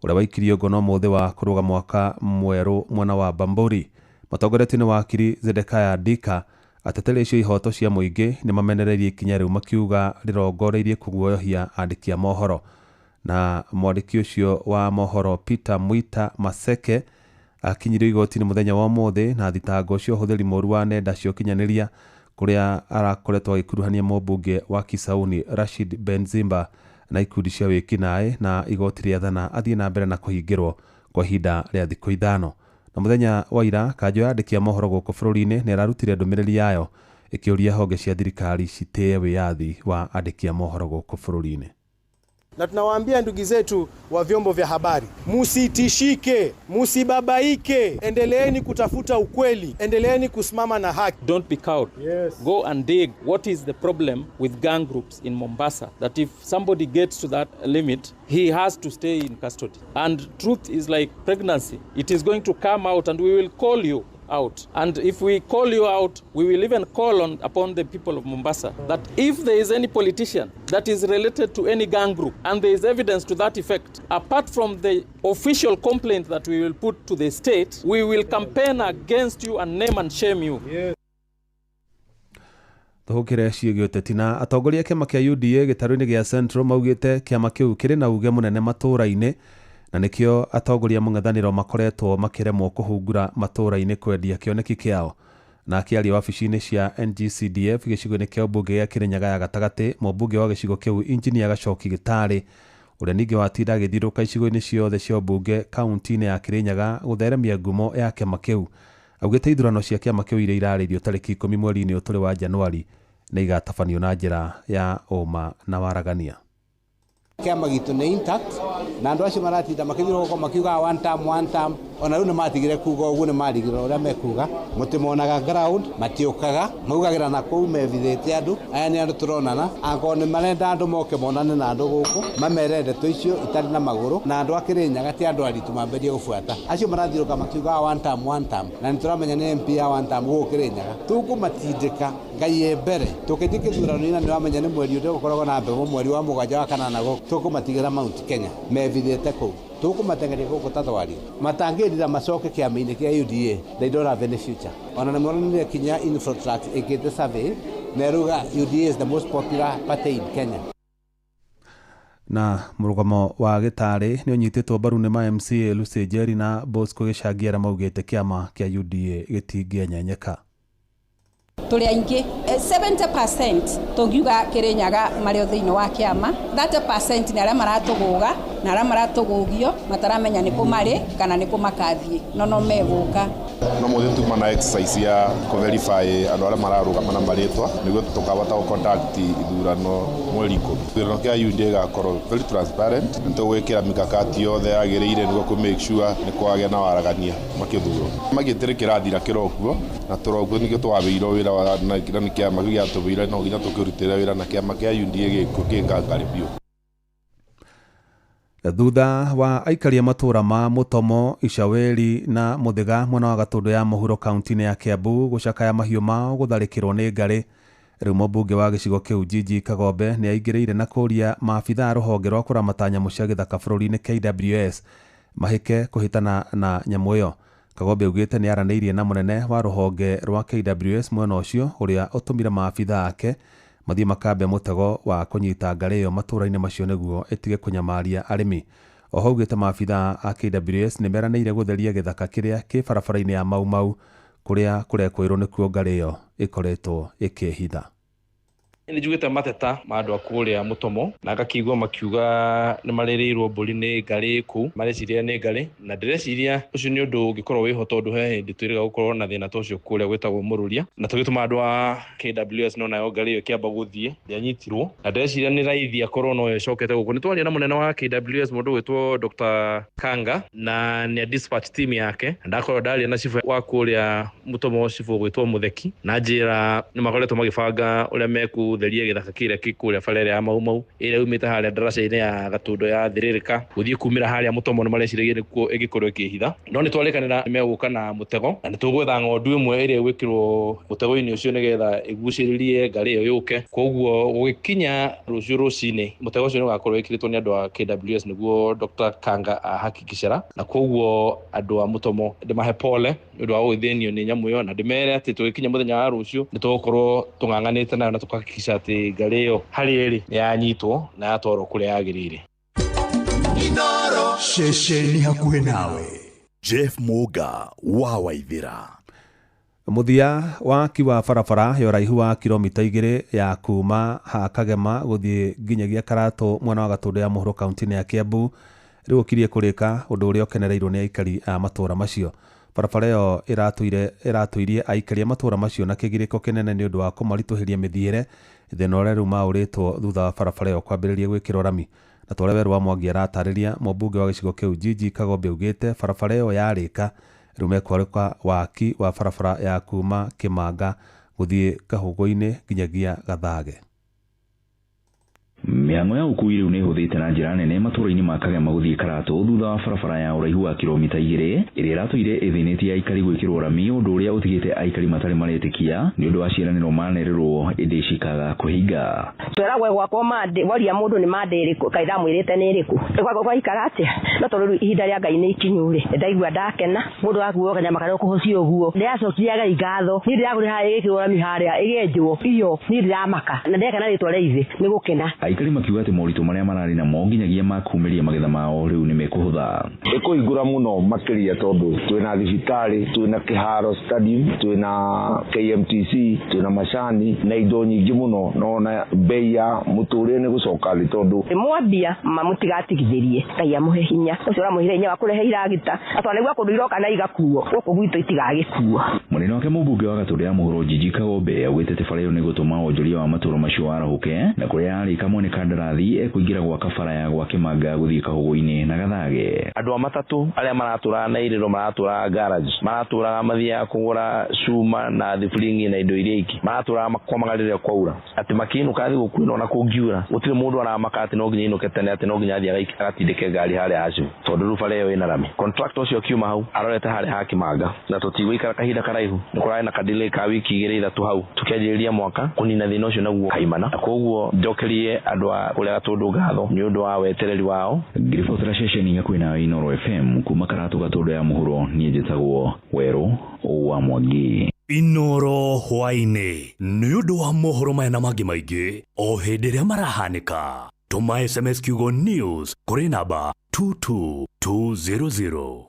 ũrĩa waikirio ngono mũthĩ wa kũrũga mwaka mwerũ mwena wa Bamburi. Matongoretio nĩ wakiri Zedekaya Dika, ateteri acio ihoto cia mũingĩ nĩ mamenereirie ikinya rĩu makiuga rĩrongoreirie kũguoyohia andĩki a mohoro. Na mwandĩki ũcio wa mohoro Peter Mwita Maseke akinyirio igoti-inĩ mũthenya wa ũmũthĩ na thitango cia ũhũthĩri mũru wa nenda cia ũkinyanĩria kũrĩa arakoretwo agĩkuruhania mũmbunge wa Kisauni Rashid Benzimba na ikundi cia wĩkinaĩ, na igoti rĩathana athiĩ na mbere na kũhingĩrwo kwa ihinda rĩa thikũ 5. Na mũthenya wa ira kanjũ ya andĩki a mohoro gũkũ bũrũri-inĩ nĩ ĩrarutire ndũmĩrĩri yayo ĩkĩũria honge cia thirikari citĩe wĩyathi wa andĩki a mohoro gũkũ bũrũri-inĩ. Na tunawaambia ndugu zetu wa vyombo vya habari, musitishike, musibabaike, endeleeni kutafuta ukweli, endeleeni kusimama na haki. Don't be cowed. Yes. Go and dig what is the problem with gang groups in Mombasa, that if somebody gets to that limit, he has to stay in custody. And truth is like pregnancy. It is going to come out and we will call you out. And if we call you out, we will even call upon the people of Mombasa that if there is any politician that is related to any gang group and there is evidence to that effect, apart from the official complaint that we will put to the state, we will campaign against you and name and shame you. Yes. Tũhũkĩre ciĩgiĩ ũteti na atongoria kĩama kĩa UDA gĩtarũ-inĩ gĩa Central maugĩte kĩama kĩu kĩrĩ na uge mũnene matũũra-inĩ na nĩkĩo atongoria mũng'ethanĩro makoretwo makĩremwo kũhungura matũũra-inĩ kwendia kĩoneki kĩao. Na akĩaria wabici-inĩ cia NGCDF gĩcigo-inĩ kĩa ũmbunge gĩa Kĩrĩnyaga ya gatagatĩ, mũmbunge wa gĩcigo kĩu Injinia Gacoki Gĩtarĩ ũrĩa ningĩ watinda agĩthiũrũrũka icigo-inĩ ciothe cia ũmbunge kaunti-inĩ ya Kĩrĩnyaga gũtheremia ngumo ya kĩama kĩu, augĩte ithurano cia kĩama kĩu iria irarĩirio tarĩki 10 mweri-inĩ ũyũ tũrĩ wa Januari nĩ igatabanio na njĩra ya ũma na waragania. Kĩama gitũ nĩ intact na andũ acio maratinda makĩthiũrũrũka makiuga one term, one term, ona rĩu nĩ matigire kuga ũguo, nĩ marigirwo ũrĩa mekuga, mũtimonaga ground, matiũkaga, maugagĩra na kũu mevithĩte andũ aya nĩ andũ tũronana, angorwo nĩ marenda andũ moke monane na andũ gũkũ mamere ndeto icio itarĩ na magũrũ, na andũ a Kĩrĩnyaga ti andũ aritũ mambĩrie gũbuata. Acio marathiũrũrũka makiugaga one term, one term, na nĩ tũramenya nĩ MP ya one term gũkũ Kĩrĩnyaga. Tũkũmatindĩka Ngai e mbere, tũkĩthiĩ kĩthurano-inĩ na nĩ ũramenya nĩ mweri ũrĩa gũkoragwo na mbegũ, mweri wa 7 wa 8 gũkũ, tũkũmatigĩra Mount Kenya mevithĩte kũu, tũkũmatengeria gũkũ ta thwari, matangĩrira macoke kĩama-inĩ kĩa UDA, they don't have any future. Ona nĩ monanire kinya Infotrak ĩkĩte survey na ĩrauga UDA is the most popular party in Kenya. Na mũrũgamo wa gĩtarĩ nĩ ũnyitĩtwo mbaru nĩ ma MCA Lucy Njeri na Bosco Gĩchangi arĩa maugĩte kĩama kĩa UDA gĩtingĩenyenyeka. Tũrĩ aingĩ 70% tũngiuga Kĩrĩnyaga marĩ o thĩinĩ wa kĩama, 30% nĩ arĩa maratũgũga na arĩa maratũgũgio mataramenya nĩ kũ marĩ kana nĩ kũ makathiĩ, no megũka. No mũthĩ tuma na exercise ya kũ-verify andũ arĩa mararũgama na marĩtwa nĩguo tũkahota gũ-conduct ithurano mweri 10. Gĩthurano kĩa UDA gĩgakorwo very transparent, nĩ tũgwĩkĩra mikakati yothe yagĩrĩire nĩguo kũ make sure nĩ kwagĩa na waragania makĩthurwo. Magĩtĩrĩ kĩrathira kĩrokuo na tũrokuo nĩkĩo twawĩirwo wĩra wa na nĩ kĩama kĩu gĩatũbĩire no nginya tũkĩrutĩre wĩra na kĩama kĩa UDA gĩkuo kĩngangarĩ biũ. Thutha wa aikari a matũũra ma Mũtomo, Icaweri na Mũthĩga mwena wa Gatũndũ ya mũhuro kaunti-inĩ ya Kiambu gũcakaya mahiũ mao gũtharĩkĩrwo nĩ ngarĩ, rĩu mũmbunge wa gĩcigo kĩu Gigi Kagombe nĩ aingĩrĩire na kũria maabitha a rũhonge rwa kũramata nyamũ cia gĩthaka bũrũri-inĩ KWS mahĩke kũhĩtana na nyamũ ĩyo. Kagombe augĩte nĩ aranĩirie na mũnene wa rũhonge rwa KWS mwena ũcio ũrĩa ũtũmire maabitha ake mathiĩ makambe mũtego wa kũnyita ngarĩ ĩyo matũũra-inĩ macio nĩguo ĩtige kũnyamaria arĩmi. Oho augĩte maabitha a KWS nĩ meranĩire gũtheria gĩthaka kĩrĩa kĩ barabara-inĩ ya Mau Mau kũrĩa kũrekũĩrwo nĩkuo ngarĩ ĩyo ĩkoretwo ĩkĩhitha. Nĩ njiguĩte mateta ma andũ a kũrĩa Mũtomo na ngakĩigua makiuga nĩ marĩrĩirwo mbũri nĩ ngarĩ kũu, mareciria nĩ ngarĩ, na ndĩreciria ũcio nĩ ũndũ ũngĩkorwo wĩho tondũ he hĩndĩ twĩrĩga gũkorwo na thĩna ta ũcio kũrĩa gwĩtagwo Mũrũria, na tũgĩtũma andũ a KWS no nayo ngarĩ ĩyo ĩkĩamba gũthiĩ ndĩanyitirwo, na ndĩreciria nĩ raithi akorwo no ĩcokete gũkũ. Nĩ twaria na mũnene wa KWS mũndũ ũgwĩtwo Dr. Kanga na nĩ dispatch team yake, na ndakorwo ndaria na cibũ wa kũrĩa Mũtomo, cibũ ũgwĩtwo Mũtheki, na njĩra nĩ makoretwo magĩbanga ũrĩa mekũtheria gĩthaka kĩrĩa kĩ kũrĩa bara ĩrĩa ya Mau Mau ĩrĩa yumĩte harĩa ndaraca-inĩ ya Gatũndũ ya Thĩrĩrĩka gũthiĩ kumĩra harĩa Mũtomo, nĩ mareciragia nĩkuo ĩngĩkorwo ĩkĩhitha, no nĩ twarĩkanĩra megũka na mũtego na nĩ tũgwetha ng'ondu ĩmwe ĩrĩa ĩgwĩkĩrwo mũtego-inĩ ũcio nĩgetha ĩgucĩrĩrie ngarĩ ĩyo yũke. Koguo gũgĩkinya rũciũ rũcinĩ mũtego ũcio nĩ ũgakorwo wĩkĩrĩtwo nĩ andũ a KWS nĩguo Dr. Kanga ahakikicera, na koguo andũ a Mũtomo ndĩmahe pole nĩ ũndũ wa gũgĩthĩnio nĩ nyamũ ĩyo, na ndĩmere atĩ tũgĩkinya mũthenya wa rũciũ nĩ tũgũkorwo tũng'ang'anĩte nayo na tũkahakikisha atĩ ngarĩ ĩyo harĩa ĩrĩ nĩ yanyitwo na yatwarwo kũrĩa yagĩrĩire. Ceceni hakuhĩ nawe Jeff Muga wa Waithĩra. Mũthia waki wa barabara ya ũraihu wa kilomita 2 ya kuma ha Kagema gũthiĩ nginyagia Karatũ mwena wa Gatũndũ ya mũhuro kaunti-inĩ ya Kiambu rĩu ũkirie kũrĩka, ũndũ ũrĩa ũkenereirwo nĩ aikari a matũũra macio. Barabara ĩyo ĩratũirie aikari a matũũra macio na kĩgirĩko kĩnene nĩ ũndũ wa kũmaritũhĩria mĩthiĩre, thĩna ũrĩa rĩu maũrĩtwo thutha wa barabara ĩyo kwambĩrĩria gwĩkĩrwo rami. Na ta ũrĩa Werũ wa Mwangi aratarĩria, mũmbunge wa gĩcigo kĩu Gigi Kagombe augĩte barabara ĩyo yarĩka rĩu mekwarĩka waki wa barabara ya kuma Kĩmanga gũthiĩ Kahũgũ-inĩ nginyagia Gathage. Mĩhang'o ya ũkui rĩu nĩ ĩhũthĩte na njĩra nene matũũra-inĩ ma Kagema gũthiĩ Karatũ thutha wa barabara ya ũraihu wa kilomita 2 ĩrĩa ĩratũire ĩthĩnĩtie aikari gwĩkĩrwo rami, ũndũ ũrĩa ũtigĩte aikari matarĩ maretĩkia nĩ ũndũ wa ciĩranĩro manerĩrwo ĩndĩ cikaga kũhinga. Tweragwo gwakwa mande waria mũndũ nĩ mande ĩrĩkũ kaĩ ndamwĩrĩte nĩ ĩrĩkũ gwaikara atĩa, no tondũ rĩu ihinda rĩa Ngai nĩ ikinyu rĩ, ndaigua ndakena mũndũ akuo kanyama karĩa ũkũhũcia ũguo ndĩracokia Ngai ngatho niĩ ndĩragũrĩra harĩa ĩgĩkĩrwo rami harĩa ĩgĩenjwo iyo niĩ ndĩramaka na ndekena rĩtwa rĩa ithe nĩ gũkena. Aikari makiuga atĩ moritũ marĩa mararĩ namo nginyagia makumĩria magetha mao rĩu nĩ mekũhũtha. Ĩkũhingũra mũno makĩria tondũ twĩna thibitarĩ, twĩna kĩharo stadium, twĩna KMTC, twĩna macani na indo nyingĩ mũno, no na bei ya mũtũrĩre nĩ gũcoka thĩ tondũ mwambia mamũtigatigithĩrie Ngai amũhe hinya ũcio ũramũheire hinya wa kũrehe iragita atwanĩgua kũndũ iroka na igakuo gũkũ gwitũ itigagĩkuo. Mũnene wake mũmbunge wa Gatũndũ ya mũhuro Gigi Kagombe augĩte atĩ bara ĩyo nĩ gũtũma wonjoria wa matũũra macio warahũke na kũrĩa yarĩka mwene kandarathi ekũingĩra gwaka bara ya gwa Kĩmanga gũthiĩ Kahũgũ-inĩ na Gathage. Andũ a matatũ arĩa maratũraga na irĩro maratũraga garage, maratũraga mathiaga kũgũra cuma na thiburingi na indo iria ingĩ, maratũraga makomaga rĩrĩa kwaura, atĩ makĩinũka thigũkũ ĩno ona kũngiura gũtirĩ mũndũ aramaka atĩ no nginya ainũke tene, atĩ no nginya athiĩ agatindĩke ngari harĩa hacu tondũ rĩu bara ĩyo ĩna rami. Contractor ũcio akiuma hau arorete harĩa ha Kĩmanga na tũtigũikara kahinda karaihu, nĩ kũrarĩ na kadelay ka wiki 2 3 hau tũkĩanjĩrĩria mwaka kũnina thĩna ũcio naguo kaimana, na koguo njokerie andũ a kũrĩa Gatũndũ ngatho nĩ ũndũ wa wetereri wao. Ngiribotera ceceni hakuhĩ nawe Inooro FM kuma Karatũ Gatũndũ ya mũhuro, niĩ njĩtagwo Werũ wa Mwangi. Inooro hwaĩ-inĩ nĩ ũndũ wa mohoro maya na mangĩ maingĩ o hĩndĩ ĩrĩa marahanĩka. Tũma SMS kiugo news kũrĩ namba 22200.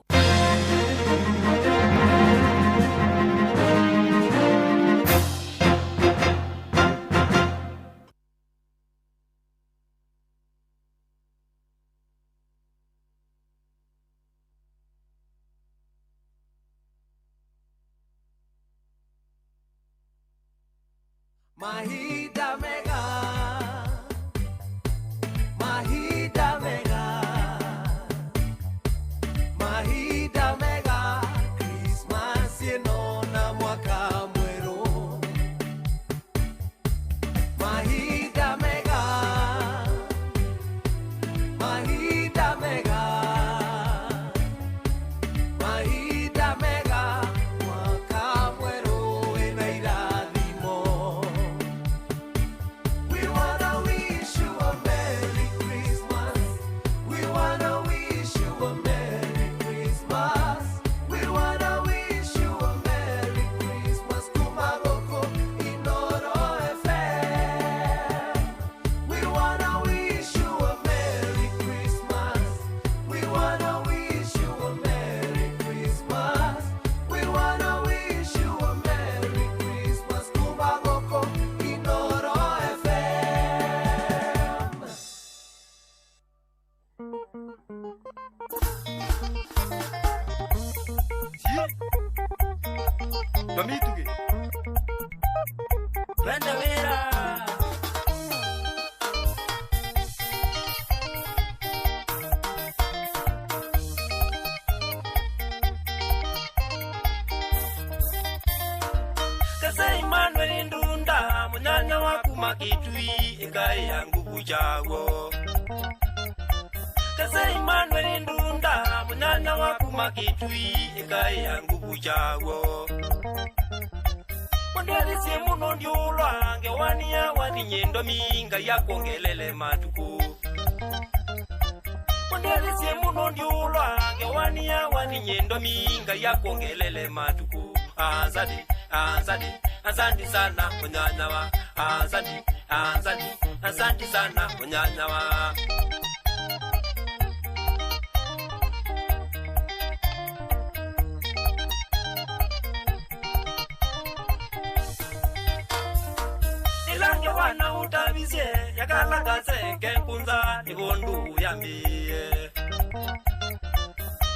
Mahinda mega, mahinda mega, mahinda mega, Christmas ĩno na mwaka mwerũ. Mahinda mega, mahinda Ndomitugi twende wira. Kase Emmanuel Ndunda munyanya waku makitui ekai yangu bujawo. Kase Emmanuel Ndunda munyanya waku makitui ekai yangu bujawo. Mwendelesie muno ndiulwa ngewania wathinyendo minga yakuongelele matuku. Mwendelesie muno ndiulwa ngewania wathinyendo minga yakuongelele matuku. Azadi azadi asante sana munyanyawa. Asante asante asante sana munyanyawa. Nilange wana utabisie yakalakase kenkunza ibondu yambie.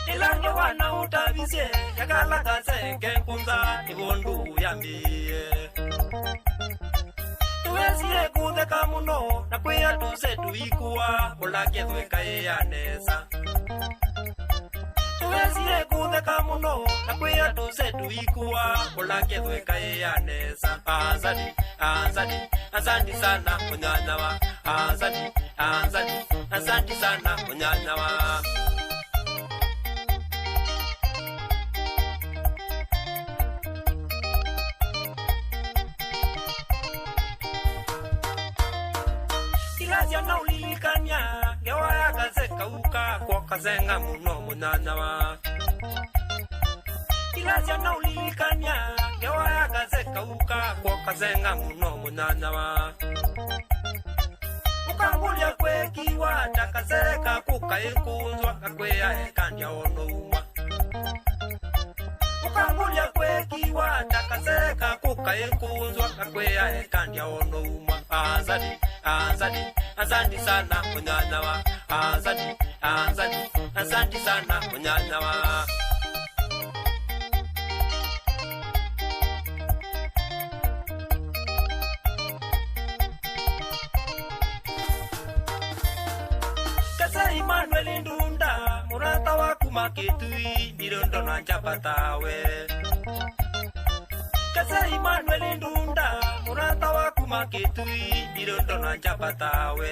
Nilange wana utabisie yakalakase kenkunza ibondu yambie. Tuwezie kutheka muno na kwia tuse tuikuwa ulakethweka iyanesa. Tuwezie kutheka muno na kwia tuse tuikuwa ulakethweka iyanesa. Asante asante asante sana munyanyawa. Asante asante asante sana munyanyawa. Ilazia na ulilikanya ngewa ya kaze kauka kwa kazenga muno munyanyawa. Ilazia na ulilikanya ngewa ya kaze kauka kwa kazenga muno munyanyawa. Ukangulia kwekiwa takazeka kukaikunzwa kakwea ekandia ono umwa. Ukangulia kwekiwa takazeka kukaikunzwa kakwea ekandia ono umwa. Azadi asante asante sana munyanyawa. Asante asante asante sana munyanyawa. Kase Emmanuel Ndunda murata waku makitui mirondo na chapatawe. Kase Emmanuel Ndunda murata waku makitui mirondo na chapatawe.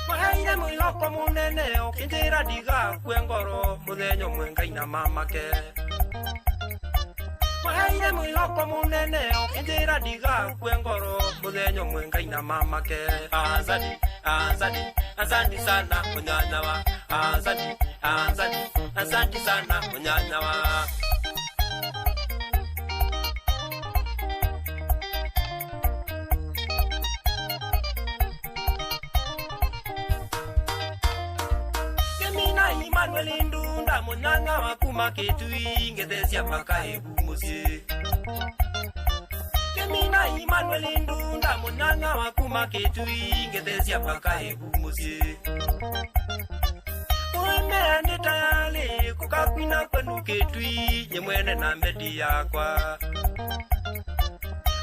Wahaire mwihoko munene ukinjira ndigakue ngoro muthenya umwe Ngai na mamake. Wahaire mwihoko munene ukinjira ndigakue ngoro muthenya umwe Ngai na mamake. Asante asante asante sana munyanyawa. Asante asante asante sana munyanyawa. Emmanuel Ndunda munyanya waku makitui ngethecia makaibu mucii. Kemina Emmanuel Ndunda munyanya waku makitui ngethecia makaibu mucii. Uimea ni tayari kukakwina kwenu kitui nyemwene na mbedi yakwa.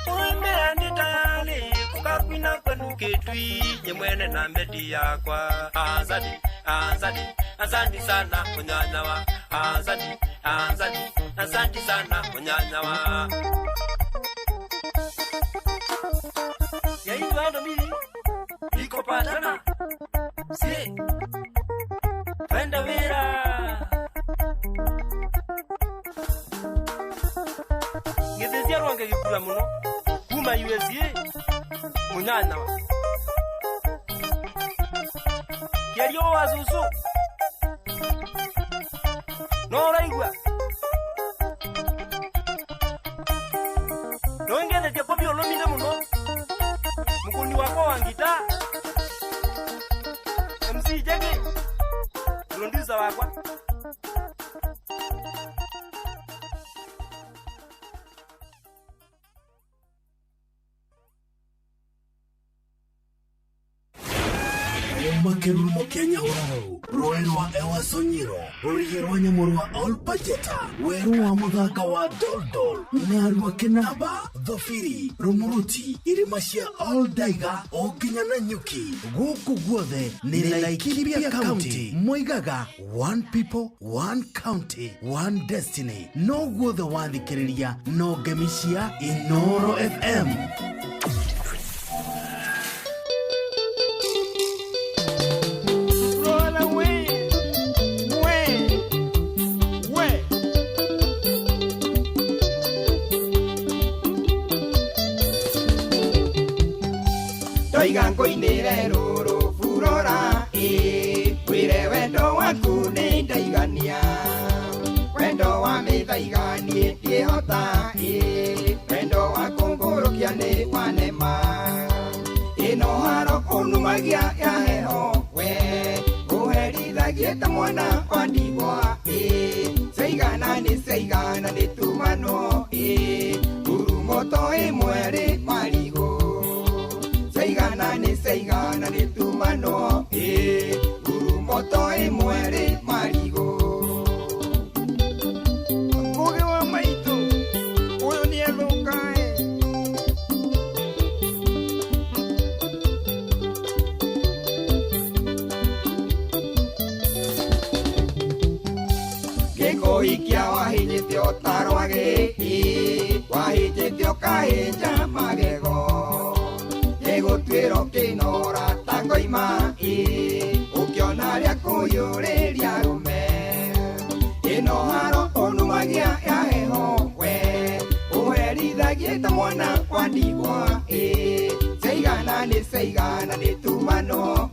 Uimea ni tayari kukakwina kwenu kitui nyemwene na mbedi yakwa. Asante asante asante sana munyanyawa. Asante asante asante sana munyanyawa. Yaitwa mimi iko patana si twende wira. Ngethethia rwange gikura muno kuma USA munyanyawa. Kiario wa zuzu no raigua nongethetie kwa biolomire muno mukuni wakwa wa ngita MC Jage producer wakwa. Kuma kĩrurumo kĩa Nyahururu, rũĩ rwa Ewasonyiro, rũrigi rwa nyamũ rwa Olpajeta, werũ wa mũthanga wa Doldol, na rwa Kĩnamba, Thobiri, Rumuruti, irĩma cia Oldaiga o nginya Nanyuki. Gũkũ guothe nĩ Laikipia County. Moigaga one people, one county, one destiny. No guothe wathikĩrĩria no ngemi cia Inoro FM. Roll away, way, way. Ndoiga ngũinĩre rũrũ burora ĩ ngwĩre wendo waku nĩ ndaigania wendo wa mĩthaiga niĩ ndiĩhota ĩ wendo wa kũngũrũkia nĩ wanema ĩno haro ũnumagia ya heho we ũherithagie ta mwana wa ndigwa ĩ caigana nĩ caigana nĩ tumanwo ĩ ngurumoto ĩmwe rĩ marigũ caigana nĩ caigana nĩ tumanwo ĩ ngurumoto ĩmwe rĩ marigũ. Ngũgĩ wa maitũ, ũyũ nĩ ethũkae. Gĩkũhikia wahĩnjĩte ũtarwagĩ wahĩnjĩte ũkahĩnja magego gĩgũtuĩro kĩnora ta ngoima ũkĩona rĩa kũiyũrĩria rũme ĩno haro ũnumagia ya heho we ũherithagie ta mwana wa ndigwa caigana nĩ caigana nĩ tumanwo.